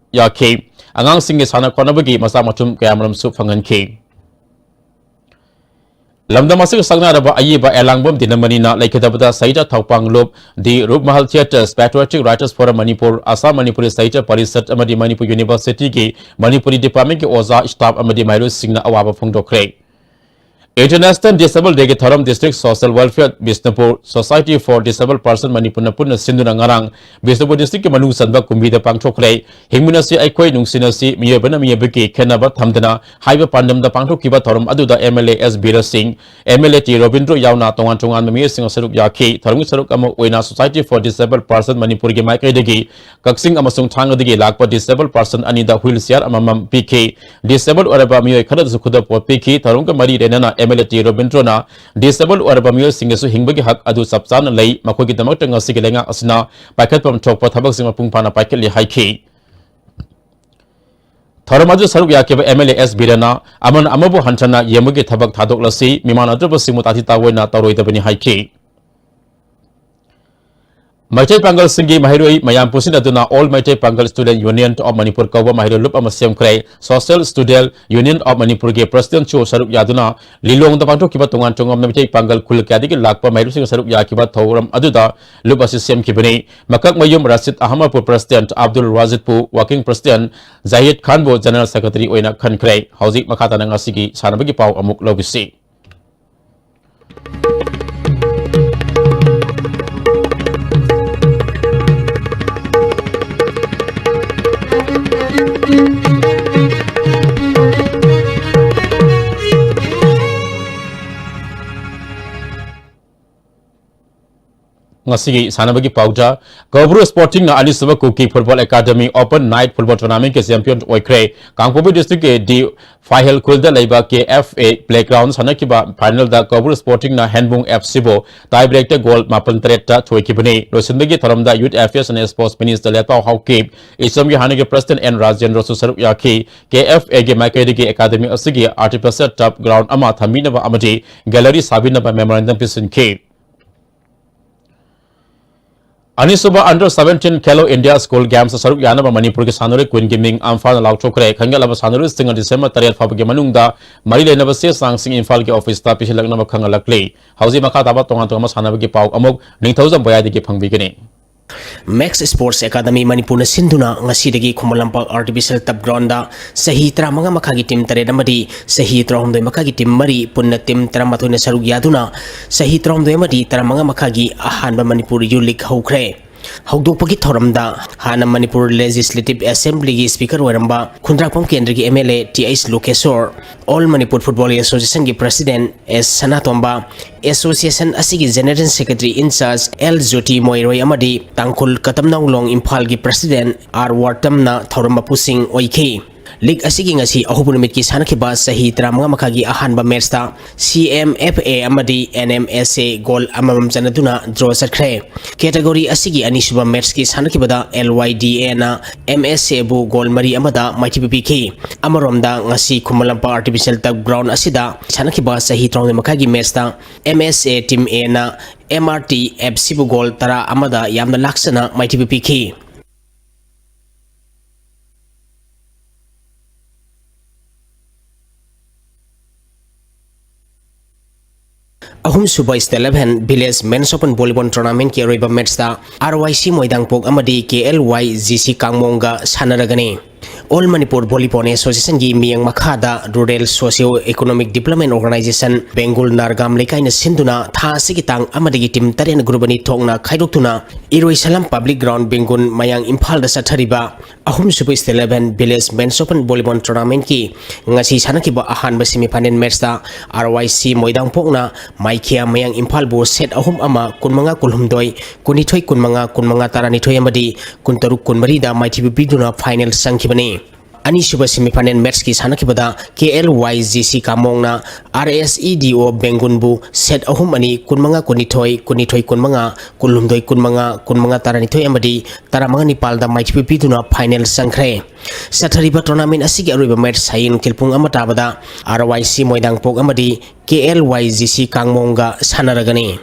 ꯌꯥꯈꯤ꯫ ꯑꯉꯥꯡꯁꯤꯡꯒꯤ ꯁꯥꯟꯅ ꯈꯣꯠꯅꯕꯒꯤ ꯃꯆꯥꯛ ꯃꯊꯨꯝ ꯀꯌꯥꯃꯔꯨꯝꯁꯨ ꯐꯪꯍꯟꯈꯤ꯫ ꯂꯝꯗꯝ ꯑꯁꯤꯒ ꯁꯛꯅꯔꯕ ꯑꯏꯕ ꯑꯦꯂꯥꯡꯕꯝ ꯗꯤꯅꯃꯅꯤꯅ ꯂꯩꯈꯤꯗꯕꯗ ꯁꯍꯤꯗ ꯊꯧꯄꯥꯡꯂꯨꯞ ꯗꯤ ꯔꯨꯞꯃꯍꯜ Theatres, Patriotic Writers Forum Manipur, Assam Manipuri ꯁꯥꯍꯤꯇ꯭ꯌ ꯄꯔꯤꯁꯠ ꯑꯃꯗꯤ ꯃꯅꯤꯄꯨꯔ ꯌꯨꯅꯤꯚꯔꯁꯤꯇꯤꯒꯤ ꯃꯅꯤꯄꯨꯔꯤ departmentꯀꯤ ꯑꯣꯖꯥ, staff ꯑꯃꯗꯤ ꯃꯍꯩꯔꯣꯏꯁꯤꯡꯅ ꯑꯋꯥꯕ ꯐꯣꯡꯗꯣꯛꯈ꯭ꯔꯦ꯫ International Disabled Dayꯒꯤ ꯊꯧꯔꯝ District Social Welfare Bishnupur, Society for Disabled Person ꯃꯅꯤꯄꯨꯔꯅ ꯄꯨꯟꯅ ꯁꯤꯟꯗꯨꯅ ꯉꯔꯥꯡ ꯕꯤꯁꯅꯨꯄꯨꯔ districtꯀꯤ ꯃꯅꯨꯡ ꯆꯟꯕ ꯀꯨꯝꯕꯤꯗ ꯄꯥꯡꯊꯣꯛꯈ꯭ꯔꯦ꯫ ꯍꯤꯡꯃꯤꯟꯅꯁꯤ ꯑꯩꯈꯣꯏ, ꯅꯨꯡꯁꯤꯅꯁꯤ ꯃꯤꯑꯣꯏꯕꯅ ꯃꯤꯑꯣꯏꯕꯒꯤ ꯈꯦꯠꯅꯕ ꯊꯝꯗꯅ ꯍꯥꯏꯕ ꯄꯥꯟꯗꯝꯗ ꯄꯥꯡꯊꯣꯛꯈꯤꯕ ꯊꯧꯔꯝ ꯑꯗꯨꯗ MLA ꯑꯦꯁ ꯕꯤꯔꯦꯟ ꯁꯤꯡ, MLA ꯇꯤ ꯔꯣꯕꯤꯟꯗ꯭ꯔꯣ ꯌꯥꯎꯅ ꯇꯣꯉꯥꯟ ꯇꯣꯉꯥꯟꯕ ꯃꯤꯑꯣꯏꯁꯤꯡꯅ ꯁꯔꯨꯛ ꯌꯥꯈꯤ꯫ ꯊꯧꯔꯝꯒꯤ ꯁꯔꯨꯛ ꯑꯃ ꯑꯣꯏꯅ Society for Disabled Person ꯃꯅꯤꯄꯨꯔꯒꯤ ꯃꯥꯏꯀꯩꯗꯒꯤ ꯀꯛꯆꯤꯡ ꯑꯃꯁꯨꯡ ꯊꯥꯡꯒꯗꯒꯤ ꯂꯥꯛꯄ disabled person ꯑꯅꯤꯗ wheelchair ꯑꯃꯃꯝ ꯄꯤꯈꯤ꯫ Disabled ꯑꯣꯏꯔꯕ ꯃꯤꯑꯣꯏ ꯈꯔꯗꯁꯨ ꯈꯨꯗꯣꯜꯄꯣꯠ ꯄꯤꯈꯤ꯫ ꯊꯧꯔꯝꯒ ꯃꯔꯤ ꯂꯩꯅꯅ MLA ꯇꯤ ꯔꯣꯕꯤꯟꯗ꯭ꯔꯣꯅ disabled ꯑꯣꯏꯔꯕ ꯃꯤꯑꯣꯏꯁꯤꯡꯒꯤꯁꯨ ꯍꯤꯡꯕꯒꯤ ꯍꯛ ꯑꯗꯨ ꯆꯞ ꯆꯥꯅ ꯂꯩ꯫ ꯃꯈꯣꯏꯒꯤꯗꯃꯛꯇ ꯉꯁꯤꯒꯤ ꯂꯩꯉꯥꯛ ꯑꯁꯤꯅ ꯄꯥꯏꯈꯠꯐꯝ ꯊꯣꯛꯄ ꯊꯕꯛꯁꯤꯡ ꯃꯄꯨꯡ ꯐꯥꯅ ꯄꯥꯏꯈꯠꯂꯤ ꯍꯥꯏꯈꯤ꯫ ꯊꯧꯔꯝ ꯑꯗꯨꯗ ꯁꯔꯨꯛ ꯌꯥꯈꯤꯕ M L A S ꯕꯤꯔꯦꯟꯅ ꯑꯃꯅ ꯑꯃꯕꯨ ꯍꯟꯊꯅ ꯌꯦꯡꯕꯒꯤ ꯊꯕꯛ ꯊꯥꯗꯣꯛꯂꯁꯤ, ꯃꯤꯃꯥꯟꯅꯗ꯭ꯔꯕꯁꯤꯡꯕꯨ ꯇꯥꯊꯤ ꯇꯥꯑꯣꯏꯅ ꯇꯧꯔꯣꯏꯗꯕꯅꯤ ꯍꯥꯏꯈꯤ꯫ ꯃꯩꯇꯩ ꯄꯥꯡꯒꯜꯁꯤꯡꯒꯤ ꯃꯍꯩꯔꯣꯏ ꯃꯌꯥꯝ ꯄꯨꯟꯁꯤꯟꯅꯗꯨꯅ All Meitei Pangal Student Union of Manipur ꯀꯧꯕ ꯃꯍꯩꯔꯣꯏ ꯂꯨꯞ ꯑꯃ ꯁꯦꯝꯈ꯭ꯔꯦ꯫ Social Student Union of Manipurꯒꯤ Presidentꯁꯨ ꯁꯔꯨꯛ ꯌꯥꯗꯨꯅ ꯂꯤꯂꯣꯡꯗ ꯄꯥꯡꯊꯣꯛꯈꯤꯕ ꯇꯣꯉꯥꯟ ꯇꯣꯉꯥꯟꯕ ꯃꯩꯇꯩ ꯄꯥꯡꯒꯜ ꯈꯨꯜ ꯀꯌꯥꯗꯒꯤ ꯂꯥꯛꯄ ꯃꯍꯩꯔꯣꯏꯁꯤꯡꯅ ꯁꯔꯨꯛ ꯌꯥꯈꯤꯕ ꯊꯧꯔꯝ ꯑꯗꯨꯗ ꯂꯨꯞ ꯑꯁꯤ ꯁꯦꯝꯈꯤꯕꯅꯤ꯫ ꯃꯀꯛꯃꯌꯨꯝ ꯔꯥꯁꯤꯗ ꯑꯍꯃꯗꯄꯨꯔ President, Abdul ꯋꯥꯖꯤꯗꯄꯨ Working President, ꯖꯥꯍꯤꯗ ꯈꯥꯟꯕꯨ General Secretary ꯑꯣꯏꯅ ꯈꯟꯈ꯭ꯔꯦ꯫ ꯍꯧꯖꯤꯛ ꯃꯈꯥ ꯇꯥꯅ ꯉꯁꯤꯒꯤ ꯁꯥꯟꯅꯕꯒꯤ ꯄꯥꯎ ꯑꯃꯨꯛ ꯂꯧꯕꯤꯁꯤ꯫ ꯉꯁꯤꯒꯤ ꯁꯥꯟꯅꯕꯒꯤ ꯄꯥꯎꯗ, ꯀꯧꯕ꯭ꯔꯨ Sportingꯅ ꯑꯅꯤꯁꯨꯕ ꯀꯨꯀꯤ Football Academy Open Night Football Tournamentꯀꯤ champion ꯑꯣꯏꯈ꯭ꯔꯦ꯫ ꯀꯥꯡꯄꯣꯛꯄꯤ districtꯀꯤ ꯗꯤ ꯐꯥꯏꯍꯦꯜ ꯈꯨꯜꯗ ꯂꯩꯕ K F A playground ꯁꯥꯟꯅꯈꯤꯕ finalꯗ ꯀꯧꯕ꯭ꯔꯨ Sportingꯅ ꯍꯦꯟꯕꯨꯡ F Cꯕꯨ tie breakꯇ goal ꯃꯥꯄꯟ ꯇꯔꯦꯠꯇ ꯊꯣꯏꯈꯤꯕꯅꯤ꯫ ꯂꯣꯏꯁꯤꯟꯕꯒꯤ ꯊꯧꯔꯝꯗ Youth Affairs and Sports Minister ꯂꯦꯠꯄꯥꯎ Haokip, ꯏꯆꯝꯒꯤ ꯍꯥꯟꯅꯒꯤ President N ꯔꯥꯖꯦꯟꯗ꯭ꯔꯁꯨ ꯁꯔꯨꯛ ꯌꯥꯈꯤ꯫ K F Aꯒꯤ ꯃꯥꯏꯀꯩꯗꯒꯤ academy ꯑꯁꯤꯒꯤ artificial turf ground ꯑꯃ ꯊꯝꯕꯤꯅꯕ ꯑꯃꯗꯤ gallery ꯁꯥꯕꯤꯅꯕ memorandum ꯄꯤꯁꯤꯟꯈꯤ꯫ ꯑꯅꯤꯁꯨꯕ Under Seventeen Khelo India School Games ꯁꯔꯨꯛ ꯌꯥꯅꯕ ꯃꯅꯤꯄꯨꯔꯒꯤ ꯁꯥꯟꯅꯔꯣꯏ ꯀꯨꯟꯒꯤ ꯃꯤꯡ ꯏꯝꯐꯥꯜꯅ ꯂꯥꯎꯊꯣꯛꯈ꯭ꯔꯦ꯫ ꯈꯟꯒꯠꯂꯕ ꯁꯥꯟꯅꯔꯣꯏꯁꯤꯡꯅ December ꯇꯔꯦꯠ ꯐꯥꯎꯕꯒꯤ ꯃꯅꯨꯡꯗ ꯃꯔꯤ ꯂꯩꯅꯕ ꯆꯦ ꯆꯥꯡꯁꯤꯡ ꯏꯝꯐꯥꯜꯒꯤ officeꯇ ꯄꯤꯁꯤꯜꯂꯛꯅꯕ ꯈꯪꯍꯜꯂꯛꯂꯤ꯫ ꯍꯧꯖꯤꯛ ꯃꯈꯥ ꯇꯥꯕ ꯇꯣꯉꯥꯟ ꯇꯣꯉꯥꯟꯕ ꯁꯥꯟꯅꯕꯒꯤ ꯄꯥꯎ ꯑꯃꯨꯛ ꯅꯤꯡꯊꯧꯖꯝ ꯕꯣꯌꯥꯗꯒꯤ ꯐꯪꯕꯤꯒꯅꯤ꯫ Max Sports Academy ꯃꯅꯤꯄꯨꯔꯅ ꯁꯤꯟꯗꯨꯅ ꯉꯁꯤꯗꯒꯤ ꯈꯨꯃꯟ ꯂꯝꯄꯥꯛ artificial turf groundꯗ ꯆꯍꯤ ꯇꯔꯥꯃꯉꯥ ꯃꯈꯥꯒꯤ team ꯇꯔꯦꯠ ꯑꯃꯗꯤ ꯆꯍꯤ ꯇꯔꯥꯍꯨꯝꯗꯣꯏ ꯃꯈꯥꯒꯤ team ꯃꯔꯤ, ꯄꯨꯟꯅ team ꯇꯔꯥꯃꯥꯊꯣꯏꯅ ꯁꯔꯨꯛ ꯌꯥꯗꯨꯅ ꯆꯍꯤ ꯇꯔꯥꯍꯨꯝꯗꯣꯏ ꯑꯃꯗꯤ ꯇꯔꯥꯃꯉꯥ ꯃꯈꯥꯒꯤ ꯑꯍꯥꯟꯕ ꯃꯅꯤꯄꯨꯔ Youth League ꯍꯧꯈ꯭ꯔꯦ꯫ ꯍꯧꯗꯣꯛꯄꯒꯤ ꯊꯧꯔꯝꯗ ꯍꯥꯟꯅ ꯃꯅꯤꯄꯨꯔ Legislative Assemblyꯒꯤ Speaker ꯑꯣꯏꯔꯝꯕ ꯈꯨꯟꯗ꯭ꯔꯥꯛꯄꯝ ꯀꯦꯟꯗ꯭ꯔꯒꯤ M L A Th ꯂꯣꯀꯦꯁꯣꯔ, All Manipur Football Associationꯒꯤ President S Sanatomba, association ꯑꯁꯤꯒꯤ General Secretary in charge L ꯖꯣꯇꯤ ꯃꯣꯏꯔꯣꯏ ꯑꯃꯗꯤ ꯇꯥꯡꯈꯨꯜ ꯀꯇꯝꯅꯧꯂꯣꯡ ꯏꯝꯐꯥꯜꯒꯤ President R ꯋꯥꯔꯇꯝꯅ ꯊꯧꯔꯝ ꯃꯄꯨꯁꯤꯡ ꯑꯣꯏꯈꯤ꯫ ꯂꯤꯒ ꯑꯁꯤꯒꯤ ꯉꯁꯤ ꯑꯍꯧꯕ ꯅꯨꯃꯤꯠꯀꯤ ꯁꯥꯟꯅꯈꯤꯕ ꯆꯍꯤ ꯇꯔꯥꯃꯉꯥ ꯃꯈꯥꯒꯤ ꯑꯍꯥꯟꯕ ꯃꯦꯠꯁꯇ ꯁꯤ ꯑꯦꯝ ꯑꯦꯐ ꯑꯦ ꯑꯃꯗꯤ N M S A goal ꯑꯃꯃꯝ ꯆꯟꯅꯗꯨꯅ ꯗ꯭ꯔꯣ ꯆꯠꯈ꯭ꯔꯦ꯫ ꯀꯦꯇꯒꯣꯔꯤ ꯑꯁꯤꯒꯤ ꯑꯅꯤꯁꯨꯕ ꯃꯦꯠꯁꯀꯤ ꯁꯥꯟꯅꯈꯤꯕꯗ ꯑꯦꯜ ꯋꯥꯏ ꯗꯤ ꯑꯦꯅ ꯑꯦꯝ ꯑꯦꯁ ꯑꯦꯕꯨ ꯒꯣꯜ ꯃꯔꯤ ꯑꯃꯗ ꯃꯥꯏꯊꯤꯕ ꯄꯤꯈꯤ꯫ ꯑꯃꯔꯣꯝꯗ ꯉꯁꯤ ꯈꯨꯃꯟ ꯂꯝꯄꯥꯛ ꯑꯥꯔꯇꯤꯐꯤꯁꯦꯜ ꯇꯔꯐ ꯒ꯭ꯔꯥꯎꯟ ꯑꯁꯤꯗ ꯁꯥꯟꯅꯈꯤꯕ ꯆꯍꯤ ꯇꯔꯥꯍꯨꯝꯗꯣꯏ ꯃꯈꯥꯏꯒꯤ ꯃꯦꯠꯁꯇ ꯑꯦꯝ ꯑꯦꯁ ꯑꯦ ꯇꯤꯝ ꯑꯦꯅ ꯑꯦꯝ ꯑꯥꯔ ꯇꯤ ꯑꯦꯐ ꯁꯤꯕꯨ ꯒꯣꯜ ꯇꯔꯥ ꯑꯃꯗ ꯌꯥꯝꯅ ꯂꯥꯛꯆꯅ ꯃꯥꯏꯊꯤꯕ ꯄꯤꯈꯤ꯫ ꯑꯍꯨꯝꯁꯨꯕ state eleven village men's open volleyball ꯇꯣꯔꯅꯥꯃꯦꯟꯠꯀꯤ ꯑꯔꯣꯏꯕ ꯃꯦꯠꯁꯇ ꯑꯥꯔ ꯋꯥꯏ ꯁꯤ ꯃꯣꯏꯗꯥꯡꯄꯣꯛ ꯑꯃꯗꯤ ꯀꯦ ꯑꯦꯜ ꯋꯥꯏ ꯖꯤ ꯁꯤ ꯀꯥꯡꯃꯣꯡꯒ ꯁꯥꯟꯅꯔꯒꯅꯤ꯫ ꯑꯣꯜ ꯃꯅꯤꯄꯨꯔ ꯚꯣꯂꯤꯕꯣꯜ ꯑꯦꯁꯣꯁꯤꯌꯦꯁꯟꯒꯤ ꯃꯤꯌꯦꯡ ꯃꯈꯥꯗ rural socio economic development organization ꯕꯦꯡꯒꯨꯜ ꯅꯥꯔꯒꯥꯝ ꯂꯩꯀꯥꯏꯅ ꯁꯤꯟꯗꯨꯅ ꯊꯥ ꯑꯁꯤꯒꯤ ꯇꯥꯡ ꯑꯃꯗꯒꯤ ꯇꯤꯝ ꯇꯔꯦꯠꯅ ꯒ꯭ꯔꯨꯞ ꯑꯅꯤ ꯊꯣꯛꯅ ꯈꯥꯏꯗꯣꯛꯇꯨꯅ ꯏꯔꯣꯏꯁꯂꯝ ꯄꯕ꯭ꯂꯤꯛ ꯒ꯭ꯔꯥꯎꯟ ꯕꯦꯡꯒꯨꯜ ꯃꯌꯥꯡ ꯏꯝꯐꯥꯜꯗ ꯆꯠꯊꯔꯤꯕ ꯑꯍꯨꯝꯁꯨꯕ state eleven village men's open volleyball ꯇꯣꯔꯅꯥꯃꯦꯟꯠꯀꯤ ꯉꯁꯤ ꯁꯥꯟꯅꯈꯤꯕ ꯑꯍꯥꯟꯕ ꯁꯦꯃꯤꯐꯥꯏꯅꯦꯜ ꯃꯦꯠꯁꯇ ꯑꯥꯔ ꯋꯥꯏ ꯁꯤ ꯃꯣꯏꯗꯥꯡꯄꯣꯛꯅ ꯃꯥꯏꯈꯤꯌꯥ ꯃꯌꯥꯡ ꯏꯝꯐꯥꯜꯕꯨ ꯁꯦꯠ ꯑꯍꯨꯝ ꯑꯃ, ꯀꯨꯟꯃꯉꯥ ꯀꯨꯟꯍꯨꯝꯗꯣꯏ, ꯀꯨꯟꯅꯤꯊꯣꯏ ꯀꯨꯟꯃꯉꯥ, ꯀꯨꯟꯃꯉꯥ ꯇꯔꯥꯅꯤꯊꯣꯏ ꯑꯃꯗꯤ ꯀꯨꯟꯇꯔꯨꯛ ꯀꯨꯟꯃꯔꯤꯗ ꯃꯥꯏꯊꯤꯕ ꯄꯤꯗꯨꯅ ꯐꯥꯏꯅꯦꯜ ꯆꯪꯈꯤꯕꯅꯤ꯫ ꯑꯅꯤꯁꯨꯕ ꯁꯦꯃꯤꯐꯥꯏꯅꯦꯜ ꯃꯦꯠꯁꯀꯤ ꯁꯥꯟꯅꯈꯤꯕꯗ ꯀꯦ ꯑꯦꯜ ꯋꯥꯏ ꯖꯤ ꯁꯤ ꯀꯥꯡꯃꯣꯡꯅ ꯑꯥꯔ ꯑꯦꯁ ꯏ ꯗꯤ ꯑꯣ ꯕꯦꯡꯒꯨꯟꯕꯨ ꯁꯦꯠ ꯑꯍꯨꯝ ꯑꯅꯤ, ꯀꯨꯟꯃꯉꯥ ꯀꯨꯟꯅꯤꯊꯣꯏ, ꯀꯨꯟꯅꯤꯊꯣꯏ ꯀꯨꯟꯃꯉꯥ, ꯀꯨꯟꯍꯨꯝꯗꯣꯏ ꯀꯨꯟꯃꯉꯥ, ꯀꯨꯟꯃꯉꯥ ꯇꯔꯥꯅꯤꯊꯣꯏ ꯑꯃꯗꯤ ꯇꯔꯥꯃꯉꯥ ꯅꯤꯄꯥꯜꯗ ꯃꯥꯏꯊꯤꯕ ꯄꯤꯗꯨꯅ ꯐꯥꯏꯅꯦꯜ ꯆꯪꯈ꯭ꯔꯦ꯫ ꯆꯠꯊꯔꯤꯕ ꯇꯣꯔꯅꯥꯃꯦꯟ ꯑꯁꯤꯒꯤ ꯑꯔꯣꯏꯕ ꯃꯦꯠꯁ ꯍꯌꯦꯡ ꯅꯨꯡꯊꯤꯜ ꯄꯨꯡ ꯑꯃ ꯇꯥꯕꯗ ꯑꯥꯔ ꯋꯥꯏ ꯁꯤ ꯃꯣꯏꯗꯥꯡꯄꯣꯛ ꯑꯃꯗꯤ ꯀꯦ ꯑꯦꯜ ꯋꯥꯏ ꯖꯤ ꯁꯤ ꯀꯥꯡꯃꯣꯡꯒ ꯁꯥꯟꯅꯔꯒꯅꯤ꯫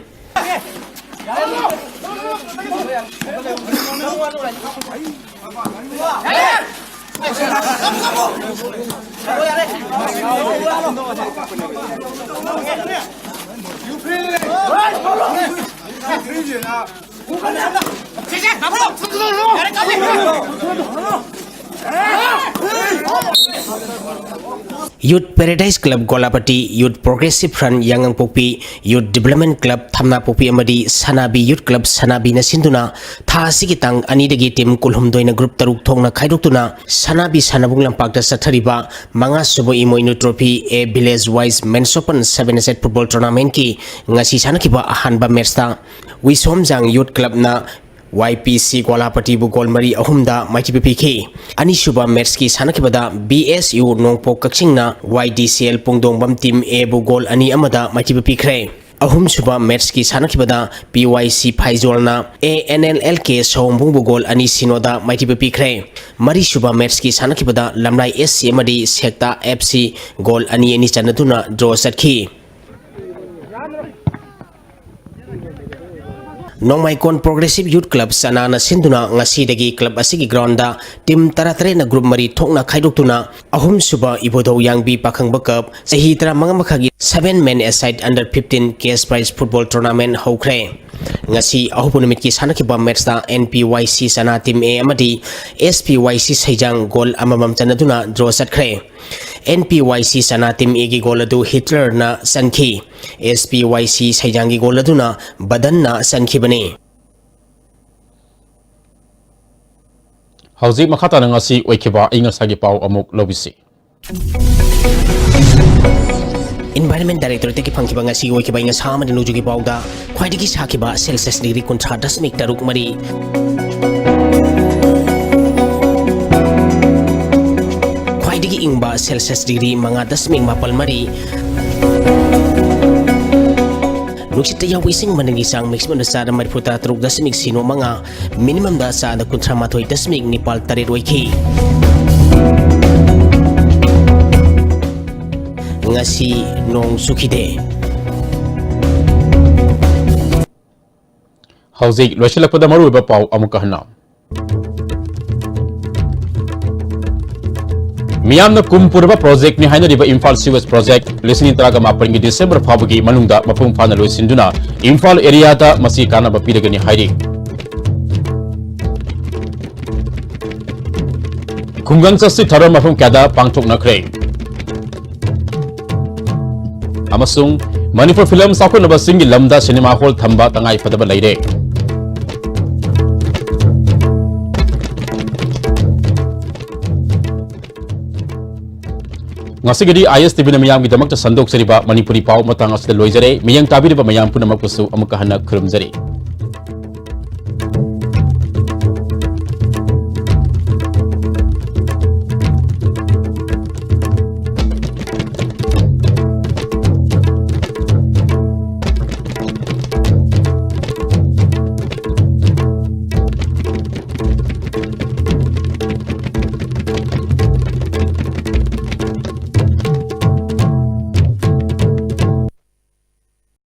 ꯌꯨꯠ ꯄꯦꯔꯥꯗꯥꯏꯁ ꯀ꯭ꯂꯕ ꯒꯣꯂꯥꯄꯇꯤ, ꯌꯨꯠ ꯄ꯭ꯔꯣꯒ꯭ꯔꯦꯁꯤꯚ ꯐ꯭ꯔꯟꯠ ꯌꯥꯉꯥꯡꯄꯣꯛꯄꯤ, ꯌꯨꯠ ꯗꯤꯕ꯭ꯂꯞꯃꯦꯟꯠ ꯀ꯭ꯂꯕ ꯊꯝꯅꯥꯄꯣꯛꯄꯤ ꯑꯃꯗꯤ ꯁꯅꯥꯕꯤ ꯌꯨꯠ ꯀ꯭ꯂꯕ ꯁꯅꯥꯕꯤꯅ ꯁꯤꯟꯗꯨꯅ ꯊꯥ ꯑꯁꯤꯒꯤ ꯇꯥꯡ ꯑꯅꯤꯗꯒꯤ ꯇꯤꯝ ꯀꯨꯟꯍꯨꯝꯗꯣꯏꯅ ꯒ꯭ꯔꯨꯞ ꯇꯔꯨꯛ ꯊꯣꯛꯅ ꯈꯥꯏꯗꯣꯛꯇꯨꯅ ꯁꯅꯥꯕꯤ ꯁꯥꯟꯅꯕꯨꯡ ꯂꯝꯄꯥꯛꯇ ꯆꯠꯊꯔꯤꯕ ꯃꯉꯥꯁꯨꯕ ꯏꯃꯣꯏꯅꯨ ꯇ꯭ꯔꯣꯐꯤ ꯑꯦ ꯚꯤꯂꯦꯖ ꯋꯥꯏꯁ ꯃꯦꯟꯁ ꯑꯣꯄꯟ ꯁꯚꯦꯟ ꯑꯦ ꯁꯦꯠ ꯐꯨꯠꯕꯣꯜ ꯇꯣꯔꯅꯥꯃꯦꯟꯠꯀꯤ ꯉꯁꯤ ꯁꯥꯟꯅꯈꯤꯕ ꯑꯍꯥꯟꯕ ꯃꯦꯠꯁꯇ ꯋꯤꯁꯣꯝꯖꯥꯡ ꯌꯨꯠ ꯀ꯭ꯂꯕꯅ ꯋꯥꯏ ꯄꯤ ꯁꯤ ꯒꯣꯂꯥꯄꯇꯤꯕꯨ ꯒꯣꯜ ꯃꯔꯤ ꯑꯍꯨꯝꯗ ꯃꯥꯏꯊꯤꯕ ꯄꯤꯈꯤ꯫ ꯑꯅꯤꯁꯨꯕ ꯃꯦꯠꯁꯀꯤ ꯁꯥꯟꯅꯈꯤꯕꯗ ꯕꯤ ꯑꯦꯁ ꯌꯨ ꯅꯣꯡꯄꯣꯛ ꯀꯛꯆꯤꯡꯅ ꯋꯥꯏ ꯗꯤ ꯁꯤ ꯑꯦꯜ ꯄꯨꯡꯗꯣꯡꯕꯝ ꯇꯤꯝ ꯑꯦꯕꯨ ꯒꯣꯜ ꯑꯅꯤ ꯑꯃꯗ ꯃꯥꯏꯊꯤꯕ ꯄꯤꯈ꯭ꯔꯦ꯫ ꯑꯍꯨꯝꯁꯨꯕ ꯃꯦꯠꯁꯀꯤ ꯁꯥꯟꯅꯈꯤꯕꯗ ꯄꯤ ꯋꯥꯏ ꯁꯤ ꯐꯥꯏꯖꯣꯜꯅ A N L L K ꯁꯑꯣꯝꯕꯨꯡꯕꯨ ꯒꯣꯜ ꯑꯅꯤ ꯁꯤꯅꯣꯗ ꯃꯥꯏꯊꯤꯕ ꯄꯤꯈ꯭ꯔꯦ꯫ ꯃꯔꯤꯁꯨꯕ ꯃꯦꯠꯁꯀꯤ ꯁꯥꯟꯅꯈꯤꯕꯗ ꯂꯝꯂꯥꯏ ꯑꯦꯁ ꯁꯤ ꯑꯃꯗꯤ ꯁꯦꯛꯇꯥ ꯑꯦꯐ ꯁꯤ ꯒꯣꯜ ꯑꯅꯤ ꯑꯅꯤ ꯆꯟꯅꯗꯨꯅ ꯗ꯭ꯔꯣ ꯆꯠꯈꯤ꯫ ꯅꯣꯡꯃꯥꯏꯀꯣꯟ ꯄ꯭ꯔꯣꯒ꯭ꯔꯦꯁꯤꯚ ꯌꯨꯠ ꯀ꯭ꯂꯕ ꯆꯅꯥꯅ ꯁꯤꯟꯗꯨꯅ ꯉꯁꯤꯗꯒꯤ ꯀ꯭ꯂꯕ ꯑꯁꯤꯒꯤ ꯒ꯭ꯔꯥꯎꯟꯗ ꯇꯤꯝ ꯇꯔꯥꯇꯔꯦꯠꯅ ꯒ꯭ꯔꯨꯞ ꯃꯔꯤ ꯊꯣꯛꯅ ꯈꯥꯏꯗꯣꯛꯇꯨꯅ ꯑꯍꯨꯝꯁꯨꯕ ꯏꯕꯣꯙꯧ ꯌꯥꯡꯕꯤ ꯄꯥꯈꯪꯕ ꯀꯞ ꯆꯍꯤ ꯇꯔꯥꯃꯉꯥ ꯃꯈꯥꯒꯤ seven men aside under fifteen cash prize football tournament ꯍꯧꯈ꯭ꯔꯦ꯫ ꯉꯁꯤ ꯑꯍꯧꯕ ꯅꯨꯃꯤꯠꯀꯤ ꯁꯥꯟꯅꯈꯤꯕ ꯃꯦꯠꯁꯇ ꯑꯦꯟ ꯄꯤ ꯋꯥꯏ ꯁꯤ ꯆꯅꯥ ꯇꯤꯝ ꯑꯦ ꯑꯃꯗꯤ ꯑꯦꯁ ꯄꯤ ꯋꯥꯏ ꯁꯤ ꯁꯩꯖꯥꯡ ꯒꯣꯜ ꯑꯃꯃꯝ ꯆꯟꯅꯗꯨꯅ ꯗ꯭ꯔꯣ ꯆꯠꯈ꯭ꯔꯦ꯫ ꯑꯦꯟ ꯄꯤ ꯋꯥꯏ ꯁꯤ ꯆꯅꯥ ꯇꯤꯝ ꯑꯦꯒꯤ ꯒꯣꯜ ꯑꯗꯨ ꯍꯤꯠꯂꯔꯅ ꯆꯟꯈꯤ꯫ ꯑꯦꯁ ꯄꯤ ꯋꯥꯏ ꯁꯤ ꯁꯩꯖꯥꯡꯒꯤ ꯒꯣꯜ ꯑꯗꯨꯅ ꯕꯗꯟꯅ ꯆꯟꯈꯤꯕꯅꯤ꯫ ꯍꯧꯖꯤꯛ ꯃꯈꯥ ꯇꯥꯅ ꯉꯁꯤ ꯑꯣꯏꯈꯤꯕ ꯑꯏꯪ ꯑꯁꯥꯒꯤ ꯄꯥꯎ ꯑꯃꯨꯛ ꯂꯧꯕꯤꯁꯤ꯫ Environment Directorateꯇꯒꯤ ꯐꯪꯈꯤꯕ ꯉꯁꯤ ꯑꯣꯏꯈꯤꯕ ꯑꯏꯪ ꯑꯁꯥ ꯑꯃꯗꯤ ꯅꯣꯡꯖꯨꯒꯤ ꯄꯥꯎꯗ ꯈ꯭ꯋꯥꯏꯗꯒꯤ ꯁꯥꯈꯤꯕ ꯁꯦꯜꯁꯤꯌꯁ ꯗꯤꯒ꯭ꯔꯤ ꯀꯨꯟꯊ꯭ꯔꯥ ꯗꯁꯃꯤꯛ ꯇꯔꯨꯛ ꯃꯔꯤ, ꯈ꯭ꯋꯥꯏꯗꯒꯤ ꯏꯪꯕ ꯁꯦꯜꯁꯤꯌꯁ ꯗꯤꯒ꯭ꯔꯤ ꯃꯉꯥ ꯗꯁꯃꯤꯛ ꯃꯥꯄꯜ ꯃꯔꯤ, ꯅꯨꯡꯁꯤꯠꯇ ꯌꯥꯎꯕ ꯏꯁꯤꯡ ꯃꯅꯤꯜꯒꯤ ꯆꯥꯡ ꯃꯦꯛꯁꯤꯃꯝꯗ ꯆꯥꯗ ꯃꯔꯤꯐꯨ ꯇꯔꯥ ꯇꯔꯨꯛ ꯗꯁꯃꯤꯛ ꯁꯤꯅꯣ ꯃꯉꯥ, ꯃꯤꯅꯤꯃꯝꯗ ꯆꯥꯗ ꯀꯨꯟꯊ꯭ꯔꯥ ꯃꯥꯊꯣꯏ ꯗꯁꯃꯤꯛ ꯅꯤꯄꯥꯜ ꯇꯔꯦꯠ ꯑꯣꯏꯈꯤ꯫ ꯉꯁꯤ ꯅꯣꯡ ꯆꯨꯈꯤꯗꯦ꯫ ꯍꯧꯖꯤꯛ ꯂꯣꯏꯁꯤꯜꯂꯛꯄꯗ ꯃꯔꯨꯑꯣꯏꯕ ꯄꯥꯎ ꯑꯃꯨꯛꯀ ꯍꯟꯅ꯫ ꯃꯤꯌꯥꯝꯅ ꯀꯨꯝ ꯄꯨꯔꯕ ꯄ꯭ꯔꯣꯖꯦꯛꯅꯤ ꯍꯥꯏꯅꯔꯤꯕ ꯏꯝꯐꯥꯜ ꯁꯤꯋꯦꯖ ꯄ꯭ꯔꯣꯖꯦꯛ ꯂꯤꯁꯤꯡ ꯇꯔꯥꯒ ꯃꯥꯄꯟꯒꯤ ꯗꯤꯁꯦꯝꯕꯔ ꯐꯥꯎꯕꯒꯤ ꯃꯅꯨꯡꯗ ꯃꯄꯨꯡ ꯐꯥꯅ ꯂꯣꯏꯁꯤꯟꯗꯨꯅ ꯏꯝꯐꯥꯜ ꯑꯦꯔꯤꯌꯥꯗ ꯃꯁꯤ ꯀꯥꯟꯅꯕ ꯄꯤꯔꯒꯅꯤ ꯍꯥꯏꯔꯤ꯫ ꯈꯨꯡꯒꯪ ꯆꯠꯁꯤ ꯊꯧꯔꯝ ꯃꯐꯝ ꯀꯌꯥꯗ ꯄꯥꯡꯊꯣꯛꯅꯈ꯭ꯔꯦ꯫ ꯑꯃꯁꯨꯡ ꯃꯅꯤꯄꯨꯔ ꯐꯤꯂꯝ ꯆꯥꯎꯈꯠꯅꯕꯁꯤꯡꯒꯤ ꯂꯝꯗ ꯁꯤꯅꯦꯃꯥ ꯍꯣꯜ ꯊꯝꯕ ꯇꯉꯥꯏ ꯐꯗꯕ ꯂꯩꯔꯦ꯫ ꯉꯁꯤꯒꯤꯗꯤ ꯑꯥꯏ ꯑꯦꯁ ꯇꯤ ꯚꯤꯅ ꯃꯤꯌꯥꯝꯒꯤꯗꯃꯛꯇ ꯁꯟꯗꯣꯛꯆꯔꯤꯕ ꯃꯅꯤꯄꯨꯔꯤ ꯄꯥꯎ ꯃꯇꯥꯡ ꯑꯁꯤꯗ ꯂꯣꯏꯖꯔꯦ꯫ ꯃꯤꯠꯌꯦꯡ ꯇꯥꯕꯤꯔꯤꯕ ꯃꯌꯥꯝ ꯄꯨꯝꯅꯃꯛꯄꯨꯁꯨ ꯑꯃꯨꯛꯀ ꯍꯟꯅ ꯈꯨꯔꯨꯝꯖꯔꯤ꯫